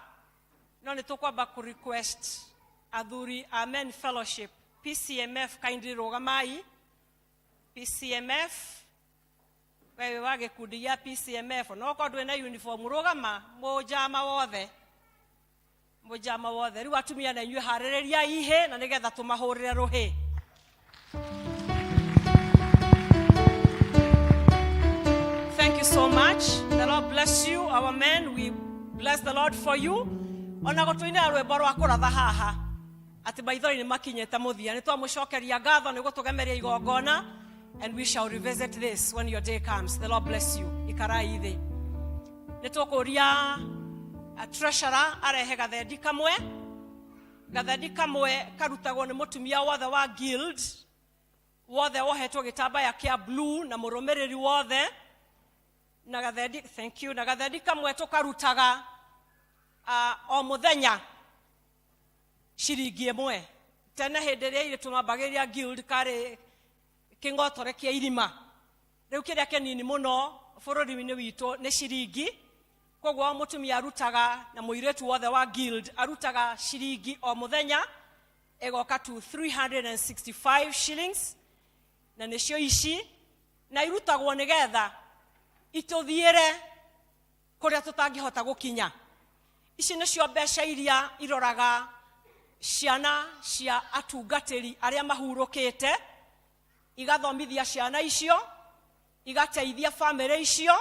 no nĩ tũkwamba kũ request athuri a Men Fellowship PCMF kindly rũgamai. PCMF we wĩ wa gĩkundi gĩa PCMF no korwo ndwĩ na uniform rũgama mũnjama wothe, mũnjama wothe. Rĩu atumia na inyuĩ harĩrĩriai ihĩ na nĩgetha tũmahũrĩre rũhĩ. Thank you so much. The Lord bless you, our men. We bless the Lord for you. Ona gũtũinĩra rwĩmbo rwa kũratha haha atĩ maithori nĩ makinyĩte mũthia. Nĩ twamũcokeria ngatho nĩ gũtũgemeria igongona, and we shall revisit this when your day comes. The Lord bless you. Ikarai thĩ. Nĩ tũkũria treasurer arehe gathendi kamwe. Gathendi kamwe karutagwo nĩ mũtumia wothe wa guild wothe wohetwo gĩtambaya kĩa blue na mũrũmĩrĩri wothe na gathendi, thank you, na gathendi kamwe tũkarutaga o mũthenya ciringi ĩmwe. Tene hĩndĩ ĩrĩa airĩtu mambagĩrĩria guild karĩ kĩng'otore kĩa irima, rĩu kĩrĩa kĩnini mũno bũrũri-inĩ witũ nĩ ciringi. Koguo o mũtumia arutaga na mũirĩtu wothe wa guild arutaga ciringi o mũthenya ĩgoka to 365 shillings, na nĩcio ici na irutagwo nĩgetha itũthiĩre kũrĩa tũtangĩhota gũkinya. Ici nĩcio mbeca iria iroraga ciana cia atungatĩri arĩa mahurũkĩte, igathomithia ciana icio, igateithia bamĩrĩ icio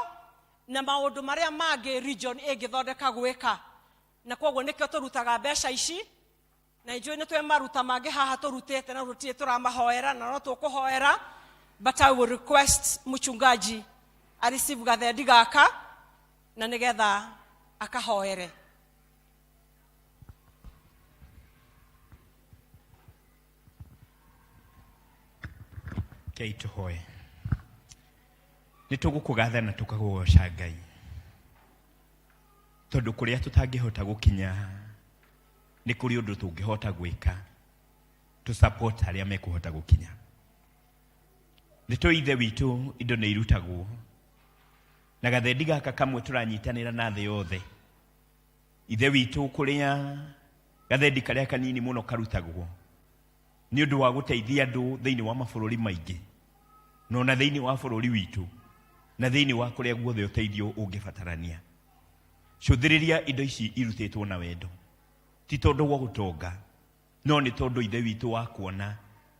na maũndũ marĩa mangĩ region ĩngĩthondeka gwĩka. Na koguo nĩkĩo tũrutaga mbeca ici, na njũĩ nĩ twĩ maruta mangĩ haha tũrutĩte na tũtirĩ tũramahoera na no tũkũhoera, but I will request mchungaji a receive gathendi gaka na nĩgetha akahoere. Rekei tũhoe. Nĩ tũgũkũgatha na tũkagũgoca Ngai, tondũ kũrĩa tũtangĩhota gũkinya nĩ kũrĩ ũndũ tũngĩhota gwĩka tũ support arĩa mekũhota gũkinya. Nĩ tũĩ Ithe witũ indo nĩ irutagwo, na gathendi gaka kamwe tũranyitanĩra na thĩ yothe. Ithe witũ kũrĩa gathendi karĩa kanini mũno karutagwo nĩ ũndũ wa gũteithia andũ thĩinĩ wa mabũrũri maingĩ na ona thĩinĩ wa bũrũri witũ na thĩinĩ wa kũrĩa guothe ũteithio ũngĩbatarania. Cũthĩrĩria indo ici irutĩtwo na wendo, ti tondũ wa ũtonga, no nĩ tondũ Ithe witũ wa kuona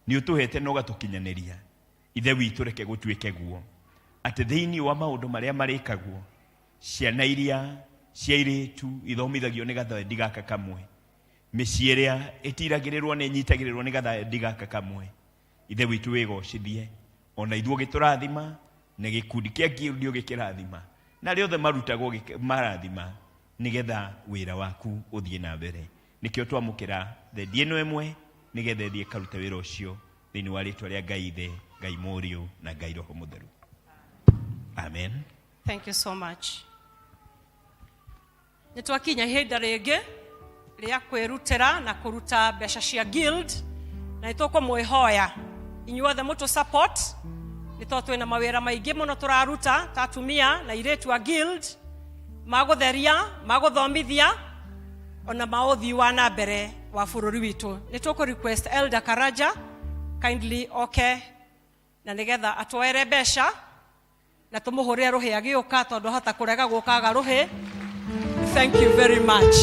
nĩ ũtũhete na ũgatũkinyanĩria. Ithe witũ reke gũtuĩke guo atĩ thĩinĩ wa maũndũ marĩa marĩkagwo, ciana iria cia airĩtu ithomithagio nĩ gathendi gaka kamwe, mĩciĩ ĩrĩa ĩtiragĩrĩrwo nĩ ĩnyitagĩrĩrwo nĩ gathendi gaka kamwe. Ithe witũ wĩgocithie, ona ithuĩ ũgĩtũrathima, na gĩkundi kĩa Guild ũgĩkĩrathima, na arĩa othe marutagwo marathima, nĩgetha wĩra waku ũthiĩ na mbere. Nĩkĩo twamũkĩra thendi ĩno ĩmwe, nĩgetha ĩthiĩ ĩkarute wĩra ũcio thĩinĩ wa rĩtwa rĩa Ngai Ithe, Ngai Mũriũ, na Ngai Roho Mũtheru. Amen. Thank you so much. Nĩ twakinya ihinda rĩngĩ rĩa kwĩrutĩra na kũruta mbeca cia guild, na nĩ tũkũmwĩhoya inyuothe mũtũ support, nĩ tondũ twĩna mawĩra maingĩ mũno tũraruta ta atumia na airĩtu a guild, ma gũtheria, ma gũthomithia, ona ma ũthii wa na mbere wa bũrũri witũ. Nĩ tũkũ request Elder Karaja kindly oke na nĩgetha atwoere mbeca na tũmũhũrĩre rũhĩ agĩũka, tondũ ahota kũrega gũka aga rũhĩ. Thank you very much.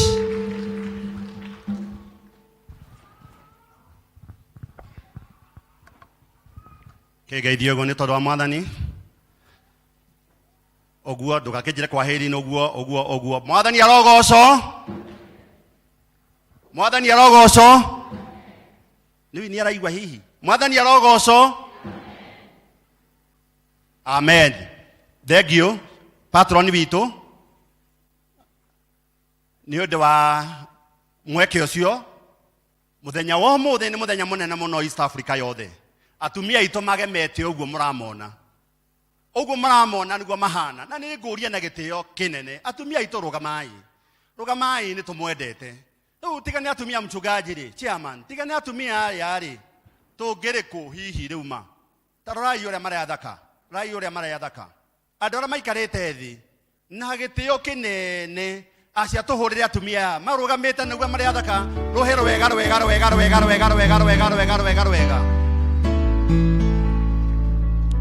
Kĩgeithio ũguo nĩ tondũ wa Mwathani. Ũguo ndũgakĩnjĩre kwahĩri-inĩ ũguo ũguo ũguo. Mwathani arogocwo. Mwathani arogocwo. Nĩ nĩ araigua hihi. Mwathani arogocwo. Amen. Thank you patron witũ nĩ ũndũ wa mweke ũcio. Mũthenya wa ũmũthĩ nĩ mũthenya mũnene mũno East Africa yothe. Atumia aitũ magemete ũguo mũramona. Ũguo mũramona nĩguo mahana. Na nĩ ngũria na gĩtĩo kĩnene. Atumia aitũ rũgamai. Rũgamai nĩ tũmwendete. Rĩu tiga nĩ atumia mchungaji rĩ, chairman, tiga nĩ atumia aya rĩ, tũngĩrĩ kũ hihi rĩu ma? Ta rorai ũrĩa mareathaka. Rorai ũrĩa mareathaka. Andũ arĩa maikarĩte thĩ na gĩtĩo kĩnene, acia tũhũrĩre atumia aya marũgamĩte nĩguo marĩ athaka rũhĩ rwega rwega rwega rwega rwega rwega rwega rwega rwega rwega.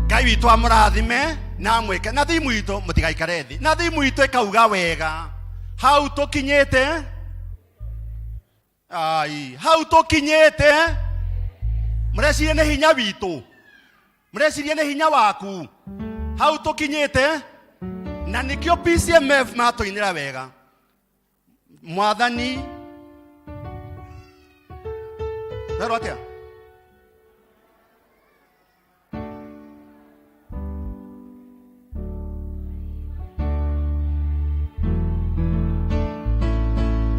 Ngai witũ amũrathime na amwĩke na thimu itũ mũtigaikare thĩ na thimu itũ ĩkauga wega hau tũkinyĩte ai hau tũkinyĩte. Mũreciria nĩ hinya witũ, mũreciria nĩ hinya waku, hau tũkinyĩte. Na nĩkĩo PCMF matũinĩra wega Mwathani werwo atĩa?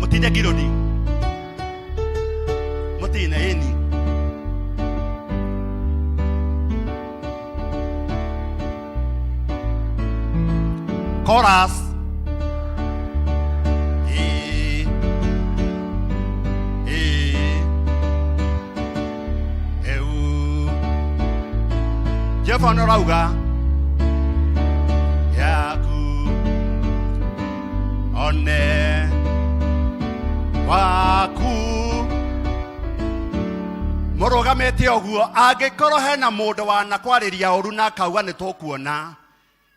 Mũtinde ngirũndi mũtine ĩni chorus. Ĩ, ĩ, eu Jehova nĩ ũrauga yaku one waku mũrũgamĩte ũguo. Angĩkorwo hena mũndũ wanakwarĩria ũru na akauga nĩ tũkuona,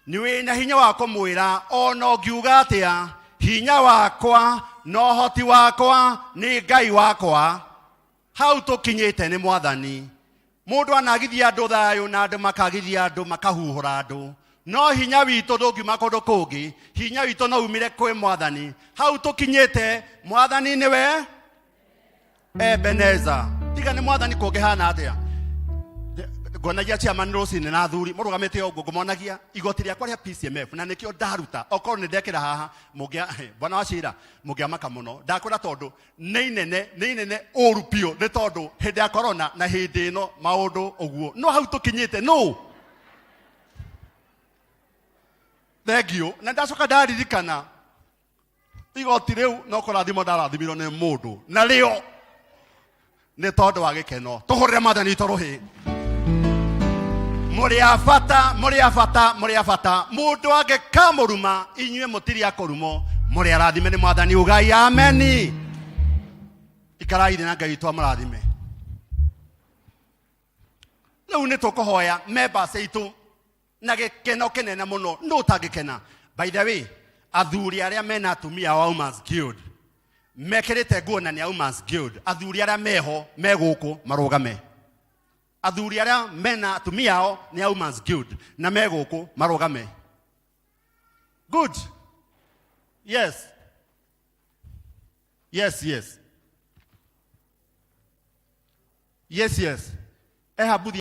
nĩ wĩna hinya wa kũmwĩra ona ũngiuga atĩa, hinya wakwa na ũhoti wakwa nĩ Ngai wakwa. Hau tũkinyĩte nĩ Mwathani. Mũndũ anagithia andũ thayũ na andũ makagithia andũ makahuhũra andũ, no hinya witũ ndũngiuma kũndũ kũngĩ, hinya witũ no umire kwĩ Mwathani. Hau tũkinyĩte Mwathani nĩwe Ebeneza. Tiga nĩ Mwathani kũngĩhana atĩa? Ngonagia chairman rũcinĩ na athuri mũrũgamĩte ũguo, ngũmonagia igoti rĩakwa rĩa PCMF na nĩkĩo ndaruta okorwo nĩ ndekĩra haha mũngĩa bwana wa cira mũngĩamaka mũno. Ndakwĩra tondũ nĩ inene, nĩ inene ũru biũ, nĩ tondũ hĩndĩ ya corona na hĩndĩ ĩno maũndũ ũguo no hau tũkinyĩte no thank you. Na ndacoka ndaririkana igoti rĩu no kũrathimwo ndarathimirwo nĩ mũndũ narĩo nĩ tondũ wa gĩkeno. Tũhũrĩre Mwathani witũ rũhĩ. Mũrĩ a bata, mũrĩ a bata, mũrĩ a bata. Mũndũ angĩkamũruma, inyuĩ mũtirĩ a kũrumwo, mũrĩ arathime nĩ Mwathani. Ugai ameni. Ikarai thĩ na Ngai witũ amũrathime. Rĩu nĩ tũkũhoya members aitũ na gĩkeno kĩnene mũno. Nũ ũtangĩkena? By the way, athuri arĩa mena atumia a Women's Guild mekĩrĩte nguo na nĩ a Women's Guild, athuri arĩa meho me gũkũ marũgame. Athuri arĩa mena atumia ao nĩ a Women's Guild na me gũkũ marũgame. Good. Yes. Yes, yes. Yes, yes. Eha buthi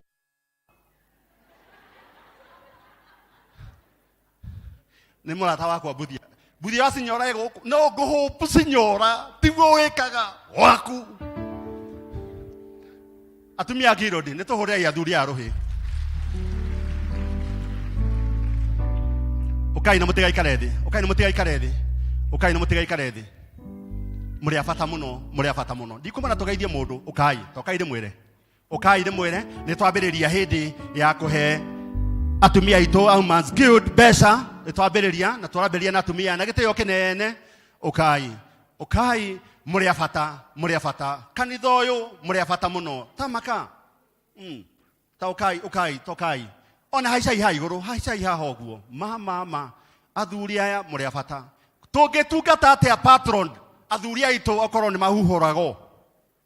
nĩ mũrata wakwa Mbuthia. Mbuthia wa sinyora ĩ gũkũ. No ngũhũpu sinyora tiguo wĩkaga waku. Atumia a Ngirodi nĩ tũhũrei athuri a rũhĩ. Ũkai na mũtigaikare thĩ. Ũkai na mũtigaikare thĩ. Ũkai na mũtigaikare thĩ. Mũrĩ a bata mũno, mũrĩ a bata mũno. Ndikumana tũgeithie mũndũ, ũkai, tokai ndĩmwĩre. Ũkai ndĩmwĩre nĩ twambĩrĩria hĩndĩ ya kũhe atumia aitũ a Women's Guild mbeca. Nĩ twambĩrĩria na tũrambĩrĩria na atumia na gĩtĩo kĩnene. Ũkai, ũkai, mũrĩ a bata, mũrĩ a bata. Kanitha ũyũ mũrĩ a bata mũno. Tamaka. Ta ũkai, ũkai, tokai. Ona haicai haha igũrũ, haicai haha ũguo. Ma, ma, ma. Athuri aya mũrĩ a bata. Tũngĩtungata atĩa patron athuri aitũ okorwo nĩ mahuhũragwo?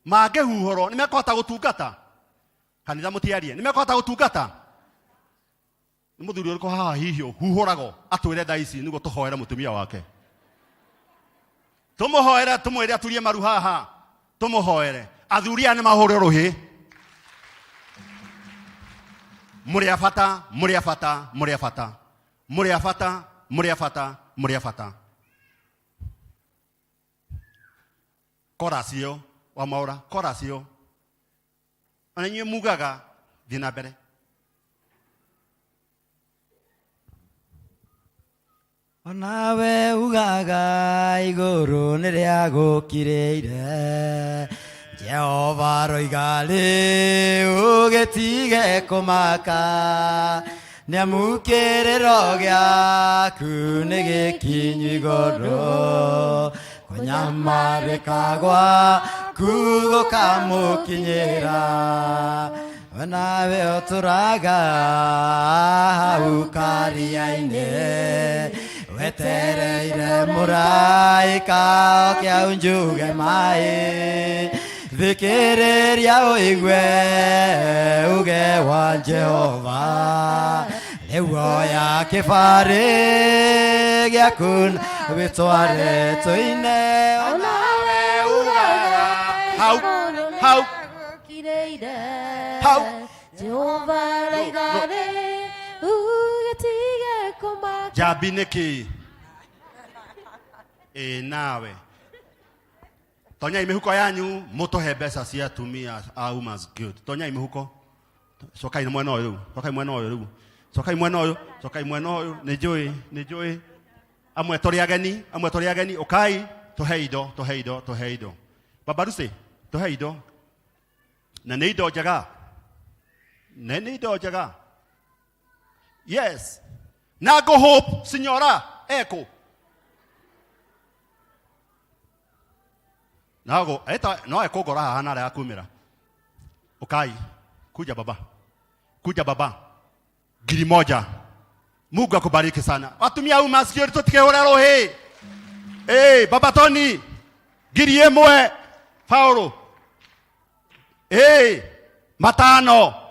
Mangĩhuhũrwo nĩ mekũhota gũtungata? Kanitha mũtiarie, nĩ mekũhota gũtungata? Nĩ mũthuri ũrĩkũ haha hihi ũhuhũragwo atwĩre thaa ici nĩguo tũhoere mũtumia wake? Tũmũhoere, tũmwĩre aturie maru haha, tũmũhoere. Athuri aya nĩ mahũre rũhĩ. Mũrĩ a bata, mũrĩ a bata, mũrĩ a bata. Mũrĩ a bata, mũrĩ a bata, mũrĩ a bata. Chorus ĩyo, wa Mwaũra, chorus ĩyo. Ona inyuĩ mugaga, thiĩ na mbere. Onawe ugaga igũrũ nĩ rĩagũkirĩire. Jehova aroiga rĩu gĩtige kũmaka, nĩamu kĩrĩro gĩaku nĩ gĩkinyu igũrũ. Kũnyamarĩka gwaku gũkamũkinyĩra. We nawe ũtũraga hau karia-inĩ, wetereire mũraika oke aunjuge maĩ. Thikĩrĩria ũigue uge wa Jehova, rĩu oya kĩbarĩ gĩaku na wĩtware tũine. Onawe ugaga hau hau hau Jehova aroiga rĩu gĩtige kũmaka. Njambi nĩ kĩĩ? Ĩ nawe. Tonyai mĩhuko yanyu mũtũhe mbeca cia atumia a Women's Guild. Tonyai mĩhuko. Cokai na mwena ũyũ rĩu. Cokai mwena ũyũ rĩu. Cokai mwena ũyũ. Cokai mwena ũyũ. Nĩ njũĩ, nĩ njũĩ. Amwe tũrĩ ageni, amwe tũrĩ ageni. Ũkai tũhe indo, tũhe indo, tũhe indo. Baba Lucy, tũhe indo. Na nĩ indo njega. Na nĩ indo njega. Yes. Na go hope, signora, eko. Nago, eta, no ekũngora haha na arĩa akumĩra. Ukai, kuja baba. Kuja baba. Ngiri moja. Mungu akubariki sana. Watumia au masikio tutikehũre rũhĩ. Hey, baba Tony. Ngiri ĩmwe. Paulo. Hey, matano.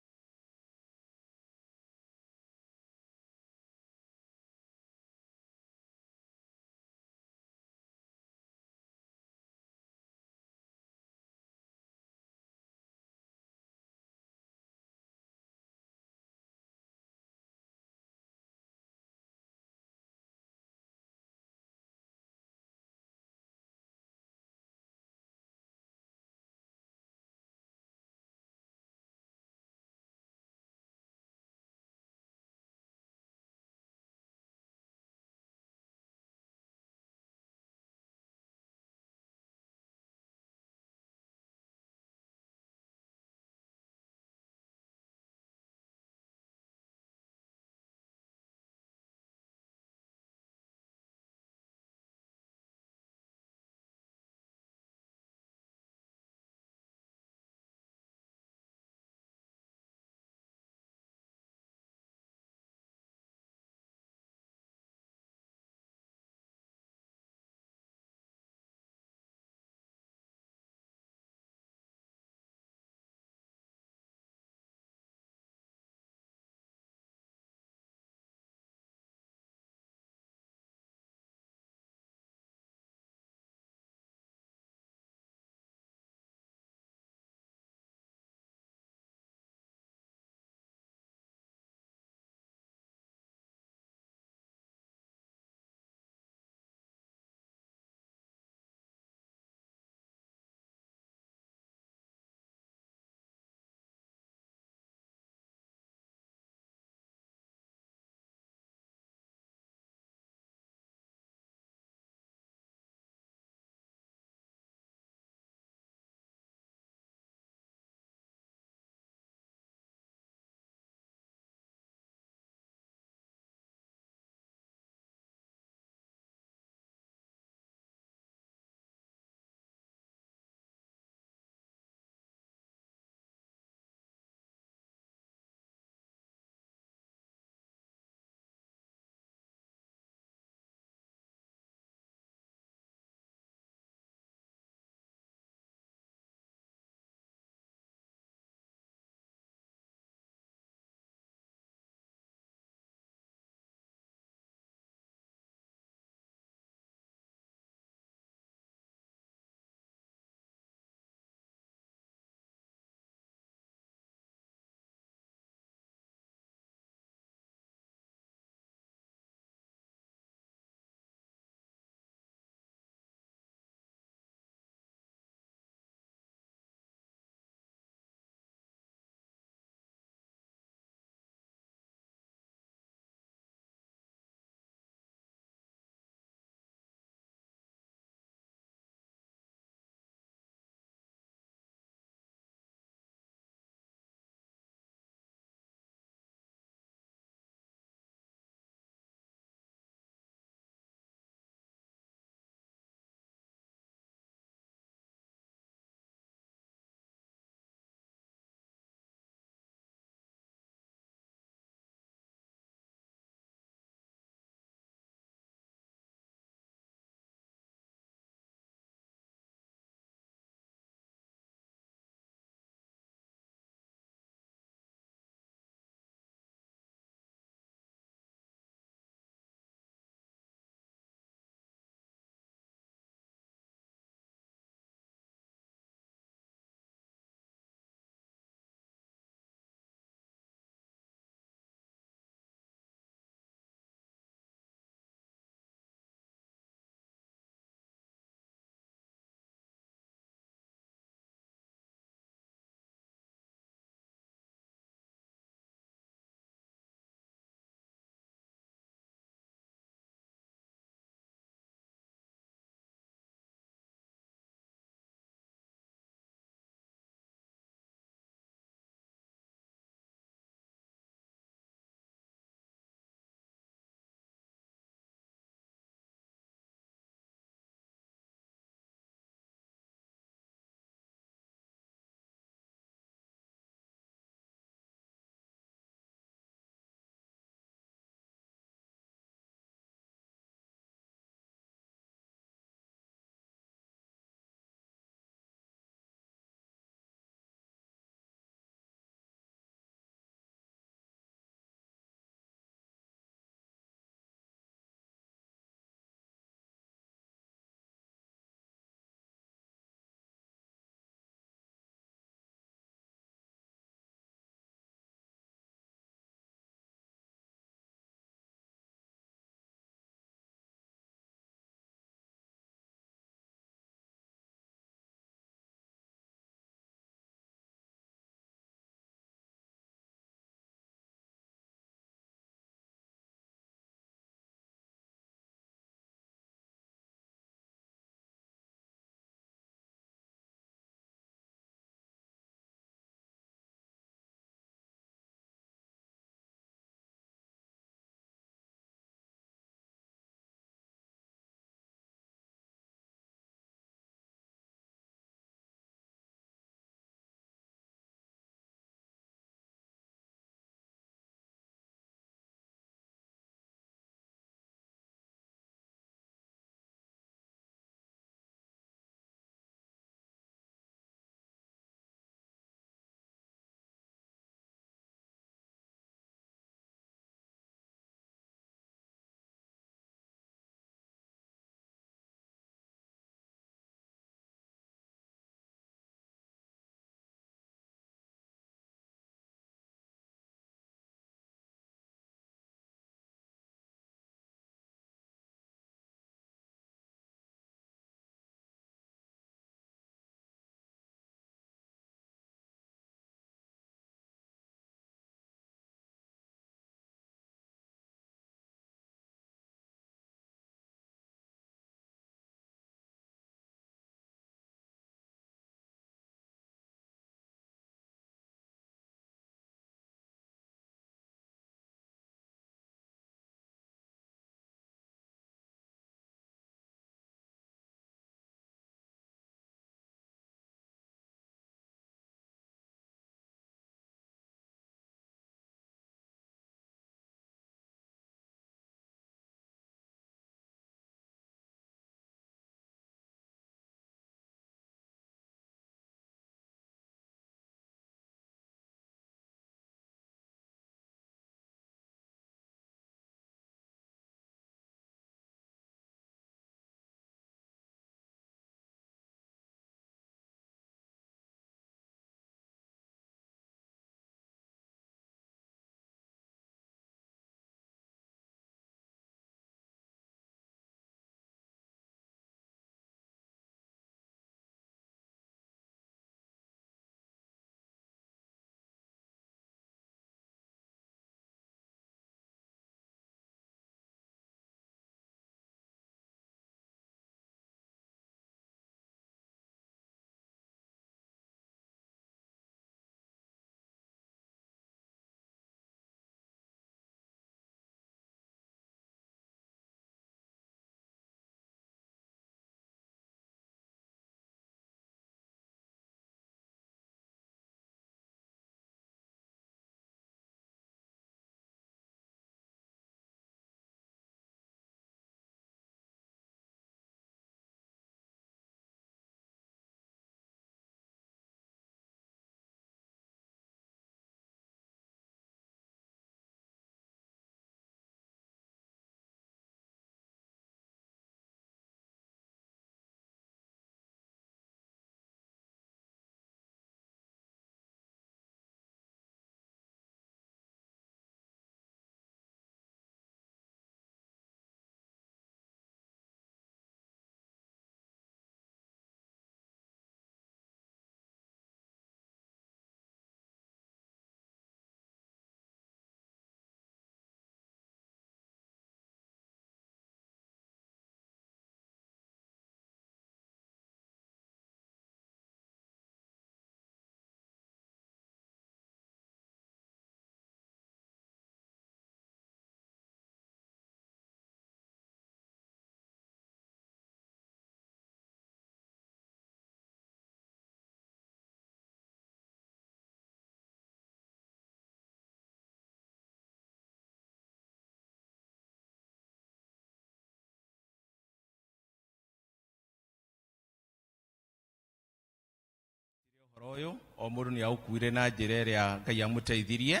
Ũhoro ũyũ o mũndũ nĩ aũkuire na njĩra ĩrĩa Ngai amũteithirie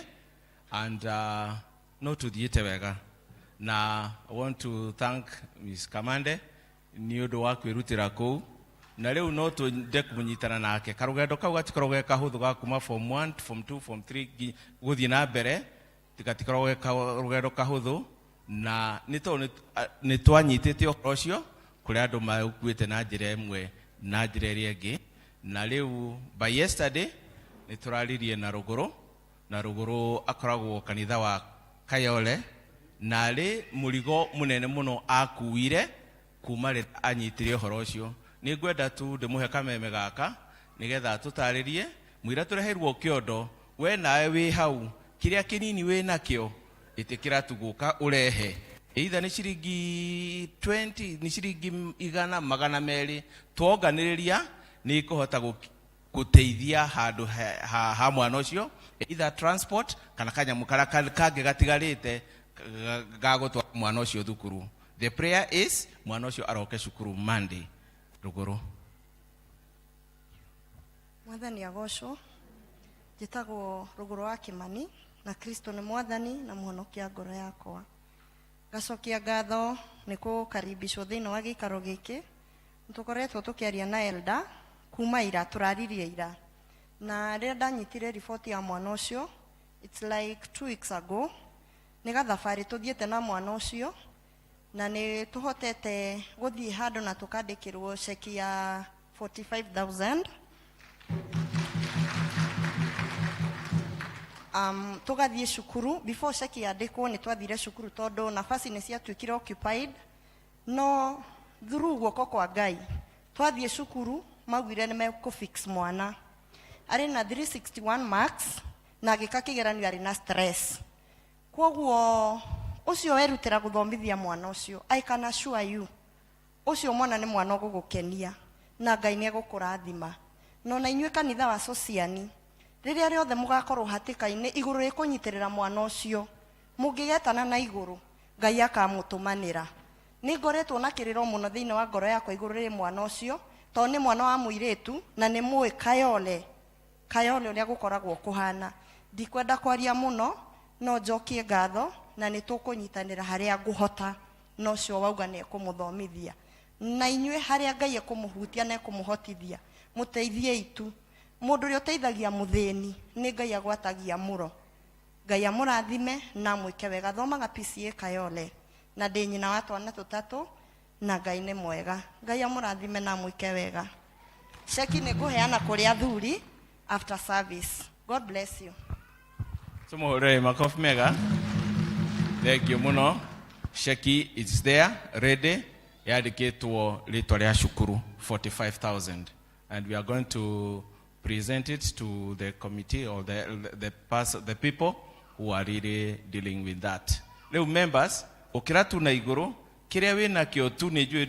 and no tũthiĩte wega na I want to thank Miss Kamande nĩ ũndũ wa kwĩrutĩra kũu na rĩu no twende kũnyitana nake karũgendo kau gatikoragwo ge kahũthũ ga kuma form 1 form 2 form 3 gũthiĩ na mbere gatikoragwo ge karũgendo kahũthũ na nĩ tondũ nĩ twanyitĩte ũhoro ũcio kũrĩ andũ maũkuĩte na njĩra ĩmwe na njĩra ĩrĩa ĩngĩ na rĩu by yesterday nĩ tũraririe na Rũgũrũ na Rũgũrũ akoragwo kanitha wa Kayole na arĩ mũrigo mũnene mũno akuire kuma rĩrĩa anyitire ũhoro ũcio. Nĩ ngwenda tu ndĩmũhe kameme gaka nĩgetha tũtarĩrie mũira tũreheirwo kĩondo we nawe wĩ hau kĩrĩa kĩnini wĩ nakĩo ĩtĩkĩra tu gũka ũrehe either nĩ ciringi 20 nĩ ciringi igana magana merĩ twonganĩrĩria nĩ ikũhota gũteithia handũ ha mwana ũcio either transport kana kanyamũ karĩa kangĩ gatigarĩte ga gũtwara mwana ũcio thukuru. The prayer is mwana ũcio aroke cukuru Monday. Rũgũrũ. Mwathani agocwo. Njĩtagwo Rũgũrũ wa Kĩmani na Kristo nĩ Mwathani na mũhonokia ngoro yakwa. Ngacokia ngatho nĩ kũkaribishwo thĩinĩ wa gĩikaro gĩkĩ. Nĩtũkoretwo tũkĩaria na elder kuma ira, tũraririe ira. Na rĩrĩa ndanyitire riboti ya mwana ũcio, it's like 2 weeks ago, nĩ gathabarĩ tũthiĩte na mwana ũcio, na nĩ tũhotete gũthiĩ handũ na tũkandĩkĩrwo ceki ya 45,000. Tũgathiĩ cukuru, before ceki yandĩkwo nĩ twathire cukuru tondũ nafasi nĩ ciatuĩkire occupied, no through guoko kwa Ngai twathiĩ cukuru maugire nĩ mekũfix mwana. Arĩ na 361 marks na agĩka kĩgeranio arĩ na stress. Kwoguo ũcio werutĩra gũthomithia mwana ũcio, I can assure you, ũcio mwana nĩ mwana ũgũgũkenia na Ngai nĩ egũkũrathima. No na inyuĩ kanitha wa Sociani, rĩrĩa rĩothe mũgakorwo hatĩka-inĩ igũrũ rĩkũnyitĩrĩra mwana ũcio, mũngĩgetana na igũrũ, Ngai akamũtũmanĩra. Nĩ ngoretwo na kĩrĩro mũno thĩinĩ wa ngoro yakwa igũrũ rĩ mwana ũcio, tondũ nĩ mwana wa mũirĩtu na nĩ mũĩ Kayole, Kayole ũrĩa gũkoragwo kũhana. Ndikwenda kwaria mũno, no njokie ngatho na nĩ tũkũnyitanĩra harĩa ngũhota na ũcio wauga nĩ ekũmũthomithia. Na inyuĩ harĩa Ngai ekũmũhutia na ekũmũhotithia, mũteithiei tu. Mũndũ ũrĩa ũteithagia mũthĩni nĩ Ngai agwatagia mũro. Ngai amũrathime na amwĩke wega. Thomaga PCA Kayole na ndĩ nyina wa twana tũtatũ na Ngai nĩ mwega. Ngai amũrathime na amwĩke wega. Ceki nĩ ngũheana kũrĩ athuri after service. God bless you. Tumuhurire makofi mega. Thank you muno. Ceki is there ready. Yandĩkĩtwo rĩtwa rĩa cukuru 45,000 and we are going to present it to the committee or the people who are really dealing with that. Rĩu members, ũkĩra tu na igũrũ kĩrĩa wĩnakĩo tu nĩ njũĩ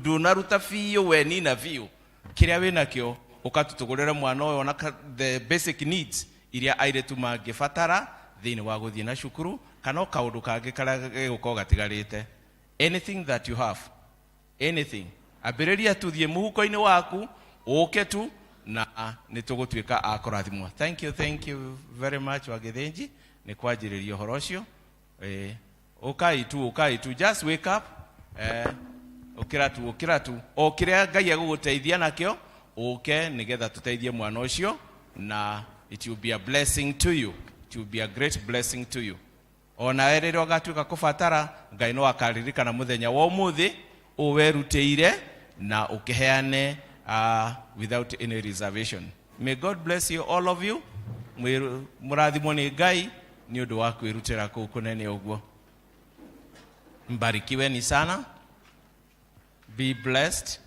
ndũnaruta biũ we nina biũ kĩrĩa wĩnakĩo ũkatũtũgũrĩre mwana ũyũ ona the basic needs iria airĩtu mangĩbatara thĩinĩ wa gũthiĩ na cukuru kana o kaũndũ kangĩ karĩa gegũkorwo gatigarĩte. Anything that you have, anything, ambĩrĩria tu thiĩ mũhuko-inĩ waku ũke tu na nĩ tũgũtuĩka a kũrathimwo. Thank you, thank you very much Wagĩthĩnji nĩ kwanjĩrĩria ũhoro ũcio. Ũkai tu, ũkai tu, just wake up. Ũkĩra tu, ũkĩra tu, o kĩrĩa Ngai egũgũteithia nakĩo ũke nĩgetha tũteithie mwana ũcio na it will be a blessing to you, it will be a great blessing to you. Ona rĩrĩa ũgatuĩka kũbatara Ngai no akaririkana mũthenya wa ũmũthĩ ũũ werutĩire na ũkĩheane without any reservation. May God bless you all of you. Mũrathimwo nĩ Ngai nĩ ũndũ wa kwĩrutĩra kũu kũnene ũguo. Mbarikiweni sana. Be blessed.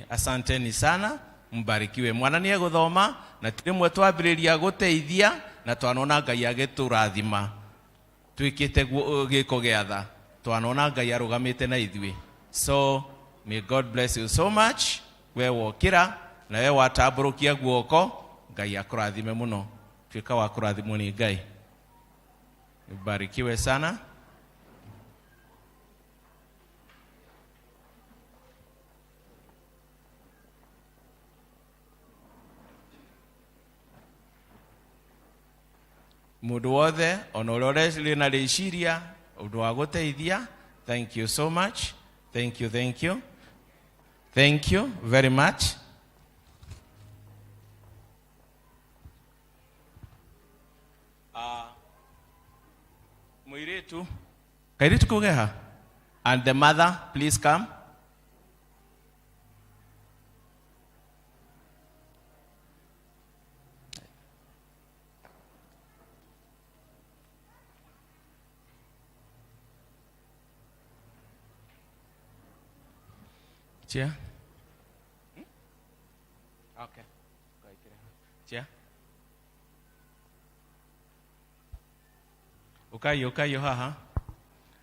Asanteni sana, mbarikiwe. Mwana nĩ egũthoma na ti rĩmwe twambĩrĩria gũteithia na twanona Ngai agĩtũrathima twĩkĩte gĩko gĩa tha, twanona Ngai arũgamĩte na ithuĩ. So may God bless you so much. We wokĩra na we watambũrũkia guoko, Ngai akũrathime mũno. Tuĩka wa kũrathimwo nĩ Ngai. Mbarikiwe sana. Mũndũ wothe ona ũrĩa ũrĩ na rĩciria ũndũ wa gũteithia, thank you so much. Thank you, thank you. Thank you very much. Mũirĩtu, kairĩtu kau geha? And the mother, please come. Chia. Okay. Chia. Ukai ukai haha.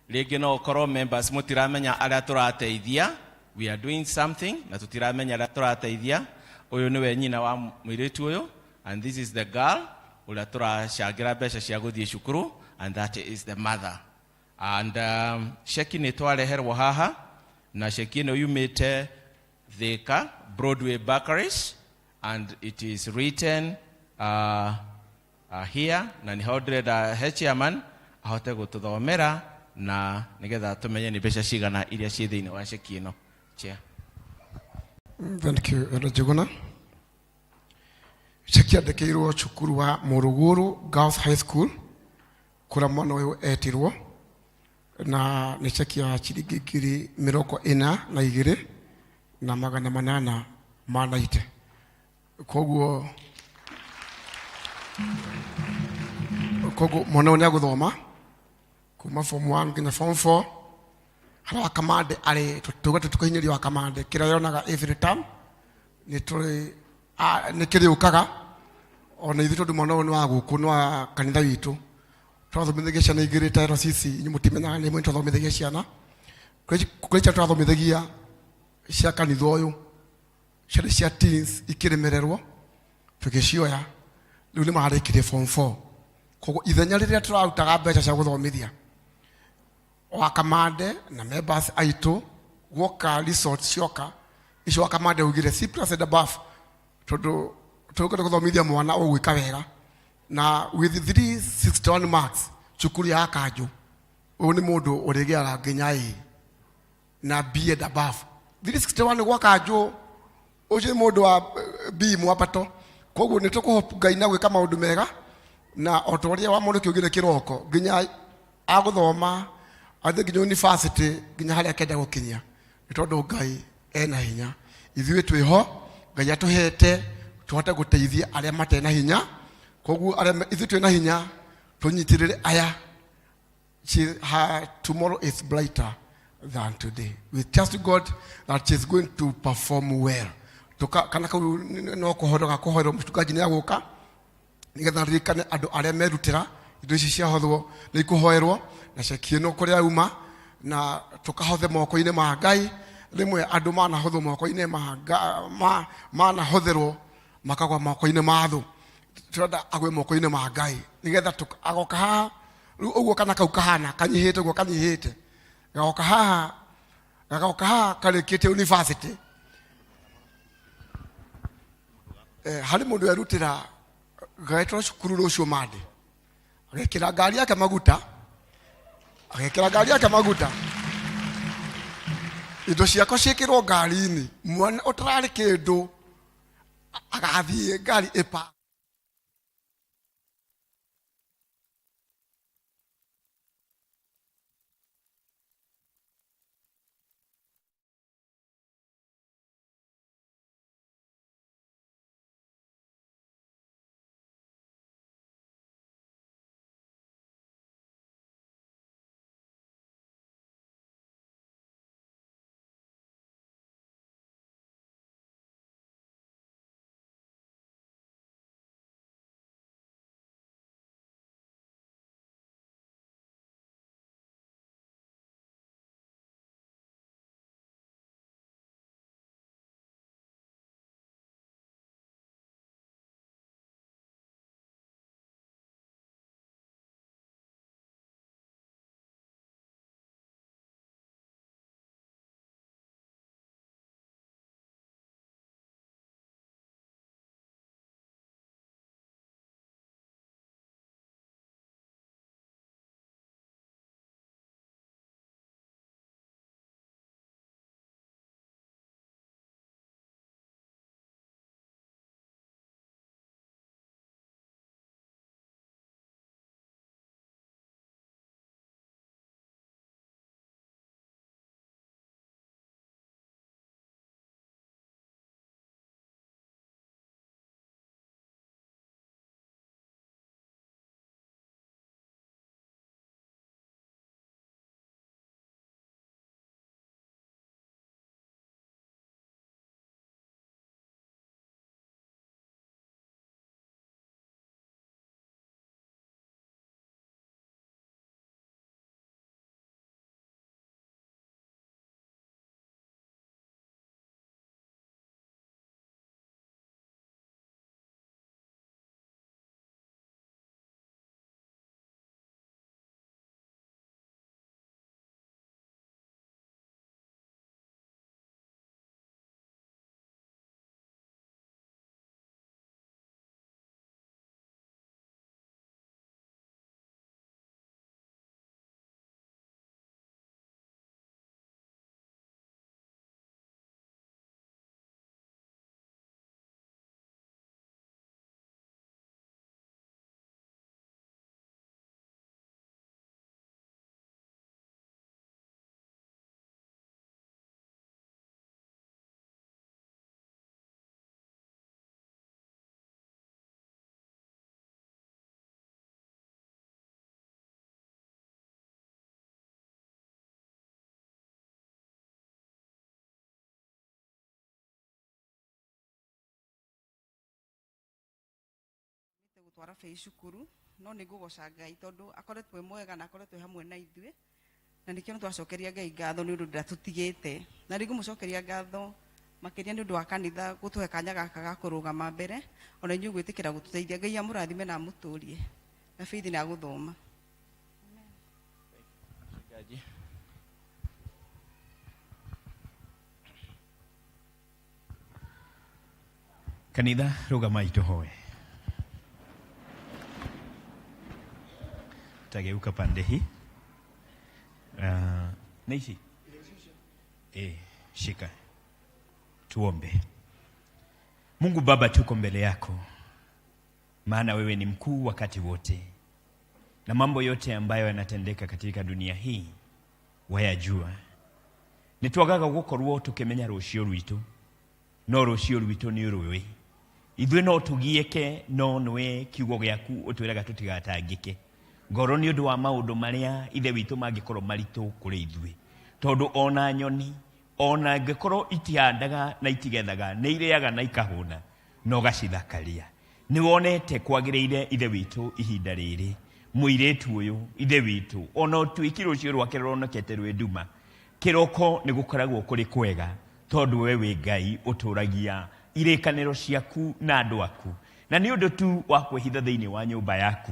Rĩngĩ no ũkorwo members mũtiramenya arĩa tũrateithia. We are doing something na tũtiramenya arĩa tũrateithia. Ũyũ nĩwe nyina wa mũirĩtu ũyũ and this is the girl ũrĩa tũracangĩra mbeca cia gũthiĩ cukuru and that is the mother. And ceki nĩ twareherwo haha na ceki ĩno yumĩte Thika Broadway Bakeries and it is written here na nĩho ndĩrenda he chairman ahote gũtũthomera na nĩgetha tũmenye nĩ mbeca cigana iria ciĩ thĩinĩ wa ceki ĩno. Chair. Thank you, Elder Njuguna. Ceki yandĩkĩirwo cukuru wa Mũruguru Girls High School kũrĩa mwana ũyũ etirwo na nĩ ceki ya ciringi 42,890. Koguo mwana ũyũ nĩ agũthoma kuma form 1 nginya form 4 harĩa wakamande arĩ tuge tũtikũhinyĩria wakamande kĩrĩa yonaga every term nĩ tũrĩ nĩ kĩrĩũkaga ona ithuĩ tondũ mwana ũyũ nĩ wa gũkũ nĩ wa kanitha witũ twathomithagia ciana igĩrĩ ta RCC inyuĩ mũtimenyaga nĩ imwe twathomithagia ciana kũrĩ ciana twathomithagia cia kanitha ũyũ ciarĩ cia teens ikĩremererwo tũgĩcioya rĩu nĩ marĩkirie form 4. Koguo ithenya rĩrĩa tũrarutaga mbeca cia gũthomithia wakamande na members aitũ guoka resort cioka icio wakamande ugire C plus and above tondũ tũkwenda gũthomithia mwana ũgwĩka wega na with 361 marks cukuru ya kanjũ ũyũ nĩ mũndũ ũrĩgĩaga nginya A na B and above. 361 gwa kanjũ ũcio nĩ mũndũ wa B mwambato. Koguo nĩ tũkũhope Ngai na gwĩka maũndũ mega na o ta ũrĩa wa mũndũ kĩugire kĩroko nginya agũthoma athiĩ nginya university nginya harĩa akenda gũkinyia nĩ tondũ Ngai ena hinya. Ithuĩ twĩho Ngai atũhete tũhote gũteithia arĩa matena hinya. Koguo arĩa ithuĩ twĩna hinya tũnyitĩrĩre aya. Her tomorrow is brighter than today. We trust God that she is going to perform well. Tuka kana kau no kũhorwo gakũhorwo mũchungaji nĩ agũka nĩgetha ririkane andũ arĩa merutĩra indo ici ciahothwo nĩ ikũhoerwo na ceki ĩno kũrĩa yauma na tũkahothe moko-inĩ ma Ngai. Rĩmwe andũ manahothwo moko-inĩ ma manahotherwo makagwa moko-inĩ ma thũ. Tũrenda agwe moko-inĩ ma Ngai nĩgetha agoka haha rĩu ũguo kana kau kahana kanyihĩte ũguo kanyihĩte gagoka haha karĩkĩtie university. Harĩ mũndũ werutĩra gaetwo cukuru rũciũ Monday agekĩra ngari yake maguta indo ciakwa ciĩkĩrwo ngari-inĩ mwana ũtararĩ kĩndũ agathiĩ ngari ĩpa. Gũtwara Faith cukuru, no nĩ ngũgoca Ngai tondũ akoretwo e mwega na akoretwo e hamwe na ithuĩ, na nĩkĩo nĩ twacokeria Ngai ngatho nĩ ũndũ ndatũtigĩte. Na nĩ ngũmũcokeria ngatho makĩria nĩ ũndũ wa kanitha gũtũhe kanya gaka ga kũrũgama mbere, ona inyuĩ gwĩtĩkĩra gũtũteithia. Ngai amũrathime na amũtũrie, na Faith nĩ agũthoma. Mchungaji. Kanitha, rũgamai tũhoe. Tageuka pande hii. Na ici shika tuombe. Mungu Baba, tuko mbele yako, maana wewe ni mkuu wakati wote, na mambo yote ambayo yanatendeka katika dunia hii wayajua. Nĩ twagaga gũkorwo tũkĩmenya rũciũ rwitũ, no rũciũ rwitũ nĩ ũrũĩ. Ithuĩ no tũgiĩke, no nĩwe kiugo gĩaku ũtwĩraga tũtigatangĩke ngoro nĩ ũndũ wa maũndũ marĩa Ithe witũ mangĩkorwo maritũ kũrĩ ithuĩ, tondũ ona nyoni ona angĩkorwo itihandaga na itigethaga, nĩ irĩaga na ikahũna na ũgacithakaria. Nĩ wonete kwagĩrĩire, Ithe witũ, ihinda rĩrĩ mũirĩtu ũyũ, Ithe witũ, ona ũtuĩki rũciũ rwake rũronekete rwĩ nduma, kĩroko nĩ gũkoragwo kũrĩ kwega, tondũ we wĩ Ngai ũtũragia irĩkanĩro ciaku na andũ aku, na nĩ ũndũ tu wa kwĩhitha thĩinĩ wa nyũmba yaku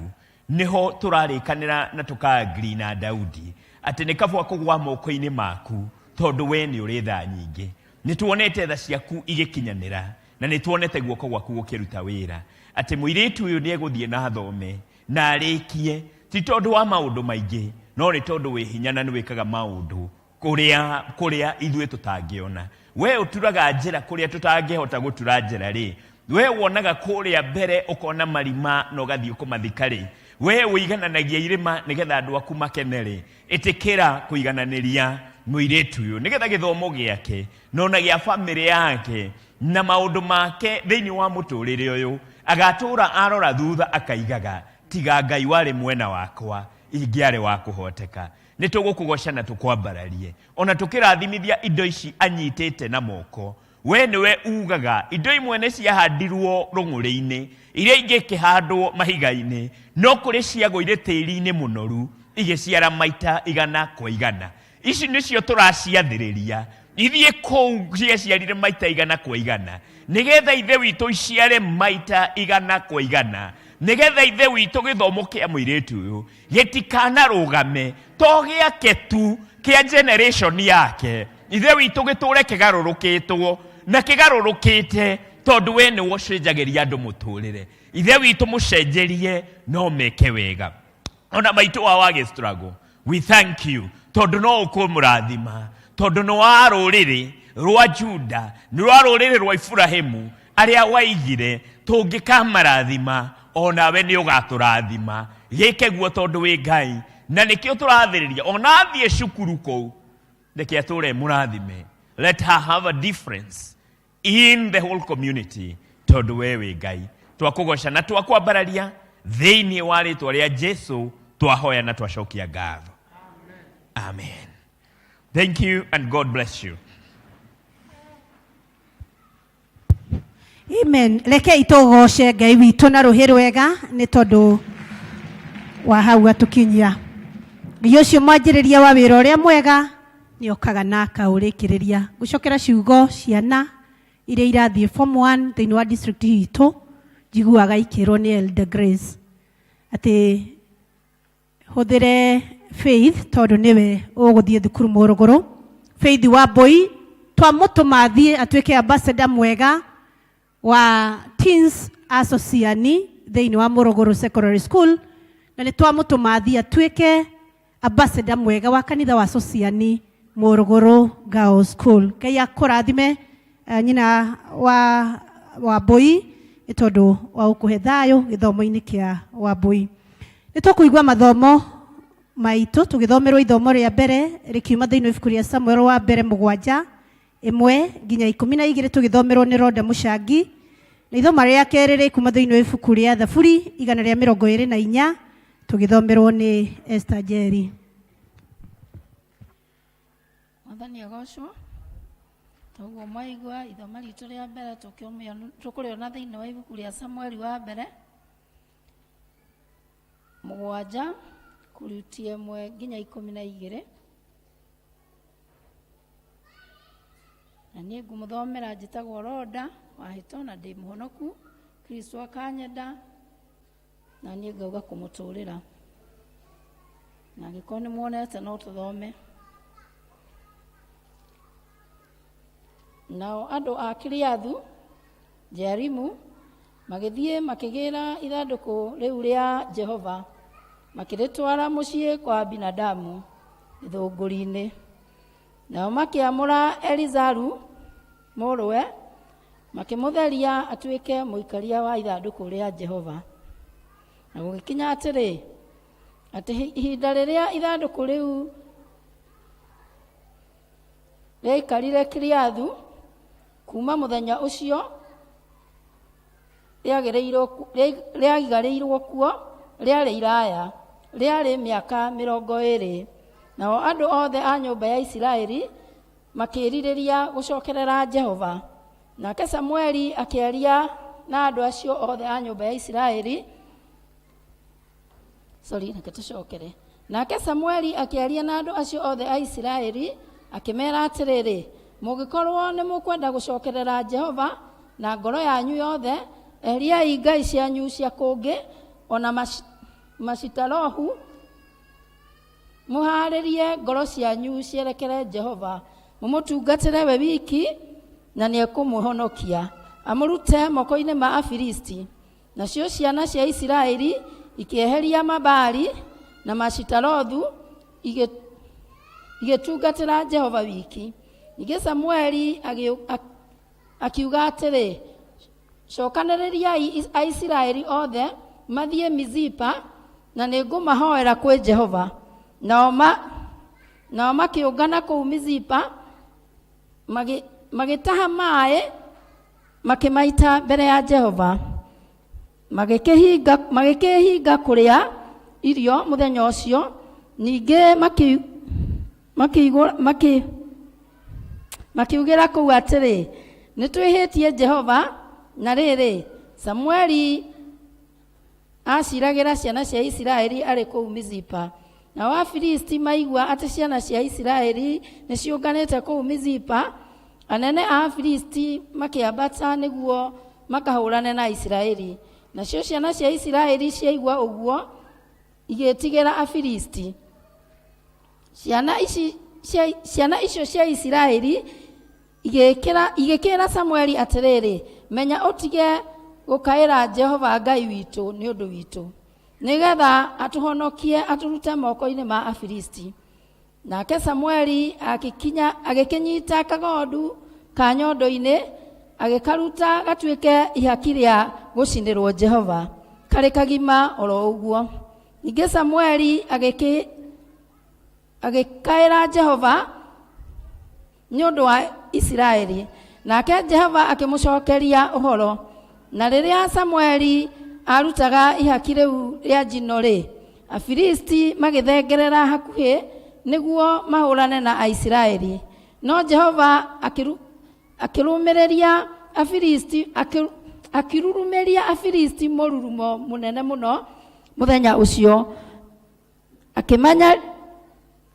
nĩho tũrarĩkanĩra na tũka-agree na Daudi atĩ nĩ kaba kũgwa moko-inĩ maku, tondũ we nĩ ũrĩ tha nyingĩ. Nĩ tuonete tha ciaku igĩkinyanĩra, na nĩ tuonete guoko gwaku gũkĩruta wĩra, atĩ mũirĩtu ũyũ nĩ egũthiĩ na athome na arĩkie, ti tondũ wa maũndũ maingĩ, no nĩ tondũ wĩ hinya na nĩ wĩkaga maũndũ kũrĩa kũrĩa ithuĩ tũtangĩona. We ũturaga njĩra kũrĩa tũtangĩhota gũtura njĩra rĩ, we wonaga kũrĩa mbere ũkona marima na ũgathiĩ kũmathika rĩ, we ũigananagia irĩma nĩgetha andũ aku makene rĩ, ĩtĩkĩra kũigananĩria mũirĩtu ũyũ nĩgetha gĩthomo gĩake na ona gĩa bamĩrĩ yake na maũndũ make thĩinĩ wa mũtũrĩre ũyũ agatũra arora thutha akaigaga, tiga Ngai warĩ mwena wakwa ingĩarĩ wa kũhoteka. Nĩ tũgũkũgoca na tũkwambararie, ona tũkĩrathimithia indo ici anyitĩte na moko. We nĩwe ugaga indo imwe nĩ ciahandirwo rũng'ũrĩ-inĩ, iria ingĩ ikĩhandwo mahiga-inĩ, no kũrĩ ciagũire tĩri-inĩ mũnoru igĩciara maita igana kwa igana. Ici nĩcio tũraciathĩrĩria ithiĩ kũu ciaciarire maita igana kwa igana, nĩgetha Ithe witũ iciare maita igana kwa igana, nĩgetha Ithe witũ gĩthomo kĩa mũirĩtu ũyũ gĩtikanarũgame, to gĩake tu, kĩa generation yake, Ithe witũ gĩtũre kĩgarũrũkĩtwo na kĩgarũrũkĩte, tondũ we nĩwe ũcenjagĩria andũ mũtũrĩre. Ithe witũ mũcenjerie no meke wega. Ona maitũ wao agĩ struggle, we thank you, tondũ no ũkũmũrathima, tondũ nĩ wa rũrĩrĩ rwa Juda, nĩ rwa rũrĩrĩ rwa Iburahĩmu, arĩa waigire tũngĩkamarathima onawe nĩ ũgatũrathima. Gĩke guo tondũ wĩ Ngai, na nĩkĩo tũrathĩrĩria ona athiĩ cukuru kũu, reke atũre mũrathime. Let her have a difference in the whole community, tondũ we wĩ Ngai. Twakũgoca na twakwambararia thĩinĩ wa rĩtwa rĩa Jesu twahoya na twacokia ngatho. Amen. Thank you and God bless you. Amen. Rekei tũgoce Ngai witũ na rũhĩ rwega nĩ tondũ wa hau atũkinyia. Ngai ũcio mwanjĩrĩria wa wĩra ũrĩa mwega nĩ okaga na akaũrĩkĩrĩria. Ngũcokera ciugo ciana iria irathiĩ form 1 thĩinĩ wa district itũ, njiguaga ikĩrwo nĩ Elder Grace atĩ hũthĩre Faith tondũ nĩwe ũgũthiĩ thukuru Mũrũgũrũ. Faith wa Mbũi twamũtũma athiĩ atuĩke ambassador mwega wa Teens Association thĩinĩ wa Mũrũgũrũ Secondary School, na nĩ twamũtũma athiĩ atuĩke ambassador mwega wa kanitha wa Sociani Mũrũgũrũ Girls School. Ngai akũrathime, nyina wa Wambũi nĩ tondũ wa gũkũhe thayũ gĩthomo-inĩ kĩa Wambũi. Nĩ tũkũigua mathomo maitũ tũgĩthomerwo ithomo rĩa mbere rĩkiuma thĩinĩ wa ibuku rĩa Samuel wa mbere 7:1 nginya 12, tũgĩthomerwo nĩ Roda Mũcangi, na ithomo rĩa kerĩ rĩkuma thĩinĩ wa ibuku rĩa Thaburi 124, tũgĩthomerwo nĩ Esther Njeri. Mwathani agocwo. Toguo mwaigua ithoma ritũ rĩa mbere tũkũrĩona thĩinĩ wa ibuku rĩa Samueli wa mbere. Mũgwanja kũruti ĩmwe nginya 12. Na niĩ ngũmũthomera njĩtagwo Roda Wahĩto na ndĩ mũhonoku. Kristo akanyenda na niĩ ngauga kũmũtũrĩra. Na angĩkorwo nĩ muonete no tũthome. Nao andũ a Kiriathu Jearimu magĩthiĩ makĩgĩra ithandũkũ rĩu rĩa Jehova, makĩrĩtwara mũciĩ kwa Abinadabu gĩthũngũri-inĩ. Nao makĩamũra Elizaru mũrũwe, makĩmũtheria atuĩke mũikaria wa ithandũkũ rĩa Jehova. Na gũgĩkinya atĩrĩ, atĩ ihinda rĩrĩa ithandũkũ rĩu rĩaikarire Kiriathu, kuuma mũthenya ũcio rĩaigarĩirwo kuo rĩarĩ iraya, rĩarĩ mĩaka 20. Nao andũ othe a nyũmba ya Isiraeli makĩĩrirĩria gũcokerera Jehova. Nake Samueli akĩaria na andũ acio othe a nyũmba ya Isiraeli. Sorry, reke tũcokere. Nake Samueli akĩaria na andũ acio othe a Isiraeli, akĩmeera atĩrĩrĩ, mũngĩkorwo nĩ mũkwenda gũcokerera Jehova na ngoro yanyu yothe, eheriai ngai cianyu cia kũngĩ, o na Mashitarohu, mũhaarĩrie ngoro cianyu cierekere Jehova, mũmũtungatĩre we wiki, na nĩekũmũhonokia, amũrute moko-inĩ ma Afilisti. Nacio ciana cia Isiraeli ikĩeheria Mabaali na Mashitarothu, igĩtungatĩra Jehova wiki. Ningĩ Samueli akiuga atĩrĩ, Cokanĩrĩriai Aisiraeli othe mathiĩ Mizipa, na nĩngũmahoera kwĩ Jehova. Nao makĩũngana kũu Mizipa, magĩtaha maĩ makĩmaita mbere ya Jehova. Magĩkĩhinga kũrĩa irio mũthenya ũcio. Ningĩ makiugĩra kũu atĩrĩ, nĩtwĩhĩtie Jehova. Na rĩrĩ, Samueli aaciragĩra ciana cia Isiraeli arĩ kũu Mizipa. Nao Afilisti maigua atĩ ciana cia Isiraeli nĩciũnganĩte kũu Mizipa, anene a Afilisti makĩambata nĩguo makahũrane na Isiraeli. Nacio ciana cia Isiraeli ciaigua ũguo, igĩĩtigĩra Afilisti. Ciana icio cia Isiraeli igĩkĩra Samueli atĩrĩrĩ, menya ũtige gũkaĩra Jehova Ngai witũ nĩ ũndũ witũ, nĩgeetha atũhonokie atũrute moko-inĩ ma Afilisti. Nake Samueli agĩkĩnyita kagondu ka nyondo-inĩ, agĩkaruta gatuĩke ihaki rĩa gũcinĩrwo Jehova, karĩ kagima oro ũguo. Ningĩ Samueli agĩkaĩra Jehova nĩ ũndũ wa Isiraeli, nake Jehova akĩmũcookeria ũhoro. Na rĩrĩa Samueli aarutaga ihaki rĩu rĩa njino-rĩ, Afilisti magĩthengerera hakuhĩ nĩguo mahũũrane na Aisiraeli. No Jehova akĩrũmĩrĩria Afilisti, akĩrurumĩria Afilisti mũrurumo mũnene mũno mũthenya ũcio,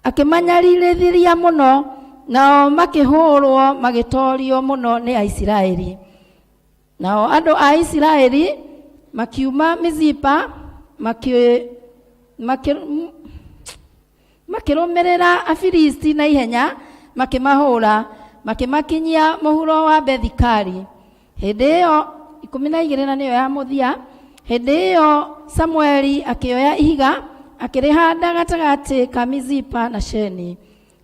akĩmanyaririthia mũno, nao makĩhũũrwo magĩtoorio mũno nĩ Aisiraeli. Nao andũ a Isiraeli makiuma Mizipa, makĩrũmĩrĩra Afilisti na ihenya, makĩmahũũra, makĩmakinyia mũhuro wa Bethikari. Hĩndĩ ĩyo 12 na nĩyo ya mũthia, hĩndĩ ĩyo Samueli akĩoya ihiga akĩrĩhanda gatagatĩ ka Mizipa na Sheni,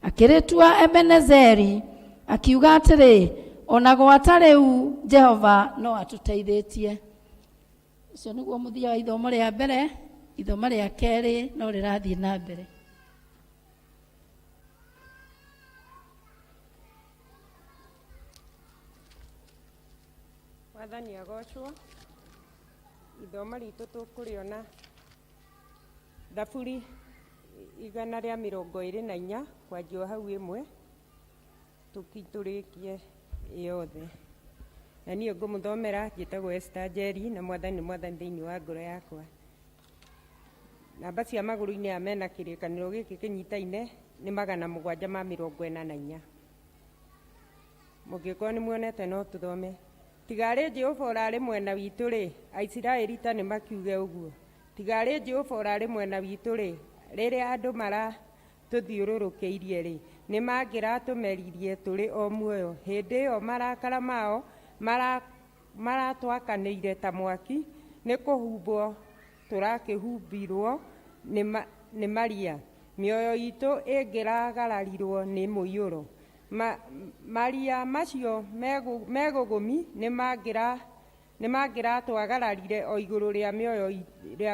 akĩrĩtua Ebenezeri, akiuga atĩrĩ, ona gwata rĩu Jehova no atũteithĩtie. Ũcio nĩguo mũthia wa ithomo rĩa mbere. Ithomo rĩa kerĩ no rĩrathiĩ na mbere. Mwathani agocwo. Ithomo ritũ tũkũrĩona Thaburi 124 kwanjia o hau 1 tũrĩkie yothe. Na niĩ ngũmũthomera njĩtagwo Esther Njeri na Mwathani nĩ Mwathani thĩinĩ wa ngoro yakwa. Namba cia magũrũ-inĩ aya mena kĩrĩkanĩro gĩkĩ kĩnyitaine nĩ 744. Mũngĩkorwo nĩ muonete no tũthome. Tiga arĩ Jehova ũrarĩ mwena witũ-rĩ, Aisiraeli ta nĩ makiuge ũguo. Tiga arĩ Jehova ũrarĩ mwena witũ-rĩ, rĩrĩa andũ maratũthiũrũrũkĩirie-rĩ, nĩ mangĩratũmeririe tũrĩ o muoyo. Hĩndĩ ĩyo marakara mao maratwakanĩire ta mwaki, nĩ kũhumbwo tũrakĩhumbirwo nĩ maria. Mĩoyo itũ ĩngĩragararirwo nĩ mũiyũro. Maria macio megũgũmi nĩ mangĩratwagararire o igũrũ rĩa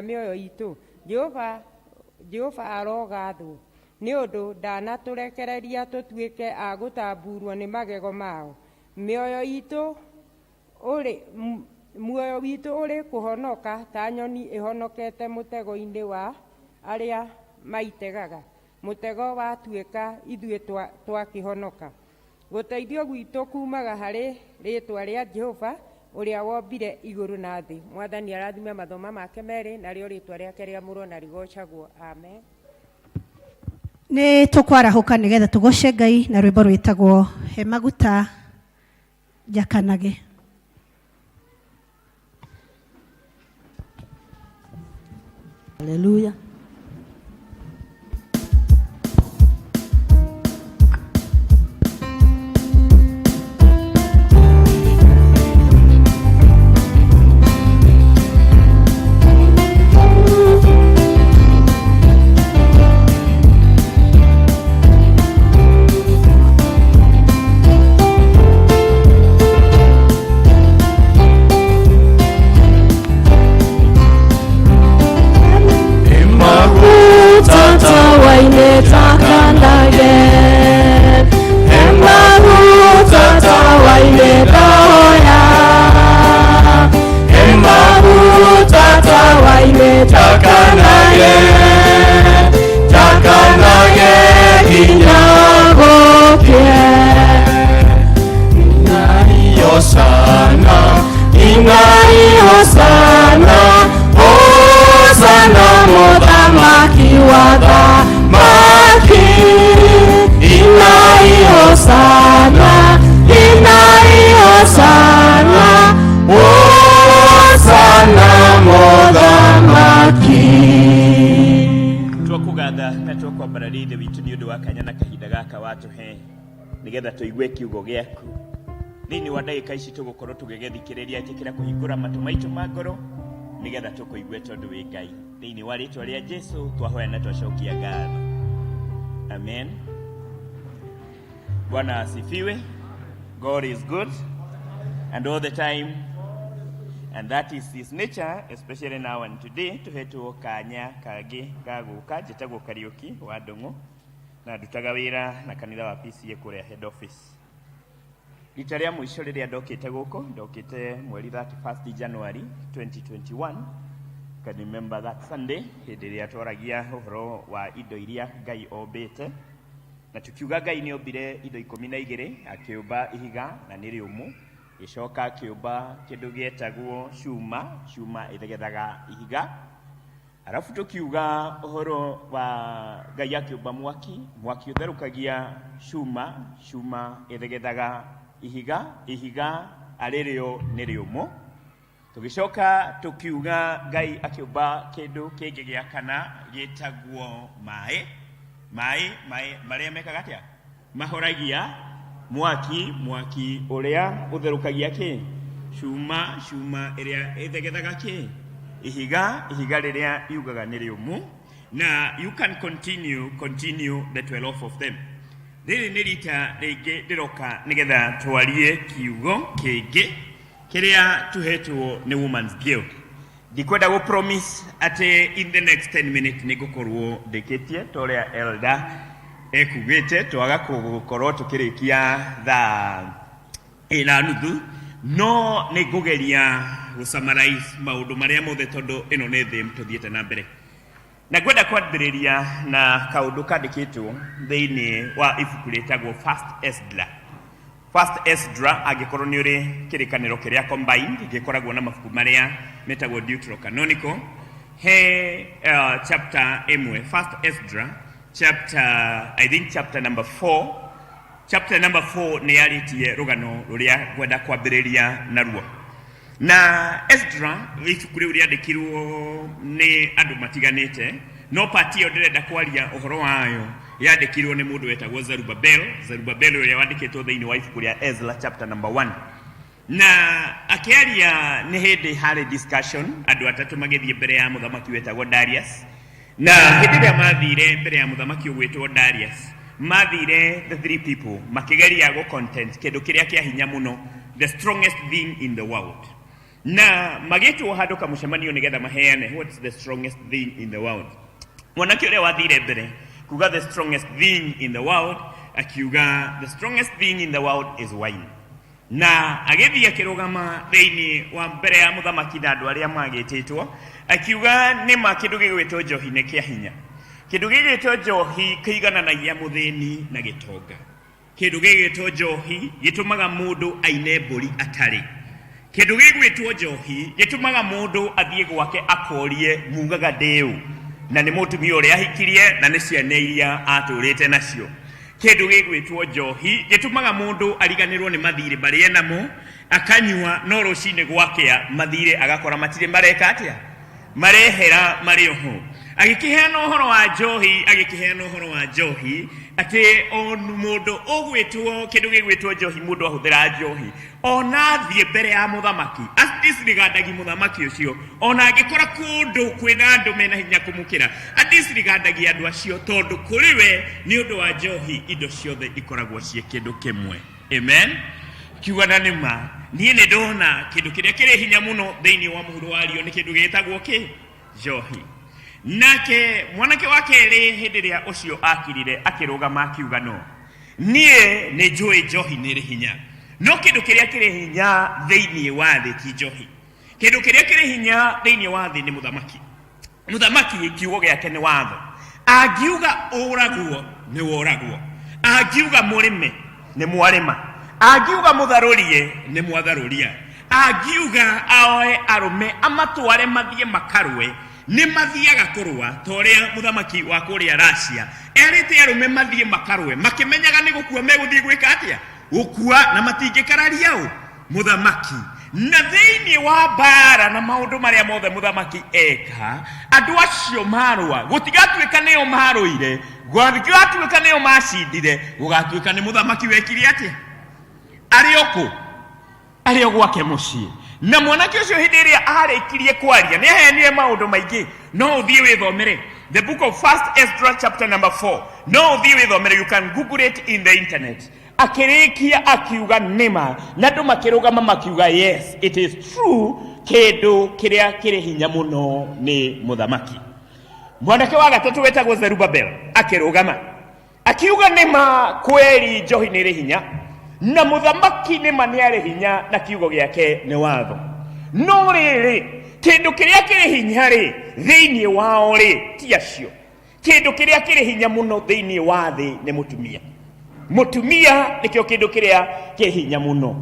mĩoyo itũ. Jehova arogathwo, nĩ ũndũ ndanatũrekereria tũtuĩke a gũtambuurwo nĩ magego mao. Muoyo witũ ũrĩ kũhonoka ta nyoni ĩhonokete mũtego-inĩ wa arĩa maitegaga. Mũtego watuĩka ithuĩ twakĩhonoka. Gũteithio gwitũ kuumaga harĩ rĩĩtwa rĩa Jehova ũrĩa wombire igũrũ na thĩ. Mwathani arathime mathoma make merĩ, narĩo rĩĩtwa rĩake rĩamũrwo na rĩgoocagwo. Amen. Nĩ tũkwarahũka nĩgetha tũgoce Ngai na rwĩmbo rwĩtagwo He Maguta Njakanage. Haleluya. Hosana, Hosana, Mũthamaki wa thamaki. Inai Hosana, Inai Hosana, Hosana, Mũthamaki. Twakũgatha na twakwambararia Ithe witũ nĩ ũndũ wa kanya na kahinda gaka watũhe nĩgetha tũigue kiugo gĩaku. Thĩinĩ wa ndagĩka ici tũgũkorwo tũgĩgĩthikĩrĩria, ĩtĩkĩra kũhingũra matũ maitũ ma ngoro nĩgetha tũkũigue tondũ wĩ Ngai. Thĩinĩ wa rĩtwa rĩa Jesu twahoya na twacokia ngatho. Amen. Bwana asifiwe. God is good and all the time, and that is his nature, especially now and today. Tuhetwo kanya kangĩ ga gũka. Njĩtagwo Kariũki wa Ndũng'ũ na ndutaga wĩra na kanitha wa PCA kũrĩa head office. Rita rĩa mũico rĩrĩa ndokĩte gũkũ, ndokĩte mweri 31st January 2021. Can remember that Sunday, hĩndĩ ĩrĩa twaragia ũhoro wa indo iria Ngai ombĩte, na tukiuga Ngai nĩ ombire indo 12, akĩũmba ihiga na nĩ rĩũmũ, gĩcoka akĩũmba kĩndũ gĩetagwo cuma, cuma ĩthegethaga ihiga. Arabu tukiuga ũhoro wa Ngai akĩũmba mwaki, mwaki ũtherũkagia cuma, cuma ĩthegethaga ihiga, ihiga arĩ rĩo nĩ rĩũmũ. Tũgĩcoka tũkiuga Ngai akĩũmba kĩndũ kĩngĩ gĩa kana gĩtagwo maĩ, maĩ, maĩ marĩa mekaga atĩa? Mahoragia mwaki, mwaki ũrĩa ũtherũkagia kĩ? Cuma, cuma ĩrĩa ĩthegethaga kĩ? Ihiga, ihiga rĩrĩa yugaga nĩ rĩũmũ. Na you can continue, continue the 12 of them. Rĩrĩ nĩ rita rĩngĩ ndĩroka nĩgetha twarie kiugo kĩngĩ kĩrĩa tũhetwo nĩ Women's Guild. Ndikwenda gũ promise atĩ in the next 10 minutes nĩ ngũkorwo ndĩkĩtie ta ũrĩa elder ekugĩte, twaga gũkorwo tũkĩrĩkia thaa ĩna nuthu, no nĩ ngũgeria gũ summarize maũndũ marĩa mothe tondũ ĩno nĩ theme tũthiĩte na mbere. Na ngwenda kwambĩrĩria na kaũndũ kandĩkĩtwo thĩinĩ wa ibuku rĩtagwo First Esdra. First Esdra, angĩkorwo nĩ ũrĩ kĩrĩkanĩro kĩrĩa combined, gĩkoragwo na mabuku marĩa metagwo Deuterocanonical. He chapter ĩmwe, First Ezra chapter, I think chapter number 4, chapter number 4 nĩ yarĩtie rũgano rũrĩa ngwenda kwambĩrĩria naruo. Na Ezra, ibuku rĩu rĩandĩkirwo nĩ andũ matiganĩte, no part ĩyo ndĩrenda kwaria ũhoro wayo yandĩkirwo nĩ mũndũ wetagwo Zerubbabel, Zerubbabel ũrĩa wandĩkĩtwo thĩinĩ wa ibuku rĩa Ezra chapter number 1. Na akĩaria nĩ hĩndĩ harĩ discussion, andũ atatũ magĩthiĩ mbere ya mũthamaki wetagwo Darius. Na hĩndĩ ĩrĩa mathire mbere ya mũthamaki ũgwĩtwo Darius, mathire the three people makĩgeria gũ content kĩndũ kĩrĩa kĩa hinya mũno, the strongest thing in the world. Na magĩtwo handũ kamũcemanio nĩgetha maheane what's the strongest thing in the world. Mwanake ũrĩa wathire mbere kuga the strongest thing in the world, akiuga the strongest thing in the world is wine. Na agĩthiĩ akĩrũgama thĩinĩ wa mbere ya mũthamaki na andũ arĩa magĩtĩtwo, akiuga nĩma kĩndũ gĩgwĩtwo njohi nĩ kĩa hinya. Kĩndũ gĩgwĩtwo njohi kĩigananagia mũthĩni na gĩtonga. Kĩndũ gĩgwĩtwo njohi gĩtũmaga mũndũ aine mbũri atarĩ. Kĩndũ gĩgwĩtwo njohi gĩtũmaga mũndũ athiĩ gwake akorie mugaga ndĩũ, na nĩ mũtumia ũrĩa ahikirie na nĩ ciana iria atũrĩte nacio. Kĩndũ gĩgwĩtwo njohi gĩtũmaga mũndũ ariganĩrwo nĩ mathirĩ marĩa enamo, akanyua, no rũcinĩ gwakĩa mathirĩ agakora matirĩ mareka atĩa? Marehera marĩ oho. Agĩkĩheana ũhoro wa njohi, agĩkĩheana ũhoro wa njohi atĩ o mũndũ ũgwĩtwo kĩndũ gĩgwĩtwo njohi, mũndũ ahũthĩra njohi ona athiĩ mbere ya mũthamaki adisregardagi mũthamaki ũcio, ona angĩkora kũndũ kwĩna andũ mena hinya kũmũkĩra adisregardagi andũ acio, tondũ kũrĩ we nĩ ũndũ wa njohi indo ciothe ikoragwo ciĩ kĩndũ kĩmwe. Amen. Kiuga na nĩ ma, niĩ nĩ ndona kĩndũ kĩrĩa kĩrĩ hinya mũno thĩinĩ wa mũhuro wa riũ nĩ kĩndũ gĩtagwo kĩ? Njohi. Nake mwanake wa kerĩ hĩndĩ ĩrĩa ũcio akirire akĩrũgama akiuga no niĩ nĩ njũĩ njohi nĩ ĩrĩ hinya, no kĩndũ kĩrĩa kĩrĩ hinya thĩinĩ wa thĩ ti njohi. Kĩndũ kĩrĩa kĩrĩ hinya thĩinĩ wa thĩ nĩ mũthamaki. Mũthamaki kiugo gĩake nĩ watho. Angiuga ũragwo nĩ woragwo, angiuga mũrĩme nĩ mwarĩma, angiuga mũtharũrie nĩ mwatharũria, angiuga aoe arũme amatware mathiĩ makarũe nĩ mathiaga kũrũa, ta ũrĩa mũthamaki wa kũrĩa Russia erĩte arũme mathiĩ makarũe makĩmenyaga nĩ gũkua megũthiĩ gwĩka atĩa? Gũkua, na matingĩkararia ũ? Mũthamaki. Na thĩinĩ wa mbara na maũndũ marĩa mothe mũthamaki eka, andũ acio marũa gũtigatuĩka nĩo marũire, gũtigatuĩka nĩo macindire, gũgatuĩka nĩ mũthamaki wekire atĩa? Arĩ o kũ? Arĩ o gwake mũciĩ. Na mwanake ũcio hĩndĩ ĩrĩa arĩkirie kwaria nĩ aheanire maũndũ maingĩ, no ũthiĩ wĩthomere the book of First Ezra chapter number 4, no ũthiĩ wĩthomere, you can google it in the internet. Akĩrĩkia akiuga nĩma, na andũ makĩrũgama makiuga yes it is true, kĩndũ kĩrĩa kĩrĩ hinya mũno nĩ mũthamaki. Mwanake wa gatatũ wetagwo Zerubbabel akĩrũgama akiuga nĩma kweri njohi nĩ ĩrĩ hinya na mũthamaki nĩma nĩ arĩ hinya na kiugo gĩake nĩ watho, no rĩrĩ kĩndũ kĩrĩa kĩrĩ hinya rĩ thĩinĩ wao rĩ ti acio. Kĩndũ kĩrĩa kĩrĩ hinya mũno thĩinĩ wa thĩ nĩ mũtumia. Mũtumia nĩkĩo kĩndũ kĩrĩa kĩ hinya mũno.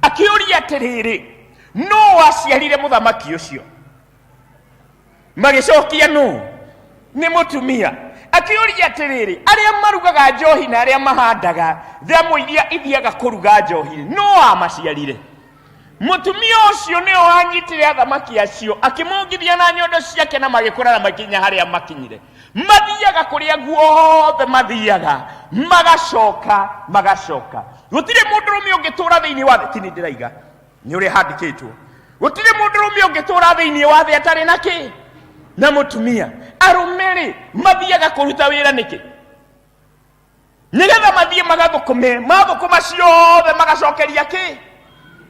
Akĩũria atĩrĩrĩ, nũ waciarire mũthamaki ũcio? Magĩcokia nũ? Nĩ mũtumia. Akĩũria atĩrĩrĩ, arĩa marugaga njohi na arĩa mahandaga thamũ iria ithiaga kũruga njohi, nũ wamaciarire? Mũtumia ũcio nĩwe wanyitire athamaki acio, akĩmongithia na nyondo ciake, na magĩkũra na makinya harĩa makinyire. Mathiaga kũrĩa guothe mathiaga, magacoka magacoka. Gũtirĩ mũndũrũme ũngĩtũũra thĩinĩ wa thĩ, ti niĩ ndĩraiga, nĩ ũrĩa handĩkĩtwo. Gũtirĩ mũndũrũme ũngĩtũũra thĩinĩ wa thĩ atarĩ na kĩ? Na mũtumia. Arũme-rĩ, mathiaga kũruta wĩra nĩkĩ? Nĩgetha mathiĩ magathũkũme, mathũkũma ciothe magacokeria kĩ?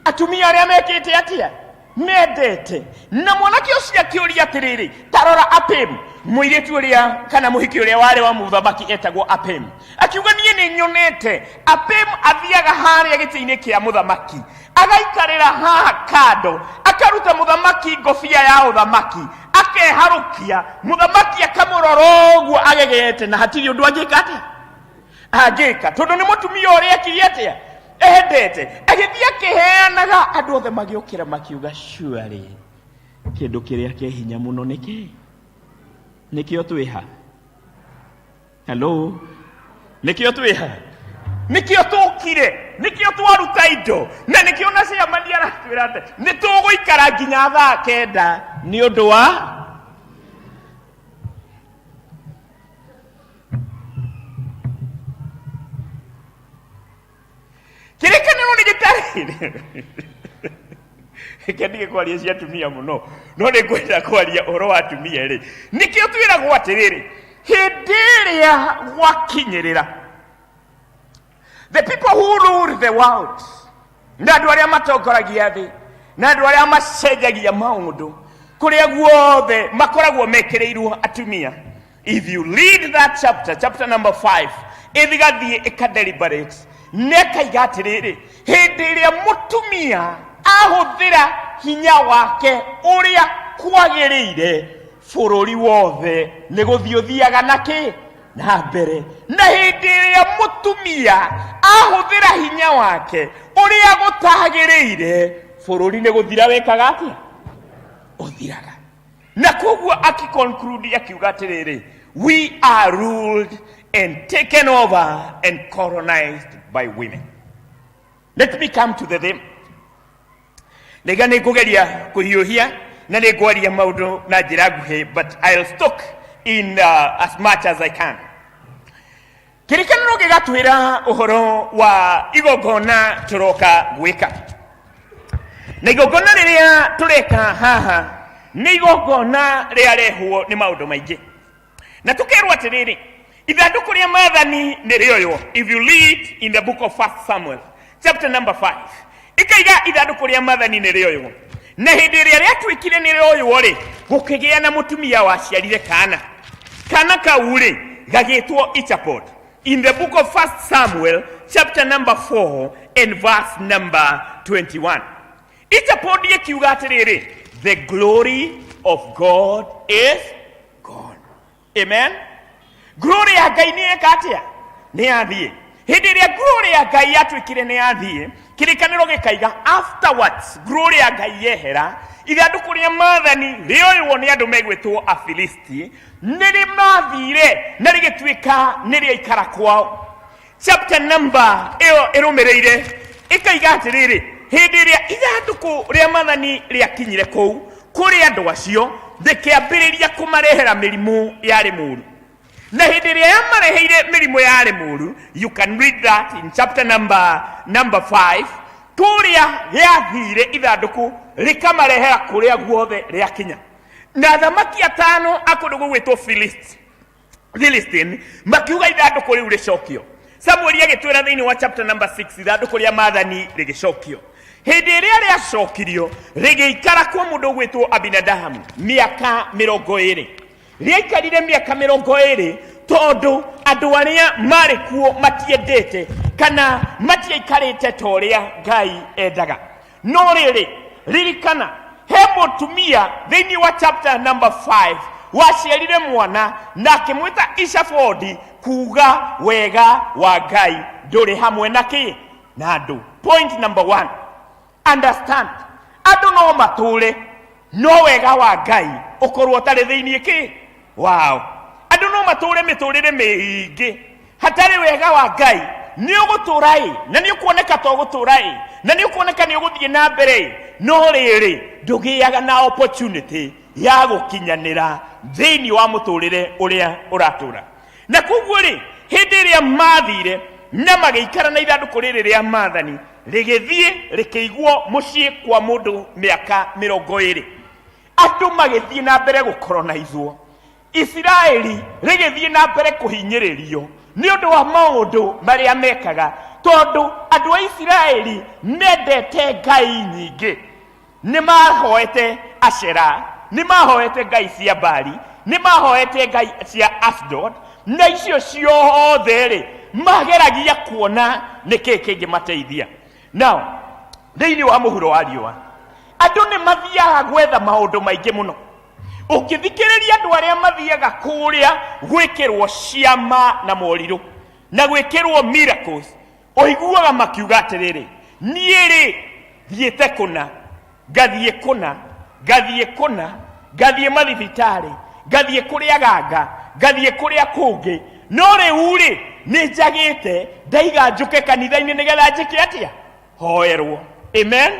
Atumia arĩa mekĩte atĩa? Mendete. Na mwanake ũcio akĩũria atĩrĩrĩ, ta rora Apim, mũirĩtu ũrĩa kana mũhiki ũrĩa warĩ wa mũthamaki etagwo Apim. Akiuga niĩ nĩ nyonete Apim athiaga harĩa gĩtĩ-inĩ kĩa mũthamaki, agaikarĩra haha kando, akaruta mũthamaki ngobia ya ũthamaki, akeharũkia, mũthamaki akamũrora ũguo agegete, na hatirĩ ũndũ angĩka atĩa? Angĩka, tondũ nĩ mũtumia ũrĩa ekire atĩa? Endete. Agĩthiĩ akĩheanaga, andũ othe magĩũkĩra makiuga surely kĩndũ kĩrĩa kĩ hinya mũno nĩ kĩ? Nĩkĩo twĩha. Hello, nĩkĩo twĩha, nĩkĩo tũkire, nĩkĩo twaruta indo, na nĩkĩo na ciamani aratwĩra atĩ nĩ tũgũikara nginya thaa 9 nĩ ũndũ wa Kĩrĩkanĩro nĩ gĩtarĩ. Reke ndige kwaria cia atumia mũno, no nĩ ngwenda kwaria ũhoro wa atumia rĩ. Nĩkĩo twĩragwo atĩrĩrĩ, hĩndĩ ĩrĩa gwakinyĩrĩra, the people who rule the world, na andũ arĩa matongoragia thĩ, na andũ arĩa macenjagia maũndũ kũrĩa guothe, makoragwo mekĩrĩirwo atumia. If you read that chapter, chapter number 5, ĩthigathiĩ ĩkadeliberate na ĩkaiga atĩrĩrĩ, hĩndĩ ĩrĩa mũtumia ahũthĩra hinya wake ũrĩa kwagĩrĩire, bũrũri wothe nĩ gũthiĩ ũthiaga na kĩ na mbere, na hĩndĩ ĩrĩa mũtumia ahũthĩra hinya wake ũrĩa gũtagĩrĩire, bũrũri nĩ gũthira wĩkaga atĩa? Ũthiraga. Na koguo akiconclude akiuga atĩrĩrĩ, we are ruled and taken over and colonized by women. Let me come to the theme. Rĩga nĩ ngũgeria kũhiũhia na nĩ ngwaria maũndũ na njĩra nguhĩ, but I'll talk in as much as I can. Kĩrĩkanĩro gĩgatwĩra ũhoro wa igongona tũroka gwĩka, na igongona rĩrĩa tũreka haha nĩ igongona rĩarehwo nĩ maũndũ maingĩ, na tũkerwo atĩrĩrĩ, ithandũkũ rĩa maathani nĩ rĩoywo. If you read in the book of First Samuel chapter number 5, ĩkaiga ithandũkũ rĩa maathani nĩ rĩoywo, na hĩndĩ ĩrĩa rĩatuĩkire nĩ rĩoywo rĩ, gũkĩgĩa na mũtumia waciarire kana. Kana kau rĩ, gagĩtwo Ichabod. In the book of First Samuel chapter number 4 and verse number 21, Ichabod ĩkiuga atĩrĩrĩ, the glory of God is gone. Amen. Glory ya Ngai nĩ ĩka atĩa? Nĩ yathiĩ. Hĩndĩ ĩrĩa glory ya Ngai yatuĩkire nĩ yathiĩ, kĩrĩkanĩro gĩkaiga afterwards glory ya Ngai yehera, ithandũkũ rĩa maathani rĩoywo nĩ andũ megwĩtwo Afilisti, nĩ rĩmathire na rĩgĩtuĩka nĩ rĩaikara kwao. Chapter number ĩyo ĩrũmĩrĩire ĩkaiga atĩrĩrĩ, hĩndĩ ĩrĩa ithandũkũ rĩa maathani rĩakinyire kũu kũrĩ andũ acio, rĩkĩambĩrĩria kũmarehera mĩrimũ yarĩ mũru, na hĩndĩ ĩrĩa yamareheire mĩrimũ yarĩ mũru, you can read that in chapter number 5, kũrĩa rĩathire ithandũkũ rĩkamarehera kũrĩa guothe rĩakinya. Na athamaki atano a kũndũ gũgwĩtwo Philistine makiuga ithandũkũ rĩu rĩcokio. Samueli agĩtwĩra thĩinĩ wa chapter number 6, ithandũkũ rĩa maathani rĩgĩcokio. Hĩndĩ ĩrĩa rĩacokirio, rĩgĩikara kwa mũndũ ũgwĩtwo Abinadamu mĩaka 20. Rĩaikarire mĩaka 20 tondũ andũ arĩa marĩ kuo matiendete kana matiaikarĩte ta ũrĩa Ngai endaga. No rĩrĩ, ririkana he mũtumia thĩinĩ wa chapter number 5 waciarire mwana na akĩmwĩta Ishabodi, kuga wega wa Ngai ndũrĩ hamwe na kĩ na andũ. Point number 1, understand andũ no matũre no wega wa Ngai ũkorwo ũtarĩ thĩinĩ kĩ wao. Andũ no matũre mĩtũrĩre mĩingĩ hatarĩ wega wa Ngai. Nĩ ũgũtũra ĩ, na nĩ ũkuoneka ta ũgũtũra ĩ, na nĩ ũkuoneka nĩ ũgũthiĩ na mbere ĩ, no rĩrĩ, ndũgĩaga na opportunity ya gũkinyanĩra thĩinĩ wa mũtũrĩre ũrĩa ũratũra. Na koguo rĩ, hĩndĩ ĩrĩa mathire na magĩikara na ithandũkũ rĩrĩ rĩa maathani, rĩgĩthiĩ rĩkĩigwo mũciĩ kwa mũndũ mĩaka 20, andũ magĩthiĩ na mbere gũkoronaizwo, Isiraeli rĩgĩthiĩ na mbere kũhinyĩrĩrio nĩ ũndũ wa maũndũ marĩa mekaga, tondũ andũ a Isiraeli mendete ngai nyingĩ. Nĩ mahoete Ashera, nĩ mahoete ngai cia Baali, nĩ mahoete ngai cia Ashdod, na icio ciothe rĩ, mageragia kuona nĩ kĩĩ kĩngĩmateithia. Now, thĩinĩ wa mũhuro wa riũa, andũ nĩ mathiaga gwetha maũndũ maingĩ mũno. Ũngĩthikĩrĩria andũ arĩa mathiaga kũrĩa gwĩkĩrwo ciama na morirũ na gwĩkĩrwo miracles, ũiguaga makiuga atĩrĩrĩ, niĩ rĩ thiĩte kũna, ngathiĩ kũna, ngathiĩ kũna, ngathiĩ mathibitarĩ, Ngathiĩ kũrĩ aganga, ngathiĩ kũrĩa kũngĩ, no rĩu rĩ nĩ njagĩte, ndaiga njũke kanitha-inĩ nĩgetha njĩke atĩa? Hoerwo. Amen.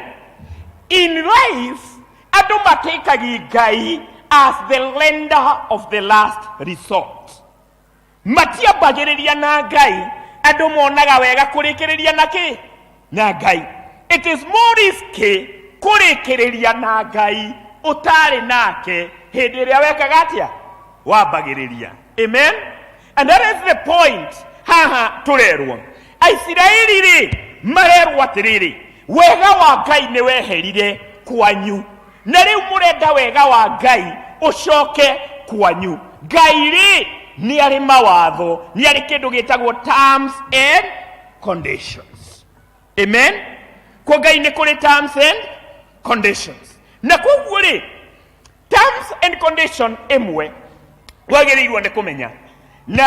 In life andũ matĩkagi Ngai as the lender of the last resort. Matiambagĩrĩria na Ngai, andũ monaga wega kũrĩkĩrĩria na kĩ? Na Ngai. It is more risky kũrĩkĩrĩria na Ngai ũtarĩ nake hĩndĩ ĩrĩa wekaga atĩa? Wambagĩrĩria. Amen. And that is the point haha tũrerwo. Aisiraeli rĩ marerwo atĩrĩrĩ, wega wa Ngai nĩ weherire kwanyu, na rĩu mũrenda wega wa Ngai ũcoke kwanyu. Ngai rĩ nĩ arĩ mawatho, nĩ arĩ kĩndũ gĩtagwo terms and conditions. Amen. Kwa Ngai nĩ kũrĩ terms and conditions, na koguo rĩ terms and condition ĩmwe wagĩrĩirwo nĩ kũmenya na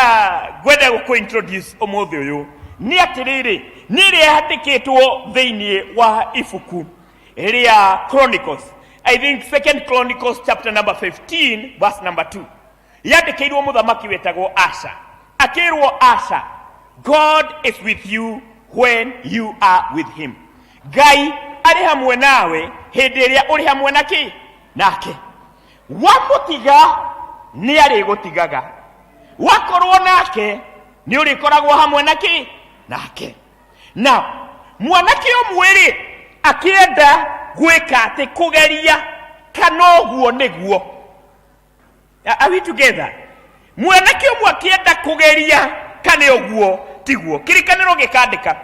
ngwenda gũkũ introduce ũmũthĩ ũyũ nĩ atĩrĩrĩ, nĩ ĩrĩa yandĩkĩtwo thĩinĩ wa ibuku rĩa Chronicles, I think Second Chronicles chapter number 15 verse number 2. Yandĩkĩirwo mũthamaki wetagwo Asa, akĩrwo, "Asa, God is with you when you are with him." Ngai arĩ hamwe nawe hĩndĩ ĩrĩa ũrĩ hamwe na kĩ? Nake. Wamũtiga nĩ arĩgũtigaga, wakorwo nake nĩ ũrĩkoragwo hamwe na kĩ? Nake. Na mwanake ũmwe rĩ akĩenda gwĩka atĩ kũgeria kana ũguo nĩguo. Are we together? Mwanake ũmwe akĩenda kũgeria kana ũguo tiguo. Kĩrĩkanĩro gĩkandĩka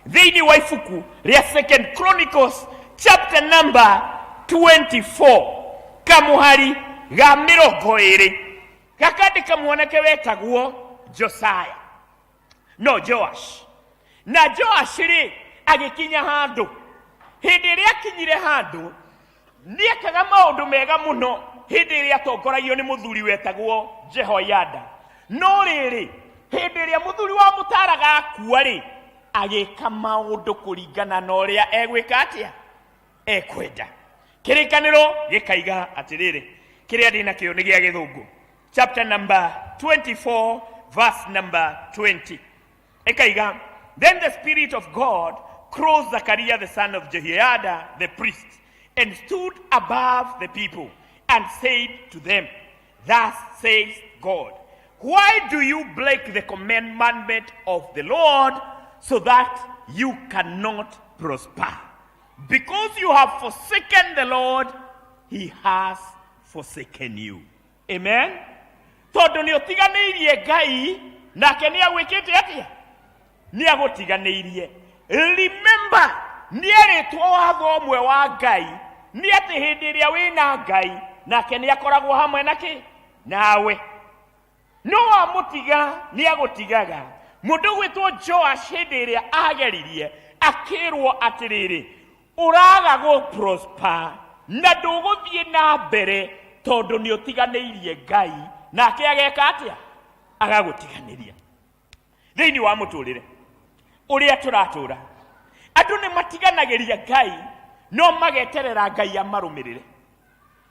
thĩinĩ wa ibuku rĩa Second Chronicles chapter number 24 kamũhari ga 20, gakandĩka mwanake wetagwo Josiah, no Joash. Na Joash rĩ agĩkinya handũ, hĩndĩ ĩrĩa akinyire handũ nĩekaga maũndũ mega mũno hĩndĩ ĩrĩa atongoragio nĩ mũthuri wetagwo Jehoiada. No rĩrĩ, hĩndĩ ĩrĩa mũthuri wa mũtaraga akua rĩ, agĩka maũndũ kũringana na ũrĩa egwĩka atĩa? Ekwenda. Kĩrĩkanĩro gĩkaiga atĩrĩrĩ, kĩrĩa ndĩ nakĩo nĩ gĩa Gĩthũngũ, chapter number 24 verse number 20, ĩkaiga, "Then the Spirit of God closed Zachariah the son of Jehoiada the priest and stood above the people and said to them, 'Thus says God, why do you break the commandment of the Lord so that you cannot prosper? Because you have forsaken the Lord, he has forsaken you.'" Amen. Tondũ nĩ ũtiganĩirie Ngai, nake nĩ agwĩkĩte atĩa? Nĩ agũtiganĩirie. Remember, nĩ erĩtwo watho ũmwe wa Ngai nĩ atĩ hĩndĩ ĩrĩa wĩna Ngai, nake nĩ akoragwo hamwe na kĩ? Nawe. No wamũtiga nĩ agũtigaga. Mũndũ gwĩtwo Joash hĩndĩ ĩrĩa ageririe akĩrwo atĩrĩrĩ, ũraga gũ prosper na ndũgũthiĩ na mbere tondũ nĩ ũtiganĩirie Ngai, nake ageka atĩa? Agagũtiganĩria. Thĩinĩ wa mũtũrĩre ũrĩa tũratũra, andũ nĩ matiganagĩria Ngai no mageterera Ngai amarũmĩrĩre.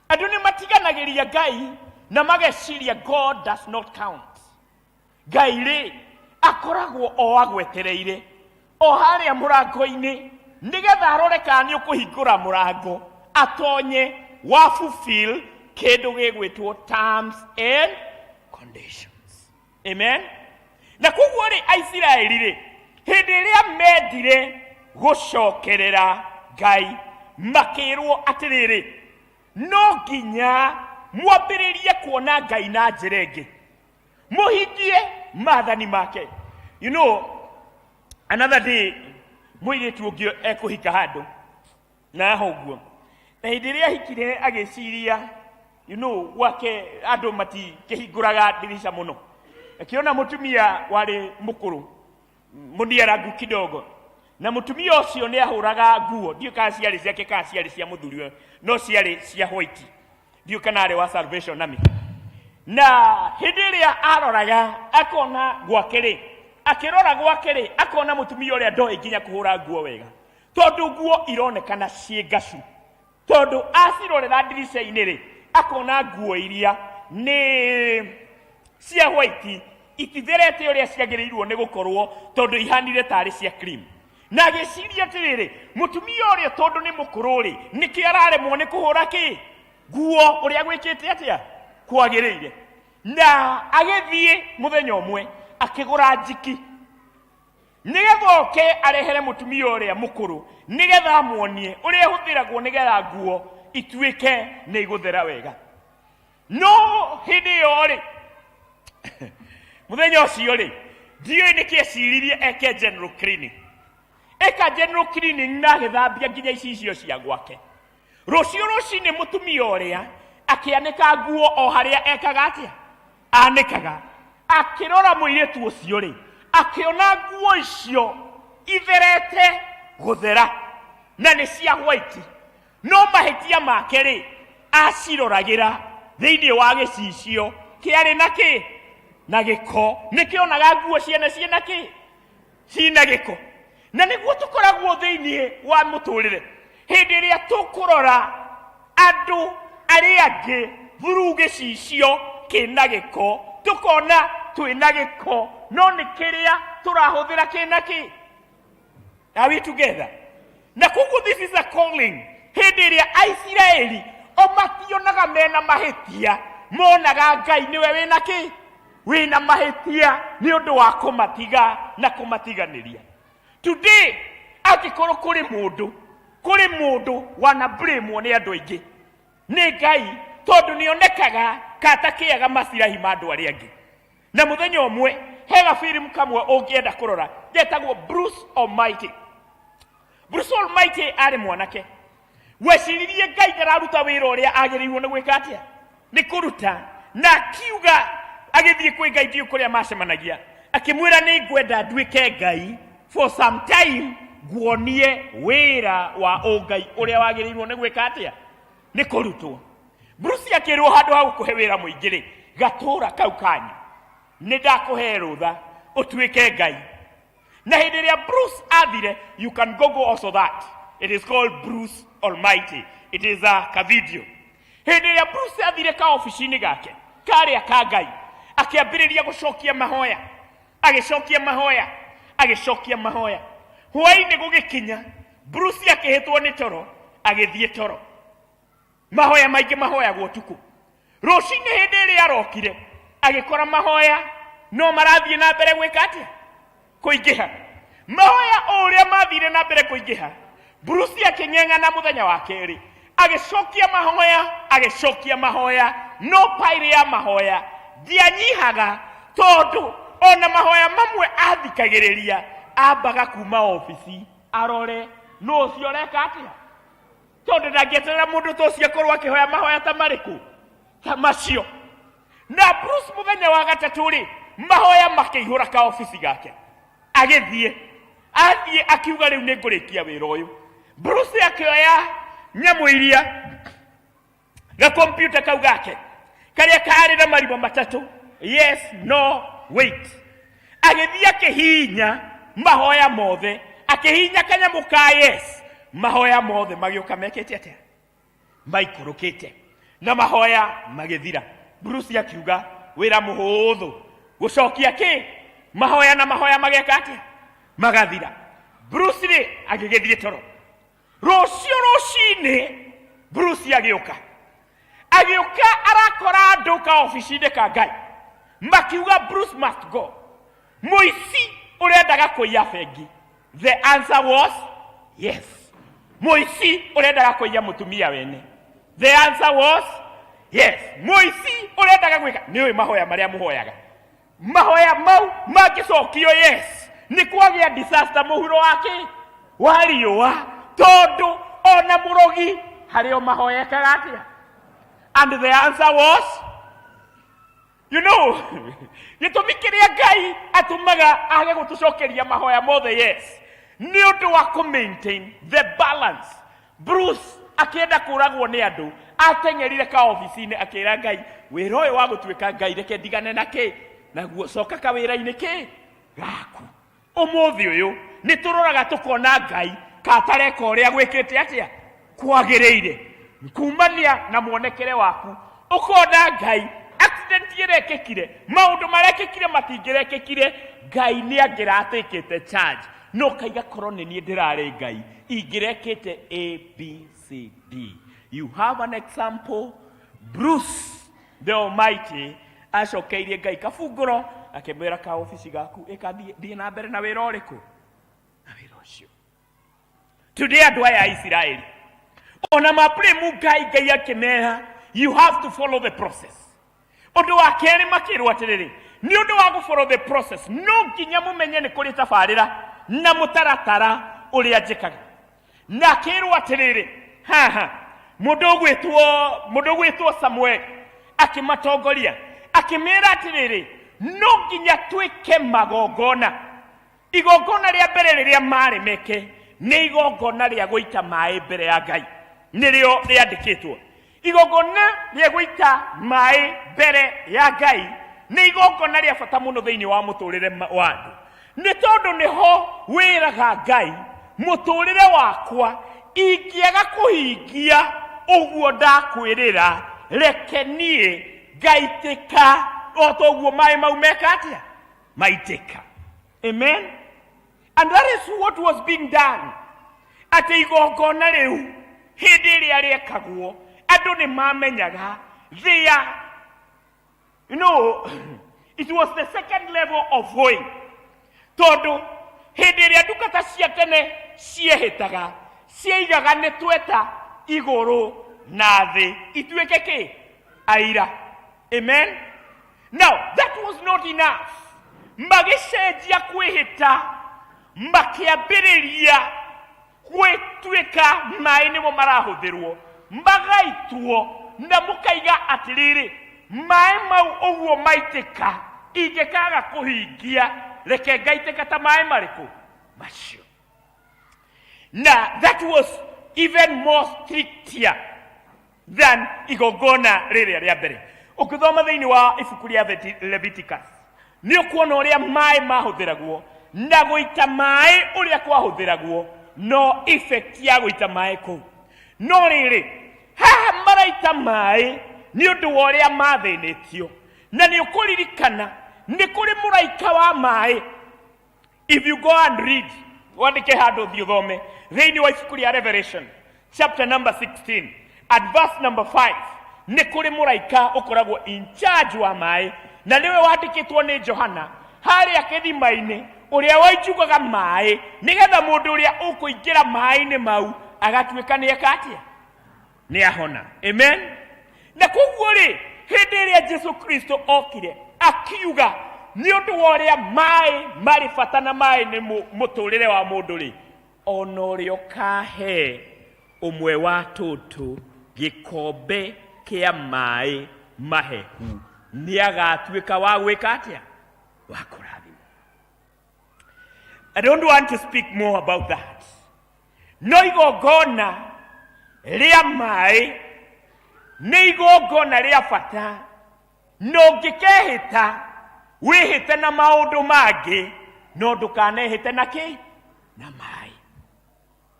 Andũ nĩ matiganagĩria Ngai na mageciria God does not count. Ngai rĩ akoragwo o agwetereire o harĩa mũrango-inĩ nĩgetha arore kana nĩ ũkũhingũra mũrango atonye wa fulfill kĩndũ gĩgwĩtwo terms and conditions. Amen. Na koguo rĩ, Aisiraeli rĩ, hĩndĩ ĩrĩa mendire gũcokerera Ngai, makĩrwo atĩrĩrĩ, no nginya mwambĩrĩrie kuona Ngai na njĩra ĩngĩ, mũhingie maathani make. You know, another day mũirĩtu ũngĩ ekũhika handũ na haha ũguo, na hĩndĩ ĩrĩa ahikire agĩciria, gwake andũ matikĩhingũraga ndirica mũno. Akĩona mũtumia warĩ mũkũrũ mũniarangu kidogo, na mũtumia ũcio nĩ ahũraga nguo, ndiũĩ kana ciarĩ ciake kana ciarĩ cia mũthuri, no ciarĩ cia white, ndiũĩ kana arĩ wa Salvation Army. Na hĩndĩ ĩrĩa aroraga akona gwake rĩ, akĩrora gwake rĩ, akona mũtumia ũrĩa ndoĩ nginya kũhũra nguo wega, tondũ nguo ironekana ciĩ ngacu, tondũ acirorera ndirica-inĩ rĩ, akona nguo iria Nĩ cia white, ititherete ũrĩa ciagĩrĩirwo nĩ gũkorwo tondũ ihanire tarĩ cia cream. Na agĩciria atĩrĩrĩ, mũtumia ũrĩa tondũ nĩ mũkũrũ rĩ, nĩkĩ araremwo nĩ kũhũra kĩ nguo ũrĩa gwĩkĩte atĩa kwagĩrĩire? Na agĩthiĩ mũthenya ũmwe akĩgũra njiki nĩgetha oke arehere mũtumia ũrĩa mũkũrũ, nĩgetha amuonie ũrĩa ĩhũthĩragwo nĩgetha nguo ituĩke nĩ igũthera wega. No hĩndĩ ĩyo rĩ, mũthenya ũcio rĩ, ndiũĩ nĩkĩ eciririe eke general cleaning. Eka general cleaning na agĩthambia nginya icicio cia gwake. Rũciũ rũcinĩ mũtumia ũrĩa akĩanĩka nguo o harĩa ekaga atĩa anĩkaga, akĩrora mũirĩtu ũcio rĩ, akĩona nguo icio itherete gũthera na nĩ cia white, no mahĩtia make rĩ, aciroragĩra thĩinĩ wa gĩcicio kĩarĩ na kĩ na gĩko. Nĩkĩonaga nguo ciene ciĩna kĩ cina gĩko. Na nĩguo tũkoragwo thĩinĩ wa mũtũrĩre, hĩndĩ ĩrĩa tũkũrora andũ arĩa angĩ through gĩcicio kĩna gĩko, tũkona twĩna gĩko, no nĩ kĩrĩa tũrahũthĩra kĩna kĩ. Are we together? Na koguo this is a calling. Hĩndĩ ĩrĩa Aisiraeli o mationaga mena mahĩtia, monaga Ngai nĩwe wĩna kĩ wĩna mahĩtia nĩ ũndũ wa kũmatiga na kũmatiganĩria. Today angĩkorwo kũrĩ mũndũ, kũrĩ mũndũ wana blame nĩ andũ aingĩ, nĩ Ngai, tondũ nĩonekaga katakĩaga macirahi ma andũ arĩa angĩ. Na mũthenya ũmwe he gabirimu kamwe ũngĩenda kũrora getagwo Bruce Almighty. Bruce Almighty arĩ mwanake weciririe Ngai ndararuta wĩra ũrĩa agĩrĩirwo nĩ gwĩka atĩa nĩ kũruta, na akiuga agĩthiĩ kwĩ Ngai, ndiũ kũrĩa macemanagia, akĩmwĩra nĩ ngwenda nduĩke Ngai for some time, nguonie wĩra wa ũngai ũrĩa wagĩrĩirwo nĩ gwĩka atĩa nĩ kũrutwo. Bruce akĩrwo handũ ha gũkũhe wĩra mũingĩ rĩ, gatũra kau kanyu nĩ ndakũhe rũtha ũtuĩke Ngai. Na hĩndĩ ĩrĩa Bruce athire, you can google also that, it is called Bruce Almighty, it is a ka video. Hĩndĩ ĩrĩa Bruce athire ka obici-inĩ gake karĩa ka Ngai, akĩambĩrĩria gũcokia mahoya, agĩcokia mahoya, agĩcokia mahoya. Hwaĩ-inĩ gũgĩkinya, Bruce akĩhĩtwo nĩ toro, agĩthiĩ toro. Mahoya maingĩ mahoyagwo ũtukũ. Rũcinĩ hĩndĩ ĩrĩa arokire, agĩkora mahoya no marathiĩ na mbere gwĩka atĩa? Kũingĩha. Mahoya o ũrĩa mathire na mbere kũingĩha, Bruce akĩng'eng'ana mũthenya wa kerĩ, agĩcokia mahoya, agĩcokia mahoya, no pairĩ ya mahoya ndianyihaga, tondũ ona mahoya mamwe athikagĩrĩria ambaga kuma obici arore nũ ũcio ũreka atĩa, tondũ ndangĩeterera mũndũ ta ũcio akorwo akĩhoya mahoya ta marĩkũ ta macio. Na Bruce mũthenya wa gatatũ rĩ, mahoya makĩihũra ka obici gake, agĩthiĩ athiĩ akiuga rĩu nĩ ngũrĩkia wĩra ũyũ. Bruce akĩoya nyamũ iria gakompiuta kau gake karĩa karĩ na marima matatũ, yes, no, wait, agĩthiĩ akĩhihinya mahoya mothe, akĩhihinya kanyamũ ka yes, mahoya mothe magĩũka mekĩte atĩa? Maikũrũkĩte, na mahoya magĩthira. Bruce akiuga wĩra mũhũthũ gũcokia kĩ mahoya, na mahoya mageka atĩa? Magathira. Bruce rĩ agĩgĩthiĩ toro. Rũciũ rũcinĩ Bruce agĩũka, agĩũka arakora andũ ka obici-inĩ ka Ngai makiuga Bruce must go, mũici ũrendaga kũiya bengi. The answer was yes. Mũici ũrendaga kũiya mũtumia wene. The answer was yes. Mũici ũrendaga gwĩka. Nĩ ũĩ mahoya marĩa mũhoyaga, mahoya mau mangĩcokio yes, nĩ kwagĩa disaster mũhuro wa kĩ wa riũa, tondũ ona mũrogi harĩ o mahoya ekaga atĩa? And the answer was, you know, gĩtũmi kĩrĩa Ngai atũmaga age gũtũcokeria mahoya mothe yes nĩ ũndũ wa kũ maintain the balance. Bruce akĩenda kũragwo nĩ andũ, ateng'erire ka obici-inĩ akĩra Ngai, wĩra ũyũ wa gũtuĩka Ngai reke ndigane na kĩ naguo, coka kawĩra-inĩ kĩ gaku. Ũmũthĩ ũyũ nĩ tũroraga tũkona Ngai katareka ũrĩa gwĩkĩte atĩa kwagĩrĩire, kumania na muonekere waku ũkona Ngai. Accident ĩrekĩkire, maũndũ marekĩkire matingĩrekĩkire, Ngai nĩ angĩratakĩte charge. No kaiga korwo nĩ niĩ ndĩrarĩ Ngai, ingĩrekĩte A, B, C, D. You have an example, Bruce the Almighty acokeirie Ngai kabungũro akĩmwĩra ka obici gaku ĩka thiĩ na mbere na wĩra ũrĩkũ? Na wĩra ũcio. Today andũ aya a Isiraeli ona mablame Ngai, Ngai akĩmera you have to follow the process. Ũndũ wa kerĩ makĩrwo atĩrĩrĩ, nĩ ũndũ wa gũ follow the process no nginya mũmenye nĩ kũrĩ tabarĩra na mũtaratara ũrĩa njĩkaga. Na akĩrwo atĩrĩrĩ, haha mũndũ ũgwĩtwo mũndũ ũgwĩtwo Samuel akĩmatongoria akĩmera atĩrĩrĩ, no nginya twĩke magongona. Igongona rĩa mbere rĩrĩa marĩ meke nĩ igongona rĩa gũita maĩ mbere ya Ngai, nĩrĩo rĩandĩkĩtwo. Igongona rĩa gũita maĩ mbere ya Ngai nĩ igongona rĩa bata mũno thĩinĩ wa mũtũrĩre wa andũ, nĩ tondũ nĩho wĩraga Ngai, mũtũrĩre wakwa ingĩaga kũhingia ũguo ndakwĩrĩra, reke niĩ ngaitĩka o ta ũguo maĩ mau meka atĩa? Maitĩka. Amen. And that is what was being done. Atĩ igongona rĩu hĩndĩ ĩrĩa rĩekagwo andũ nĩ mamenyaga they are, you know, it was the second level of going, tondũ hĩndĩ ĩrĩa ndungata cia tene ciehĩtaga ciaigaga nĩ tweta igũrũ na thĩ ituĩke kĩ aira. Amen. Now that was not enough. Magĩcenjia kwĩhĩta, makĩambĩrĩria gwĩtuĩka maĩ nĩmo marahũthĩrwo, magaitwo na mũkaiga atĩrĩrĩ, maĩ mau ũguo maitĩka, ingĩkaga kũhingia reke ngaitĩka ta maĩ marĩkũ macio. Na that was even more stricter than igongona rĩrĩa rĩa mbere. Ũngĩthoma thĩinĩ wa ibuku rĩa Leviticus nĩ ũkuona ũrĩa maĩ mahũthĩragwo na gũita maĩ ũrĩa kwahũthĩragwo, no effect ya gũita maĩ kũu. No rĩrĩ, haha maraita maĩ nĩ ũndũ wa ũrĩa mathĩnĩtio, na nĩ ũkũririkana nĩ kũrĩ mũraika wa maĩ. If you go and read, wandĩke handũ ũthiĩ ũthome thĩinĩ wa ibuku rĩa Revelation chapter number 16 at verse number 5, nĩ kũrĩ mũraika ũkoragwo in charge wa maĩ, na nĩwe wandĩkĩtwo nĩ Johana harĩa kĩthima-inĩ, ũrĩa wainjugaga maĩ nĩgetha mũndũ ũrĩa ũkũingĩra maĩ-inĩ mau agatuĩka nĩ eka atĩa? Nĩ ahona. Amen. Na koguo rĩ, hĩndĩ ĩrĩa Jesu Kristo okire akiuga nĩ ũndũ wa ũrĩa maĩ marĩ bata na maĩ nĩ mũtũrĩre wa mũndũ rĩ, ona ũrĩa ũkahe ũmwe wa tũtũ gĩkombe kĩa maĩ mahehu nĩ agatuĩka wa gwĩka atĩa? Wa kũrathimwo. I don't want to speak more about that. No igongona rĩa maĩ nĩ igongona rĩa bata, na ũngĩkehĩta wĩhĩte na maũndũ mangĩ, no ndũkanehĩte na kĩ? Na maĩ.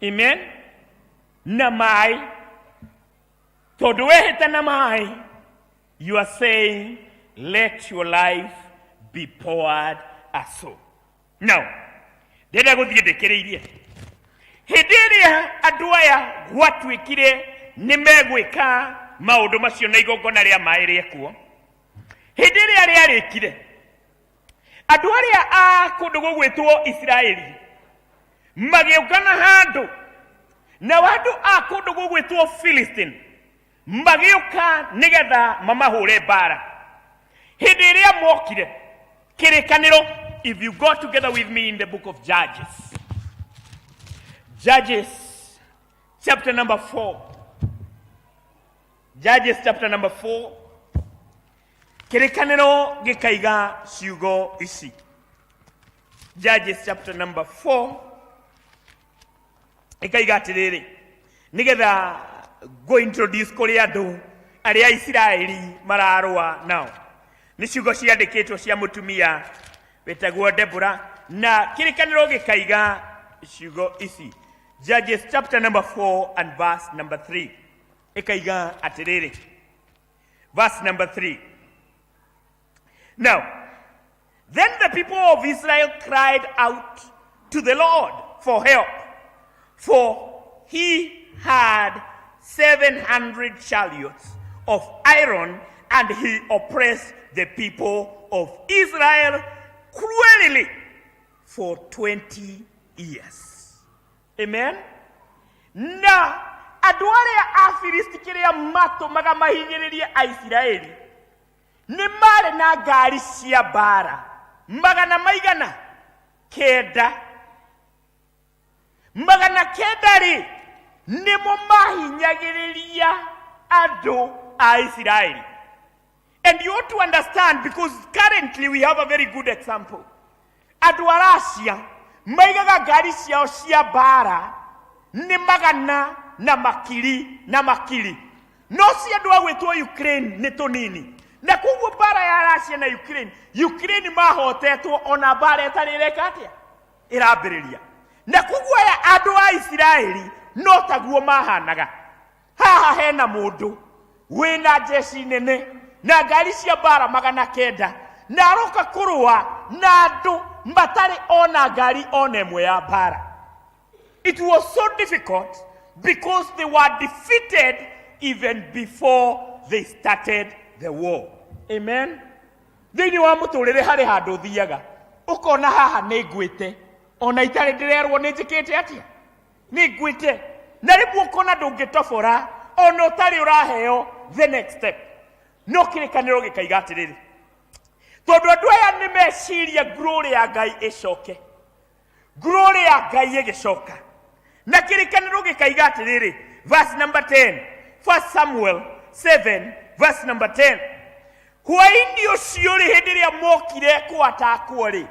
Amen. Na maĩ, tondũ wehĩte na maĩ, you are saying let your life be poured as so. Now ndĩrenda gũthiĩ ndĩkĩrĩirie hĩndĩ ĩrĩa andũ aya gwatuĩkire nĩ megwĩka maũndũ macio na igongona rĩa maĩ rĩekwo. Hĩndĩ ĩrĩa rĩarĩkire, andũ arĩa a kũndũ gũgwĩtwo Isiraeli magĩũngana handũ, nao andũ a kũndũ gũgwĩtwo Philistine magĩũka nĩgetha mamahũre mbara. Hĩndĩ ĩrĩa mokire kĩrĩkanĩro, if you go together with me in the book of Judges, Judges chapter number 4, Judges chapter number 4, kĩrĩkanĩro gĩkaiga ciugo ici. Judges chapter number 4 ĩkaiga atĩrĩrĩ, nĩgetha ngũ introduce kũrĩ andũ arĩa Isiraeli mararũa nao. Nĩ ciugo ciandĩkĩtwo cia mũtumia wĩtagwo Deborah, na kĩrĩkanĩro gĩkaiga ciugo ici. Judges chapter number 4 and verse number 3 ĩkaiga atĩrĩrĩ, verse number 3. Now, then the people of Israel cried out to the Lord for help, for he had 700 chariots of iron, and he oppressed the people of Israel cruelly for 20 years. Amen. Na andũ arĩa Afilisti kĩrĩa matũmaga mahinyĩrĩrie Aisiraeli nĩ marĩ na ngari cia mbara magana maigana kenda 900 rĩ nĩmo mahinyagĩrĩria andũ a Isiraeli. And you ought to understand, because currently we have a very good example. Andũ a Russia maigaga ngari ciao cia mbara nĩ magana na makiri na makiri, no cia andũ a gwĩtwo Ukraine nĩ tũnini. Na koguo mbara ya Russia na Ukraine, Ukraine mahotetwo ona mbara ĩtarĩ ĩreka atĩa ĩrambĩrĩria. Na koguo aya andũ a Isiraeli no taguo mahanaga. Haha hena mũndũ wĩna njeci nene na ngari cia mbara 900, na aroka kũrũa na andũ matarĩ ona ngari ona ĩmwe ya mbara. It was so difficult because they were defeated even before they started the war. Amen. Thĩinĩ wa mũtũrĩre harĩ handũ ũthiaga ũkona haha nĩ ngwĩte, ona itarĩ ndĩrerwo nĩ njĩkĩte atĩa, nĩ ngwĩte. Na rĩmwe ũkona ndũngĩtobora ona ũtarĩ ũraheo the next step. No kĩrĩkanĩro gĩkaiga atĩrĩrĩ, tondũ andũ aya nĩ meciria glory ya Ngai ĩcoke, glory ya Ngai ĩgĩcoka. Na kĩrĩkanĩro gĩkaiga atĩrĩrĩ, verse number 10, 1 Samuel 7 verse number 10, hwaĩ-inĩ ũcio rĩ, hĩndĩ ĩrĩa mokire kũatakwo rĩ,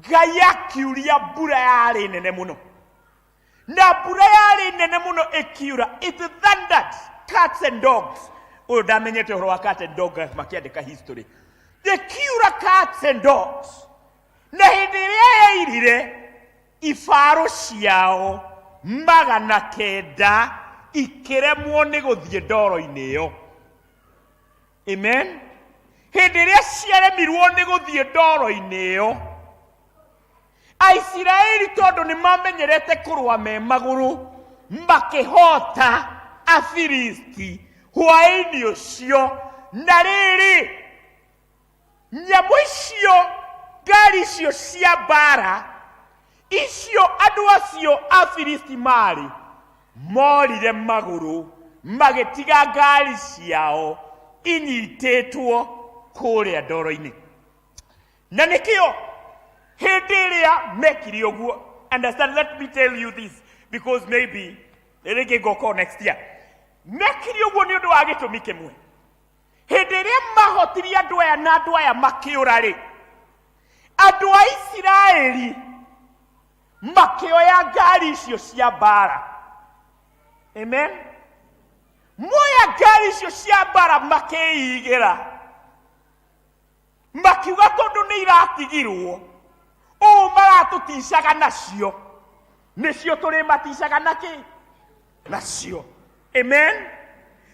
Ngai akiuria mbura yarĩ nene mũno, na mbura yarĩ nene mũno ĩkiura, it thundered cats and dogs. Ũyũ ndamenyete ũhoro wa cat and dog makĩandĩka history. Ĩkiura cats and dogs, na hĩndĩ ĩrĩa yairire, ibarũ ciao 900 ikĩremwo nĩ gũthiĩ ndoro-inĩ ĩyo. Amen. Hĩndĩ ĩrĩa ciaremirwo nĩ gũthiĩ ndoro-inĩ ĩyo, Aisiraeli tondũ nĩ mamenyerete kũrũa me magũrũ, makĩhota Afilisti hwaĩ-inĩ ũcio. Na rĩrĩ, nyamũ icio, ngari icio cia mbara icio andũ acio Afilisti marĩ morire magũrũ, magĩtiga ngari ciao inyitĩtwo kũrĩa ndoro-inĩ. Na nĩkĩo hĩndĩ ĩrĩa mekire ũguo, understand, let me tell you this because maybe rĩngĩ ngoka next year, mekire ũguo nĩ ũndũ wa gĩtũmi kĩmwe. Hĩndĩ ĩrĩa mahotirie andũ aya na andũ aya makĩũra rĩ, andũ a Isiraeli makĩoya ngari icio cia mbara. Amen. Moya ngari icio cia mbara makĩigĩra, makiuga tondũ nĩ iratigirwo ũũ maratũticaga nacio, nĩcio tũrĩmaticaga nakĩ nacio. Amen.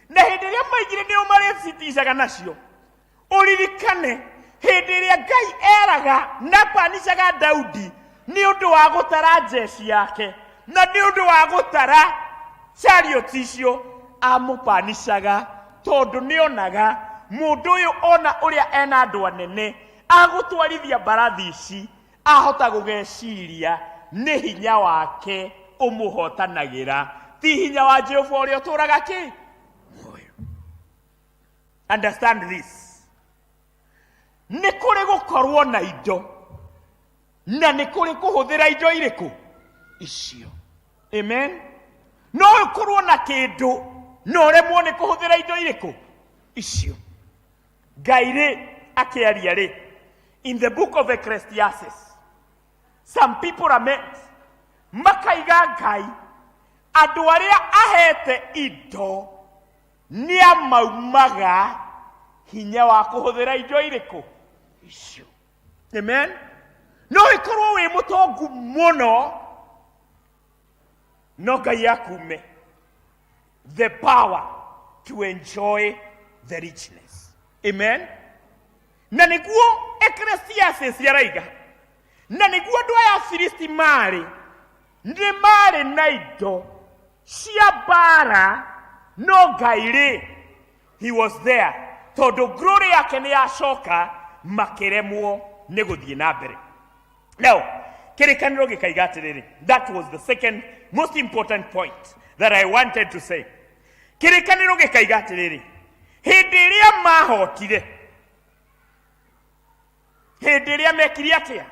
Na hĩndĩ ĩrĩa maigire nĩo marĩciticaga nacio, ũririkane hĩndĩ ĩrĩa Ngai eraga na panicaga Daudi nĩ ũndũ wa gũtara njeci yake na nĩ ũndũ wa gũtara chariot icio, amũpanicaga tondũ nĩonaga mũndũ ũyũ ona ũrĩa ena andũ anene agũtwarithia mbarathi ici, ahota gũgeciria nĩ hinya wake ũmũhotanagĩra, ti hinya wa Jehova ũrĩa ũtũraga kĩ muoyo. Understand this, nĩ kũrĩ gũkorwo na indo na nĩ kũrĩ kũhũthĩra indo irĩkũ icio. Amen. No ũkorwo na kĩndũ na ũremwo nĩ kũhũthĩra indo irĩkũ icio. Ngai rĩ akĩaria rĩ, in the book of Ecclesiastes, some people lament, makaiga Ngai andũ arĩa ahete indo nĩ amaumaga hinya wa kũhũthĩra indo irĩkũ icio. Amen. No ĩkorwo wĩ mũtongu mũno, no Ngai akume the power to enjoy the richness. Amen. Na nĩguo Ecclesiastes araiga, na nĩguo andũ aya Afilisti marĩ, nĩ marĩ na indo cia mbara, no Ngai rĩ, he was there, tondũ glory yake nĩ yacoka, makĩremwo nĩ gũthiĩ na mbere. Now, kĩrĩkanĩro gĩkaiga atĩrĩrĩ, that was the second most important point that I wanted to say. Kĩrĩkanĩro gĩkaiga atĩrĩrĩ, hĩndĩ ĩrĩa mahotire, hĩndĩ ĩrĩa mekire atĩa?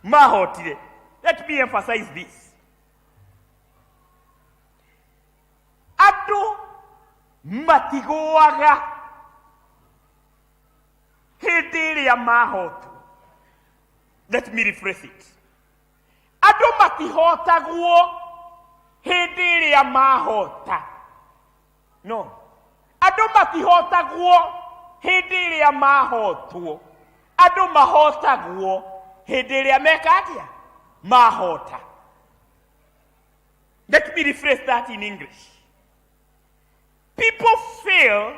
Mahotire. Let me emphasize this. Andũ matigũaga hĩndĩ ĩrĩa mahotwo. Let me rephrase it. Andũ matihotagwo hĩndĩ ĩrĩa mahota. No. Andũ matihotagwo hĩndĩ ĩrĩa mahotwo. Andũ mahotagwo hĩndĩ ĩrĩa meka atĩa? Mahota. Let me rephrase that in English. People fail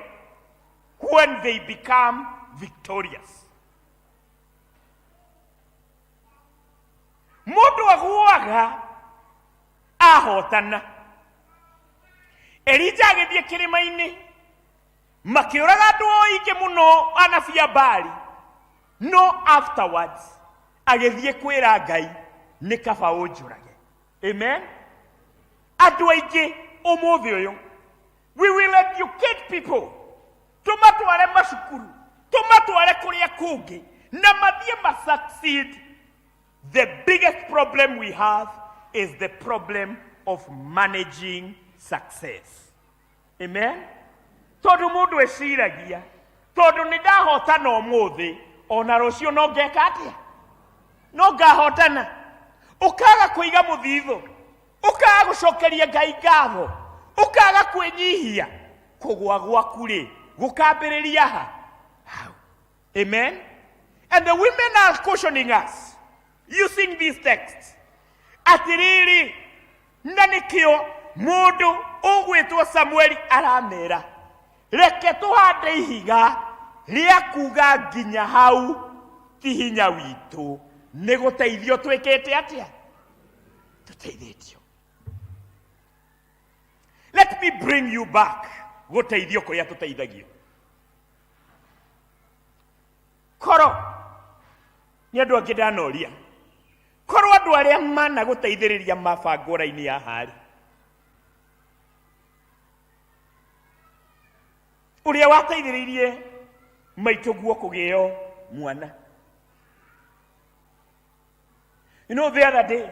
when they become victorious. Mũndũ agũaga ahotana. Elija agĩthiĩ kĩrĩma-inĩ, makĩũraga andũ aingĩ mũno anabii a Baali, no afterwards agĩthiĩ kwĩra Ngai nĩ kaba ũnjũrage. Amen. Andũ aingĩ ũmũthĩ ũyũ, we will educate people, tũmatware macukuru, tũmatware kũrĩa kũngĩ, na mathiĩ ma succeed. The biggest problem we have is the problem of managing success. Amen. Tondũ mũndũ eciragia, tondũ nĩ ndahotana ũmũthĩ, ona rũciũ no ngeka atĩa? No ngahotana. Ũkaga kũiga mũthithũ, ũkaga gũcokeria Ngai ngatho, ũkaga kwĩnyihia, kũgwa gwaku rĩ, gũkambĩrĩria ha? Hau. Amen. And the women are cautioning us using this text. Atĩrĩrĩ, na nĩkĩo mũndũ ũgwĩtwo Samueli aramera, reke tũhande ihiga rĩa kuga nginya hau ti hinya witũ, nĩ gũteithio twĩkĩte atĩa? Tũteithĩtio. Let me bring you back gũteithio kũrĩa tũteithagio. Koro nĩ andũ angĩ ndanoria, korwo andũ arĩa mana gũteithĩrĩria mabangwo raini ya harĩ ũrĩa wateithĩrĩirie maitũ guo kũgĩo mwana. You know, the other day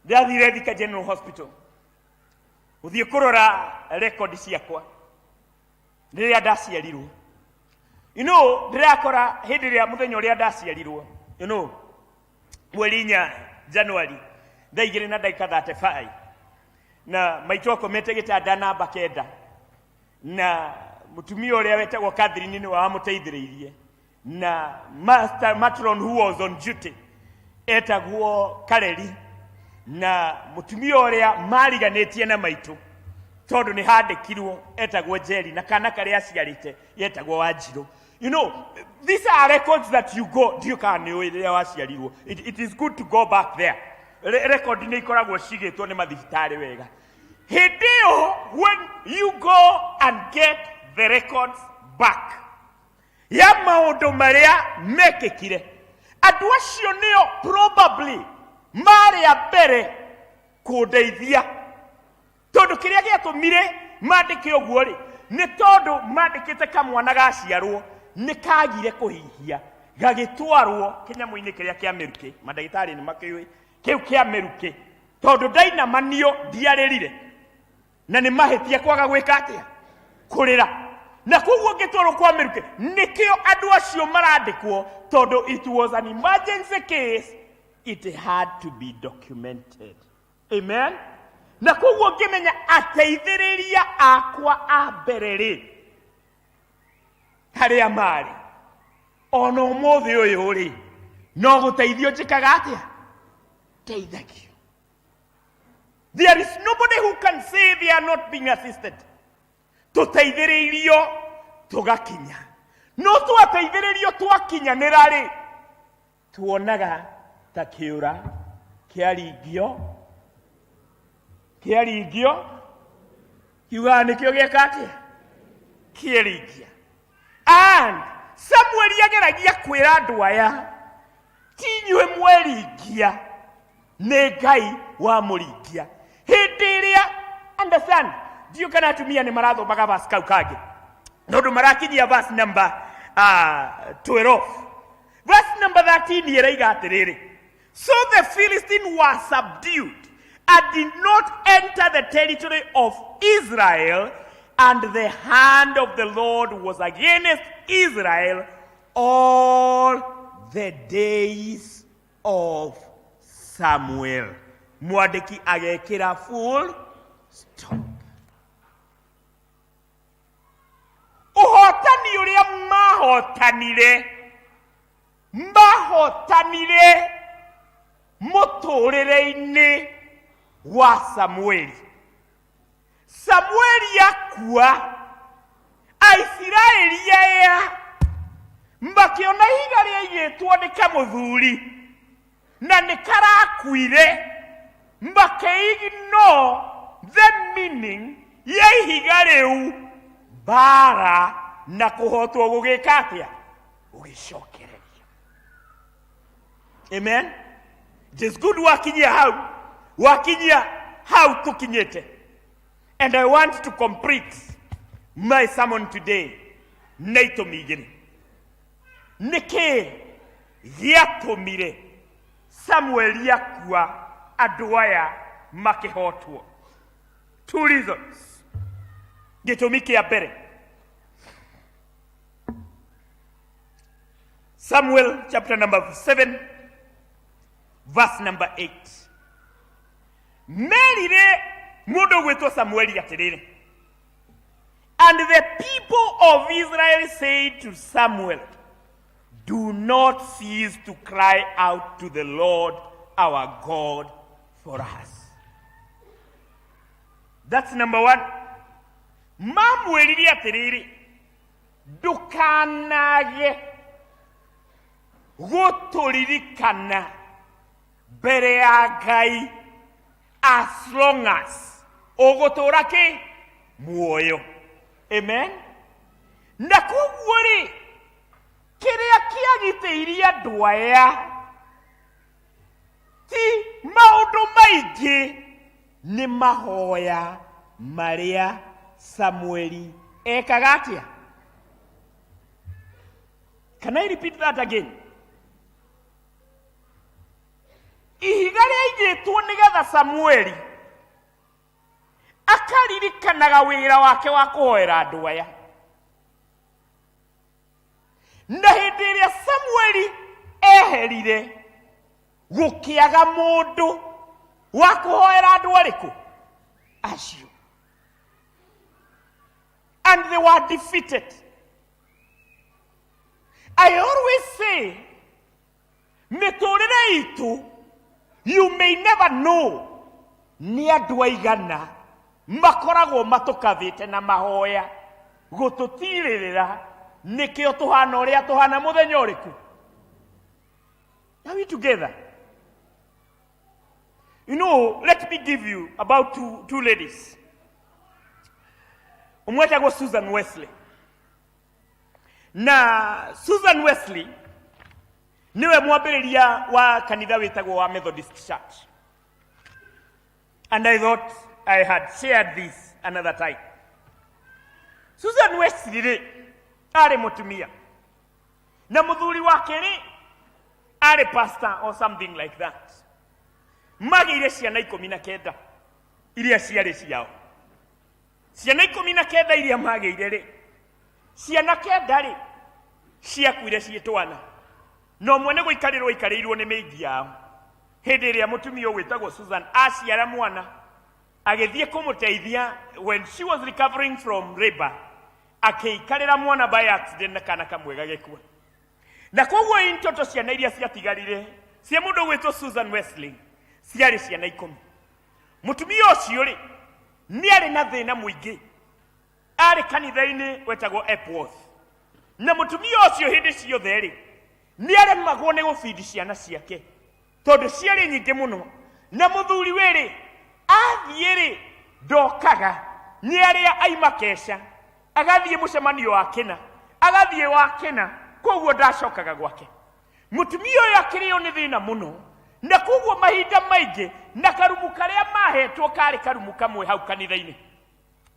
ndathire Thika General Hospital gũthiĩ kũrora record ciakwa rĩrĩa ndaciarirwo. You know, ndĩrakora hĩndĩ ĩrĩa mũthenya ũrĩa ndaciarirwo, you know, mweri 4 January thaa 2 na ndagĩka 35, na maitũ akomete gĩtanda namba 9, na mũtumia ũrĩa wetagwo Catherine nĩwe wamũteithĩrĩirie, na master matron who was on duty etagwo Kareri, na mũtumia ũrĩa mariganĩtie na maitũ tondũ nĩ handĩkirwo etagwo Njeri, na kana karĩa aciarĩte getagwo Wanjirũ. You know, these are records that you go, ndiũ kana nĩ ũĩ rĩrĩa waciarirwo. It is good to go back there. Record nĩ ikoragwo cigĩtwo nĩ mathibitarĩ wega. Hĩndĩ ĩyo, when you go and get the records back ya maũndũ marĩa mekĩkire, andũ acio nĩo probably marĩ a mbere kũndeithia, tondũ kĩrĩa gĩatũmire mandĩke ũguo rĩ, nĩ tondũ mandĩkĩte kamwana gaciarwo nĩ kagire kũhihia, gagĩtwarwo kĩnyamũ-inĩ kĩrĩa kĩa mĩrukĩ, mandagĩtarĩ nĩ makĩũĩ kĩu kĩa mĩrukĩ, tondũ ndainamanio ndiarĩrire, na nĩ mahĩtia kwaga gwĩka atĩa? Kũrĩra. Na koguo ngĩtwarwo kwa mĩrukĩ, nĩkĩo andũ acio marandĩkwo, tondũ it was an emergency case, it had to be documented. Amen. Na koguo ngĩmenya ateithĩrĩria akwa a mbere rĩ, harĩa marĩ ona ũmũthĩ ũyũ rĩ, no gũteithio njĩkaga atĩa? Teithagio. There is nobody who can say they are not being assisted. Tũteithĩrĩirio tũgakinya. No twateithĩrĩrio twakinyanĩra rĩ, tuonaga ta kĩũra kĩaringio kĩaringio kiugaga nĩkĩo gĩeka atĩa kĩeringia. And Samueli ageragia kwĩra andũ aya, ti inyuĩ mweringia, nĩ Ngai wamũringia. Hĩndĩ ĩrĩa, understand, ndiũ kana atumia nĩ marathomaga verse kau kangĩ, tondũ marakinyia verse number 12. Verse number 13 ĩraiga atĩrĩrĩ, so the Philistine was subdued and did not enter the territory of Israel, and the hand of the Lord was against Israel all the days of Samuel. Mwandĩki agekĩra full stop. Ũhotani ũrĩa mahotanire, mahotanire mũtũrĩre-inĩ wa Samueli. Samueli akua, Aisiraeli aya makĩona ihiga rĩaigĩtwo nĩ kamũthuri na nĩ karakuire, makĩignore the meaning ya ihiga rĩu, mbara na kũhotwo gũgĩka atĩa? Gũgĩcokereria. Amen. It is good wakinyia hau, wakinyia hau tũkinyĩte. And I want to complete my sermon today na itũmi igĩrĩ. Nĩkĩ gĩatũmire Samueli akua andũ aya makĩhotwo? Two reasons. Gĩtũmi kĩa mbere, Samuel chapter number 7 verse number 8. Merire mũndũ ũgwĩtwo Samueli atĩrĩrĩ, and the people of Israel said to Samuel, do not cease to cry out to the Lord our God for us. That's number one. Mamwĩrire atĩrĩrĩ, ndũkanage gũtũririkana mbere ya Ngai as long as ũgũtũũra kĩ muoyo. Amen. Na koguo rĩ, kĩrĩa kĩagitĩirie andũ aya ti maũndũ maingĩ, nĩ mahoya marĩa Samueli ekaga atĩa? Can I repeat that again? Ihiga rĩaigĩtwo nĩgetha Samueli akaririkanaga wĩra wake wa kũhoera andũ aya. Na hĩndĩ ĩrĩa Samueli eherire, gũkĩaga mũndũ wa kũhoera andũ arĩkũ acio, and they were defeated. I always say, mĩtũrĩre itũ, you may never know nĩ andũ aigana makoragwo matũkavĩte na mahoya gũtũtirĩrĩra, nĩkĩo tũhana ũrĩa tũhana mũthenya ũrĩkũ. Are we together? You know, let me give you about two ladies. Ũmwe etagwo Susan Wesley. Na Susan Wesley niwe mwambĩrĩria wa kanitha wĩtagwo wa Methodist Church. And I thought I had shared this another time. Susan Wesley rĩ, arĩ mũtumia na mũthuri wake rĩ, arĩ pastor or something like that. Magĩire ciana 19 iria ciarĩ ciao. Ciana 19 iria magĩire rĩ, ciana 9 rĩ, ciakuire ciĩ twana, na ũmwe nĩ gũikarĩrwo aikarĩirwo nĩ mĩingĩ yao. Hĩndĩ ĩrĩa mũtumia ũgwĩtagwo Susan aciara mwana, agĩthiĩ kũmũteithia when she was recovering from labor, akĩikarĩra mwana by accident na kana kamwe gagĩkua. Na koguo in total ciana iria ciatigarire cia mũndũ ũgwĩtwo Susan Wesley ciarĩ ciana 10. Mũtumia ũcio rĩ, nĩ arĩ na thĩna mũingĩ. Arĩ kanitha-inĩ wetagwo Epworth. Na mũtumia ũcio hĩndĩ ciothe rĩ, nĩ aremagwo nĩ gũbindi ciana ciake tondũ ciarĩ nyingĩ mũno. Na mũthuri wĩ-rĩ, athiĩ-rĩ, ndokaga, nĩ arĩa aima keca, agathiĩ mũcemanio wa kĩna, agathiĩ wa kĩna, koguo ndacokaga gwake. Mũtumia ũyũ akĩrĩo nĩ thĩna mũno, na koguo mahinda maingĩ, na karumu karĩa mahetwo karĩ karumu kamwe hau kanitha-inĩ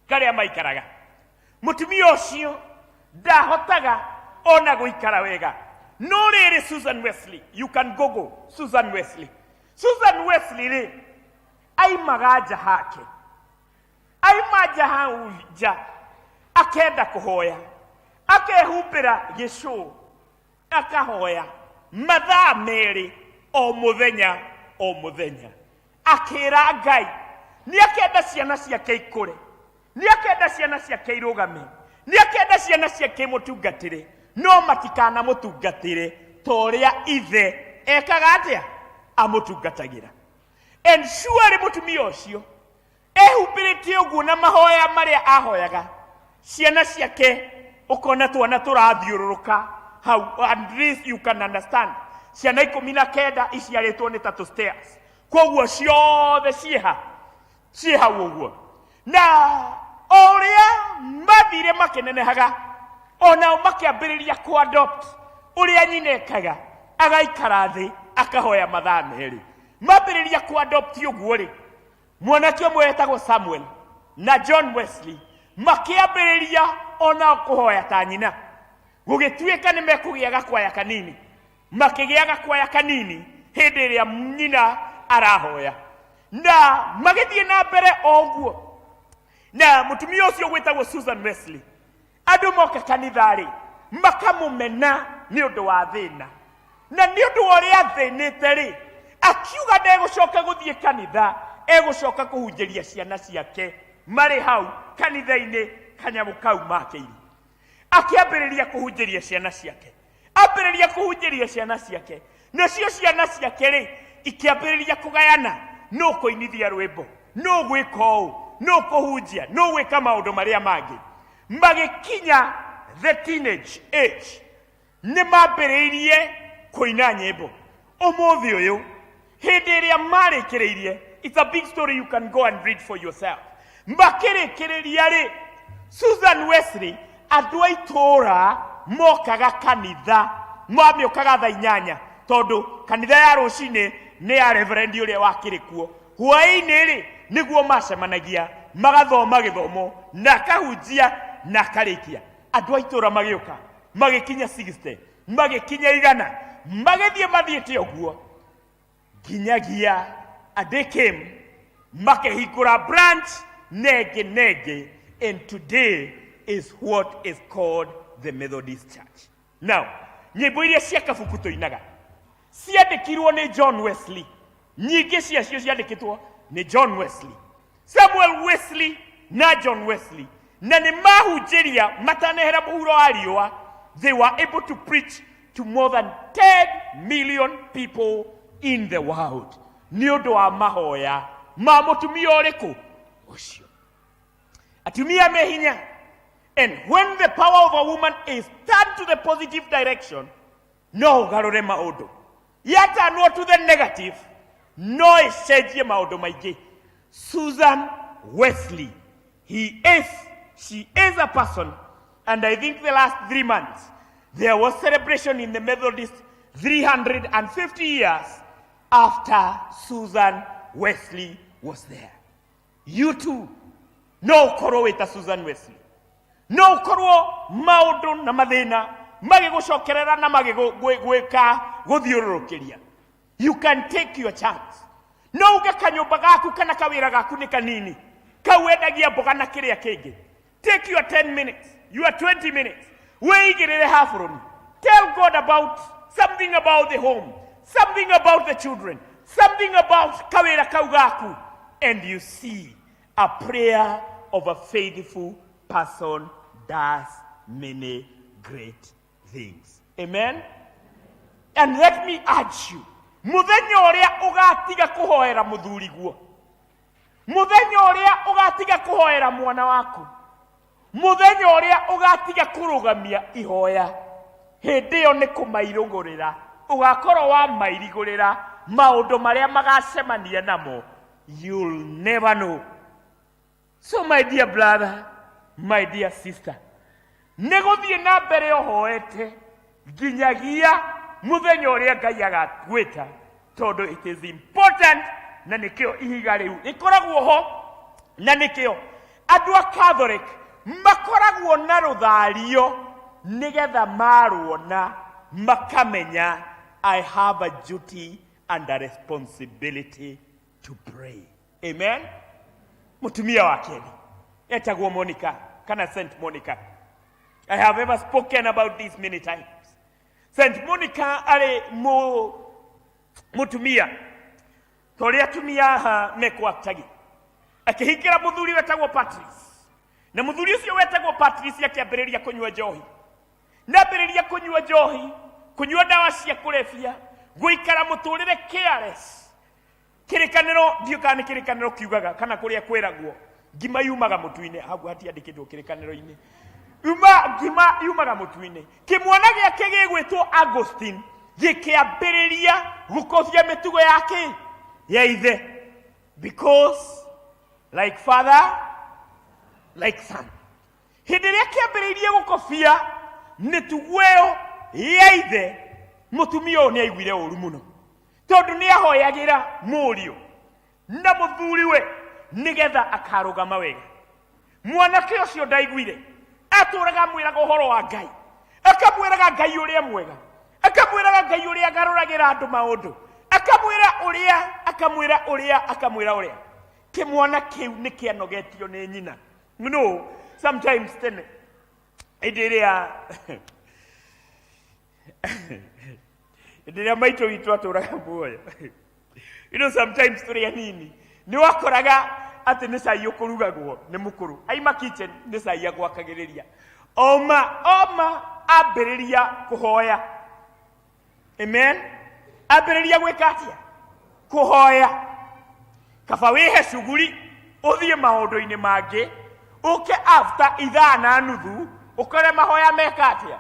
karĩa maikaraga. Mũtumia ũcio ndahotaga ona gũikara wega. No rĩrĩ, Susan Wesley, you can google Susan Wesley. Susan Wesley rĩ, aimaga nja hake, aima nja hau nja akenda kũhoya, akehumbĩra gĩcũũ, akahoya mathaa merĩ o mũthenya o mũthenya, akĩra Ngai nĩ akenda ciana ciake ikũre, nĩ akenda ciana ciake irũgame, nĩ akenda ciana ciake imũtungatĩre, no matikanamũtungatĩre ta ũrĩa ithe ekaga atĩa, amũtungatagĩra. And surely mũtumia ũcio ehumbĩrĩte ũguo na mahoya marĩa ahoyaga, ciana ciake ũkona twana tũrathiũrũrũka hau. And this you can understand, ciana 19 iciarĩtwo nĩ tatu stairs, koguo ciothe ciĩha ciĩ hau ũguo. Na o ũrĩa mathire makĩnenehaga, onao makĩambĩrĩria kũ-adopt ũrĩa nyina ekaga, agaikara thĩ akahoya mathaa merĩ. Mambĩrĩria kũ-adopt ũguo rĩ, mwanake ũmwe wetagwo Samuel na John Wesley makĩambĩrĩria onao kũhoya ta nyina. Gũgĩtuĩka nĩ mekũgĩa gakwaya kanini, makĩgĩa gakwaya kanini hĩndĩ ĩrĩa nyina arahoya, na magĩthiĩ na mbere o ũguo. Na mũtumia ũcio gwĩtagwo Susan Wesley, andũ moka kanitha-rĩ, makamũmena nĩ ũndũ wa thĩna, na nĩ ũndũ wa ũrĩa athĩnĩte rĩ, akiuga ndegũcoka gũthiĩ kanitha, egũcoka kũhunjĩria ciana ciake marĩ hau kanitha-inĩ kanyamũ kau makĩire. Akĩambĩrĩria kũhunjĩria ciana ciake, ambĩrĩria kũhunjĩria ciana ciake, nacio ciana ciake rĩ ikĩambĩrĩria kũgayana, nũ kũinithia rwĩmbo, nũ gwĩka ũũ, nũ kũhunjia, nũ gwĩka maũndũ marĩa mangĩ. Magĩkinya the teenage age, nĩ mambĩrĩirie kũina nyĩmbo. Ũmũthĩ ũyũ hĩndĩ ĩrĩa marĩkĩrĩirie, it's a big story, you can go and read for yourself. Makĩrĩkĩrĩria rĩ, Susan Wesley, andũ a itũũra mokaga kanitha, mamĩũkaga thaa 8, tondũ kanitha ya rũcinĩ nĩ ya reverend ũrĩa wakĩrĩ kuo. Hwaĩ-inĩ rĩ, nĩguo macemanagia magathoma gĩthomo na akahunjia na akarĩkia. Andũ a itũũra magĩũka, magĩkinya 60, magĩkinya 100, magĩthiĩ mathiĩte ũguo nginyagia a day came makĩhingũra branch nengĩ nengĩ, and today is what is called the Methodist Church. Now, nyĩmbo iria cia kabuku tũinaga ciandĩkirwo nĩ John Wesley, nyingĩ ciacio ciandĩkĩtwo nĩ John Wesley, Samuel Wesley na John Wesley, na nĩ mahunjĩria matanehera mũhuro wa riũa. They were able to preach to more than 10 million people in the world nĩ ũndũ wa mahoya ma mũtumia ũrĩkũ ũcio. Atumia me hinya, and when the power of a woman is turned to the positive direction, no ũgarũre maũndũ. Yatanwo to the negative, no ĩcenjie maũndũ maingĩ. Susan Wesley, he is, she is a person, and I think the last 3 months there was celebration in the Methodist 350 years after Susan Wesley was there. You too no ũkorwo wĩ ta Susan Wesley, no ũkorwo maũndũ na mathĩna magĩgũcokerera na magĩgwĩka gũthiũrũrũkĩria. You can take your chance. No uge kanyũmba gaku kana kawĩra gaku nĩ kanini, kau wendagia mboga na kĩrĩa kĩngĩ. Take your 10 minutes, your 20 minutes, wĩigĩrĩre habũrũni. Tell God about something, about the home, something about the children, something about kawĩra kau gaku, and you see a prayer of a faithful person does many great things. Amen. And let me urge you, mũthenya ũrĩa ũgatiga kũhoera mũthuriguo, mũthenya ũrĩa ũgatiga kũhoera mwana waku, Mũthenya ũrĩa ũgatiga kũrũgamia ihoya, hĩndĩ ĩyo nĩ kũmairũgũrĩra ũgakorwo wamairigũrĩra maũndũ marĩa magacemania namo. You'll never know. So my dear brother, my dear sister, nĩ gũthiĩ na mbere ũhoete nginyagia mũthenya ũrĩa Ngai agagwĩta, tondũ it is important, na nĩkĩo ihiga rĩu rĩkoragwo ho, na nĩkĩo andũ a Catholic makoragwo na rũthario, nĩgetha maruona makamenya I have a duty and a responsibility to pray. Amen. Mũtumia wa kerĩ etagwo Monica kana St Monica. I have ever spoken about this many times. St Monica arĩ mu mũtumia ta ũrĩa atumia aha mekwatagi, akĩhingĩra mũthuri wetagwo Patrice, na mũthuri ũcio wetagwo Patrice akĩambĩrĩria kũnyua njohi, na ambĩrĩria kũnyua njohi, kũnyua ndawa cia kũrebia, gũikara mũtũrĩre careless. Kĩrĩkanĩro, ndiũ kana nĩ kĩrĩkanĩro kiugaga kana kũrĩa kwĩragwo ngima yumaga mũtu-inĩ, hau hatiandĩkĩtwo kĩrĩkanĩro-inĩ, yuma ngima yumaga mũtu-inĩ. Kĩmwana gĩake gĩgwĩtwo Augustine gĩkĩambĩrĩria gũkobia mĩtugo yake ya ithe, because like father like son. Hĩndĩ ĩrĩa kĩambĩrĩirie gũkobia mĩtugo ĩyo ya ithe, mũtumia ũyũ nĩ aiguire ũru mũno, tondũ nĩ ahoyagĩra mũriũ na mũthuriwe nĩgetha akarũgama wega. Mwanake ũcio ndaiguire, atũraga amwĩraga ũhoro wa Ngai, akamwĩraga Ngai ũrĩa mwega, akamwĩraga Ngai ũrĩa agarũragĩra andũ maũndũ, akamwĩra ũrĩa, akamwĩra ũrĩa, akamwĩra ũrĩa. Kĩmwana kĩu nĩ kĩanogetio nĩ nyina. No sometimes tene hĩndĩ ĩrĩa hĩndĩ ĩrĩa maitũ witũ atũraga muoyo, sometimes tũrĩ anini nĩ wakoraga atĩ nĩ cai ũkũrugagwo nĩ mũkũrũ, aima kitchen nĩ cai agwakagĩrĩria, oma oma ambĩrĩria kũhoya. Amen. Ambĩrĩria gwĩka atĩa? Kũhoya. Kaba wĩhe cuguri ũthiĩ maũndũ-inĩ mangĩ, ũke after ithaa na nuthu ũkore mahoya meka atĩa,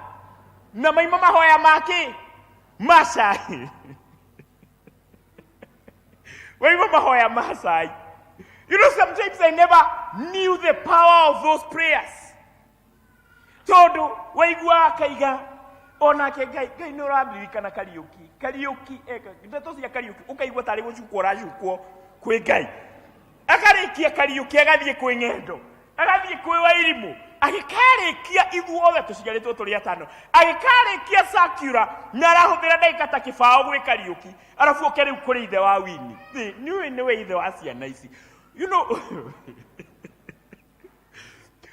na maima mahoya makĩ ma cai, waima mahoya ma cai. Sometimes I never knew the power of those prayers, tondũ waigua akaiga onake Ngai, Ngai nĩ ũraririkana Kariũki, Kariũki eka ndeto cia Kariũki, ũkaigua tarĩ gũcukwo ũracukwo kwĩ Ngai. Akarĩkia Kariũki, agathiĩ kwĩ Ng'endo, agathiĩ kwĩ Wairimũ, agĩkarĩkia ithuothe tũciarĩtwo tũrĩ atano, agĩkarĩkia sakura na arahũthĩra ndagĩka ta kĩbaũ gwĩ Kariũki, arabu oke rĩu kũrĩ ithe wa Wini. Nĩũĩ nĩwe ithe wa ciana ici.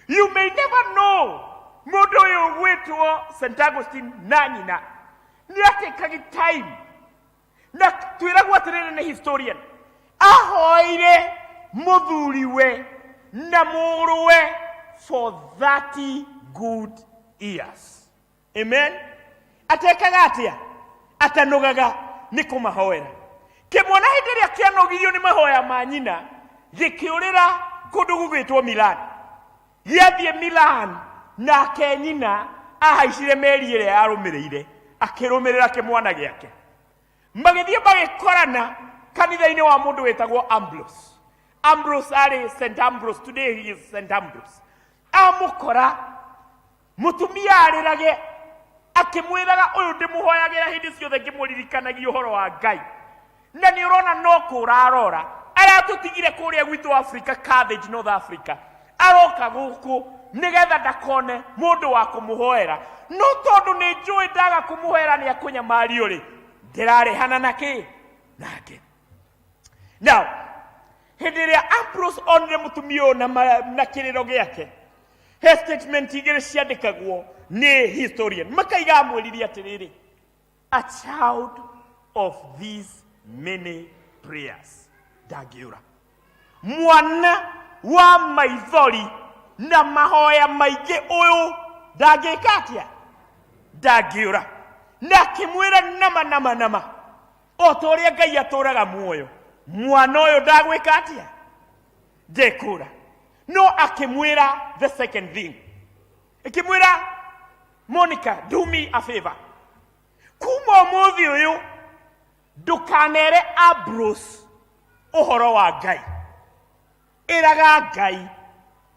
You may never know mũndũ ũyũ ũgwĩtwo St Augustine na nyina nĩ atĩkagi time, na twĩragwo atĩrĩrĩ nĩ historian, ahoire mũthuriwe na mũrũwe for 30 good years. Amen. Atekaga atĩa? Atanogaga nĩ kũmahoera. Kĩmwana hĩndĩ ĩrĩa kĩanogirio nĩ mahoya ma nyina, gĩkĩũrĩra kũndũ gũgwĩtwo Milan. Gĩathiĩ Milan, nake nyina ahaicire meri ĩrĩa yarũmĩrĩire, akĩrũmĩrĩra kĩmwana gĩake. Magĩthiĩ magĩkorana kanitha-inĩ wa mũndũ wĩtagwo Ambrose. Ambrose arĩ St Ambrose, today he is St Ambrose. Amũkora mũtumia arĩrage akĩmwĩraga, ũyũ ndĩmũhoyagĩra hĩndĩ ciothe ngĩmũririkanagia ũhoro wa Ngai, na nĩ ũrona no kũra arora aratũtigire kũrĩa gwitũ Africa, Carthage, North Africa, aroka gũkũ nĩgetha ndakone mũndũ wa kũmũhoera, no tondũ nĩ njũĩ ndaga kũmũhoera nĩ akũnyamario rĩ, ndĩrarĩhana na kĩ nake. Now hĩndĩ ĩrĩa Ambrose onire mũtumia ũyũ na kĩrĩro gĩake, he statement igĩrĩ ciandĩkagwo nĩ historian, makaiga amwĩrire atĩrĩrĩ, a child of these many prayers ndangĩũra. Mwana wa maithori na mahoya maingĩ ũyũ ndangĩka atĩa? Ndangĩũra. Na akĩmwĩra nama nama nama, o ta ũrĩa Ngai atũraga muoyo, mwana ũyũ ndagwĩka atĩa? Ndekũra. No akĩmwĩra the second thing. Ĩkĩmwĩra Monica, do me a favor, kuma ũmũthĩ ũyũ ndũkanere Ambrose ũhoro wa Ngai, ĩraga Ngai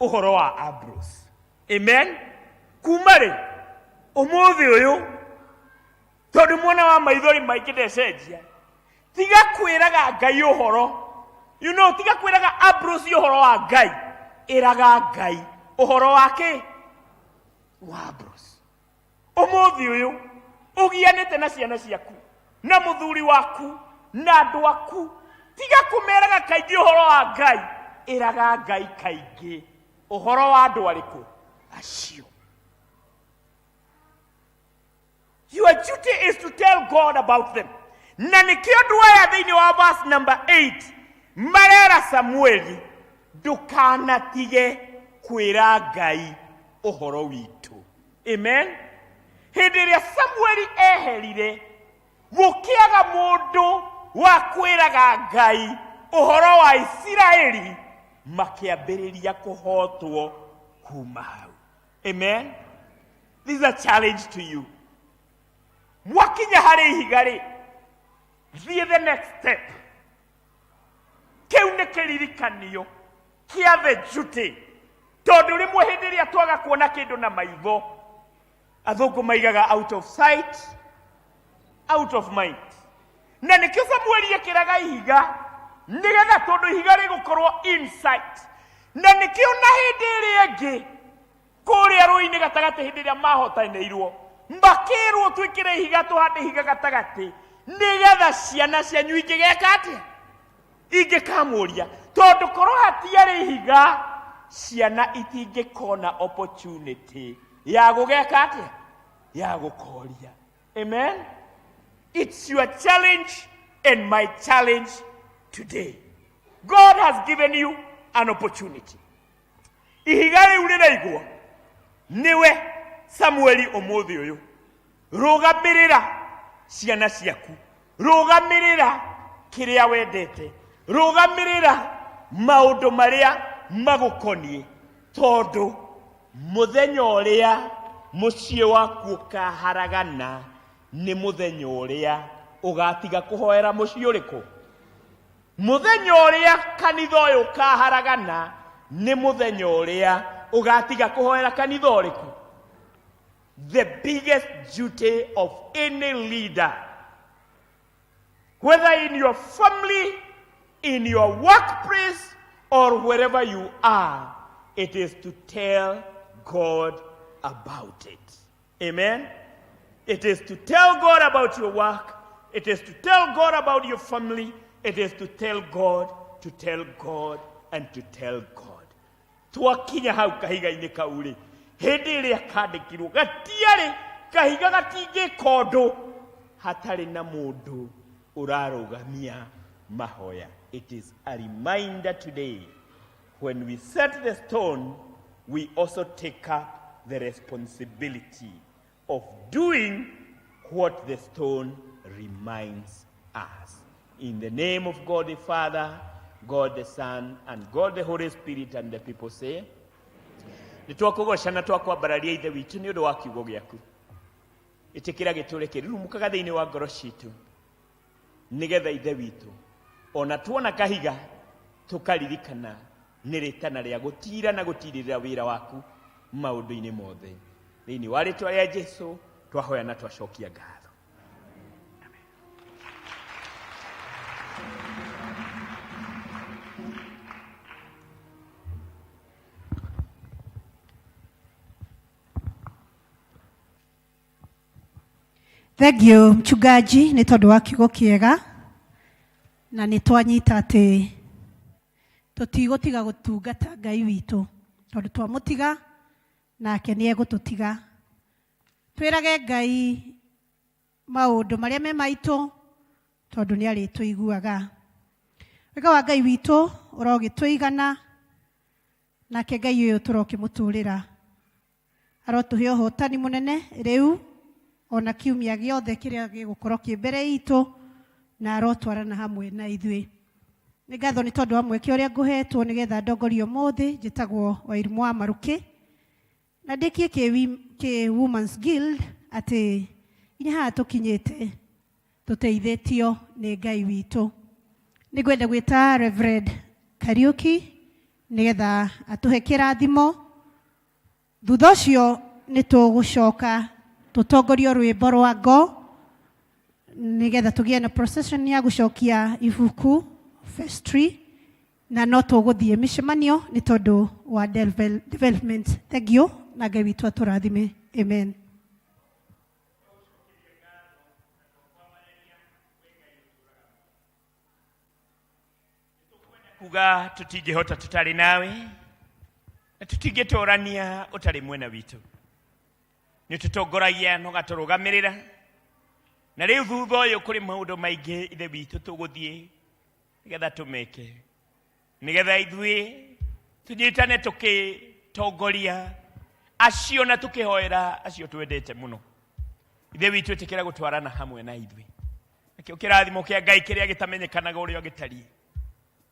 ũhoro wa Ambrose. Amen. Kuma rĩ ũmũthĩ ũyũ, tondũ mwana wa maithori maingĩ ndecenjia, tiga kwĩraga Ngai ũhoro, you know, tiga kwĩraga Ambrose ũhoro wa Ngai, ĩraga Ngai ũhoro wa kĩ wa Ambrose. Ũmũthĩ ũyũ ũgianĩte na ciana ciaku na mũthuri waku na andũ aku, tiga kũmeraga kaingĩ ũhoro wa Ngai, ĩraga Ngai kaingĩ ũhoro wa andũ arĩkũ acio. Your duty is to tell God about them. Na nĩkĩo andũ aya thĩinĩ wa verse number 8 marera Samueli, ndũkanatige kwĩra Ngai ũhoro witũ. Amen. Hĩndĩ ĩrĩa Samueli eherire, gũkĩaga mũndũ wa kwĩraga Ngai ũhoro wa Isiraeli, makĩambĩrĩria kũhotwo kuma hau. Amen. This is a challenge to you. Mwakinya harĩ ihiga rĩ, thiĩ the next step. Kĩu nĩ kĩririkanio kĩa the duty, tondũ rĩmwe hĩndĩ ĩrĩa twaga kuona kĩndũ na maitho, athũngũ maigaga out of sight, out of mind. Na nĩkĩo Samueli ekĩraga ihiga, nĩgetha tondũ ihiga rĩgũkorwo in sight. Na nĩkĩo na hĩndĩ ĩrĩa ĩngĩ kũrĩa rũĩ-inĩ gatagatĩ, hĩndĩ ĩrĩa mahotanĩirwo, makĩrwo twĩkĩre ihiga, tũhande ihiga gatagatĩ, nĩgetha ciana cianyu ingĩgeka atĩa, ingĩkamũria. Tondũ korwo hatiarĩ ihiga, ciana itingĩkona opportunity ya gũgeka atĩa, ya gũkoria. Amen. It's your challenge and my challenge today. God has given you an opportunity. Ihiga rĩu rĩraigwo nĩwe Samueli ũmũthĩ ũyũ. Rũgamĩrĩra ciana ciaku, rũgamĩrĩra kĩrĩa wendete, rũgamĩrĩra maũndũ marĩa magũkoniĩ, tondũ mũthenya ũrĩa mũciĩ waku ũkaharagana nĩ mũthenya ũrĩa ũgatiga kũhoera mũciĩ ũrĩkũ. Mũthenya ũrĩa kanitha ũyũ ũkaharagana nĩ mũthenya ũrĩa ũgatiga kũhoera kanitha ũrĩkũ. The biggest duty of any leader, whether in your family, in your workplace, or wherever you are, it is to tell God about it. Amen. It is to tell God about your work. It is to tell God about your family. It is to tell God, to tell God, and to tell God. Twakinya hau kahiga-inĩ kau rĩ, hĩndĩ ĩrĩa kandĩkirwo, gatiarĩ kahiga, gatingĩka ũndũ hatarĩ na mũndũ ũrarũgamia mahoya. It is a reminder today, when we set the stone, we also take up the responsibility of doing what the stone reminds us. In the name of God the Father, God the Son, and God the Holy Spirit, and the people say, nĩ twakũgoca na twakwambararia Ithe witũ nĩ ũndũ wa kiugo gĩaku. Ĩtĩkĩra gĩtũre kĩrurumũkaga thĩinĩ wa ngoro citũ, nĩgetha Ithe witũ ona tuona kahiga tũkaririkana nĩ rĩtana rĩa gũtira na gũtirĩrĩra wĩra waku maũndũ-inĩ mothe. Thĩinĩ wa rĩtwa rĩa Jesu twahoya na twacokia ngatho. Thank you mchungaji nĩ tondũ wa kiugo kĩega, na nĩ twanyita atĩ tũtigũtiga gũtungata Ngai witũ, tondũ twamũtiga nake nĩ egũtũtiga. Twĩrage Ngai maũndũ marĩa me maitũ, tondũ nĩ arĩtũiguaga. Wega wa Ngai witũ ũrogĩtũigana, nake Ngai ũyũ tũrokĩmũtũrĩra arotũhe ũhotani mũnene rĩu ona kiumia gĩothe kĩrĩa gĩgũkorwo kĩ mbere itũ, na arotwarana hamwe na ithuĩ. Nĩ ngatho nĩ tondũ wa mweke ũrĩa ngũhetwo nĩgetha ndongorie ũmũthĩ. Njĩtagwo Wairimũ wa Marũkĩ. Na ndĩkie kĩ Women's Guild atĩ inya haha tũkinyĩte tũteithĩtio nĩ Ngai witũ. Nĩ ngwenda gwĩta Reverend Kariuki nĩgetha atũhe kĩrathimo. Thutha ũcio nĩ tũgũcoka tũtongorio rwĩmbo rwa ngo nĩgetha tũgĩe na procession ya gũcokia ibuku vestry, na no tũgũthiĩ mĩcemanio nĩ tondũ wa development. Thank you, na Ngai witũ atũrathime. Amen. Kuga tutingĩhota tũtarĩ nawe na tũtingĩtũrania ũtarĩ mwena witũ. Nĩ tũtongoragia na ũgatũrũgamĩrĩra, na rĩu thutha ũyũ kũrĩ maũndũ maingĩ Ithe witũ tũgũthiĩ nĩgetha tũmeke, nĩgetha ithuĩ tũnyitane tũkĩtongoria acio na tũkĩhoera acio twendete mũno. Ithe witũ, ĩtĩkĩra gũtwarana hamwe na ithuĩ. Nakĩo kĩrathimo kĩa Ngai kĩrĩa gĩtamenyekanaga ũrĩa gĩtariĩ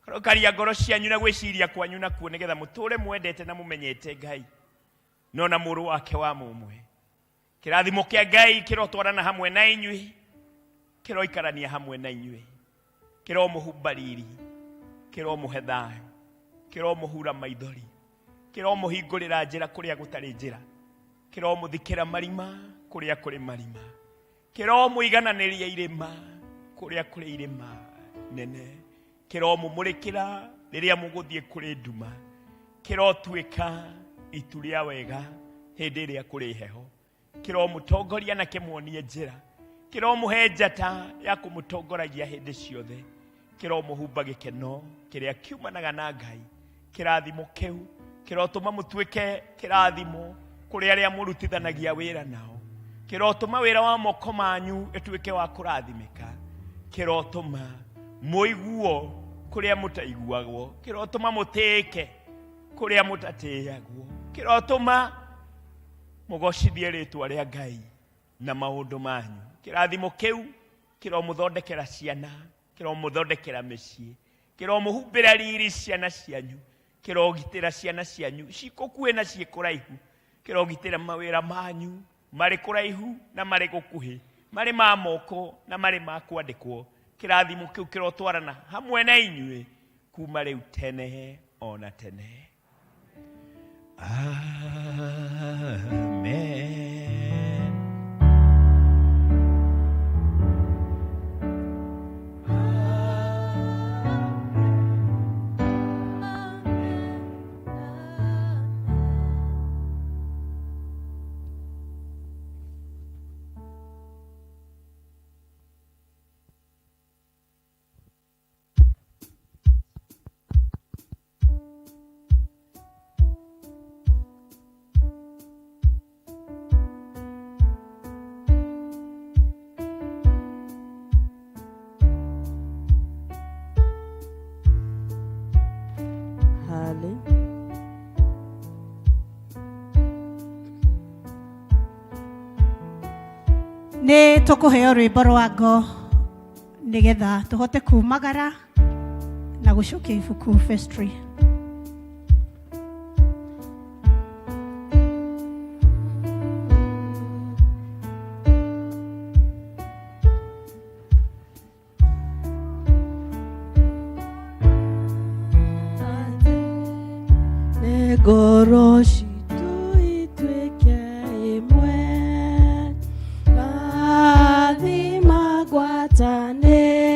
karokaria ngoro cianyu na gwĩciria kwanyu nakuo, nĩgetha mũtũre mwendete na mũmenyete Ngai no na mũrũ wake wa mũmwe. Kĩrathimo kĩa Ngai kĩrotwarana hamwe na inyuĩ, kĩroikarania hamwe na inyuĩ, kĩromũhumba riri, kĩromũhe thayũ, kĩromũhura maithori, kĩromũhingũrĩra njĩra kũrĩa gũtarĩ njĩra, kĩromũthikĩra marima kũrĩa kũrĩ marima, kĩromũigananĩria irĩma kũrĩa kũrĩ irĩma nene, kĩromũmũrĩkĩra rĩrĩa mũgũthiĩ kũrĩ nduma, kĩrotuĩka itu rĩa wega hĩndĩ ĩrĩa kũrĩ heho, kĩromũtongoria na kĩmuonie njĩra, kĩromũhe njata ya kũmũtongoragia hĩndĩ ciothe, kĩromũhumba gĩkeno kĩrĩa kiumanaga na Ngai. Kĩrathimo kĩu kĩrotũma mũtuĩke kĩrathimo kũrĩ arĩa mũrutithanagia wĩra nao, kĩrotũma wĩra wa moko manyu ĩtuĩke wa kũrathimĩka, kĩrotũma mũiguo kũrĩa mũtaiguagwo, kĩrotũma mũtĩĩke kũrĩa mũtatĩagwo, kĩrotũma mũgocithie rĩtwa rĩa Ngai na maũndũ manyu. Kĩrathimo kĩu kĩromũthondekera ciana, kĩromũthondekera mĩciĩ, kĩromũhumbĩra riri ciana cianyu, kĩrogitĩra ciana cianyu cikũkuhĩ na ciĩ kũraihu, kĩrogitĩra mawĩra manyu marĩ kũraihu na marĩ gũkuhĩ, marĩ ma moko na marĩ ma kwandĩkwo. Kĩrathimo kĩu kĩrotwarana hamwe na inyuĩ kuma rĩu tene ona tene. Amen. Hale. Nĩ tũkũheo rwĩmbo rwa ngo nĩgetha tũhote kumagara na gũcokia ibuku vestry. Ngoro.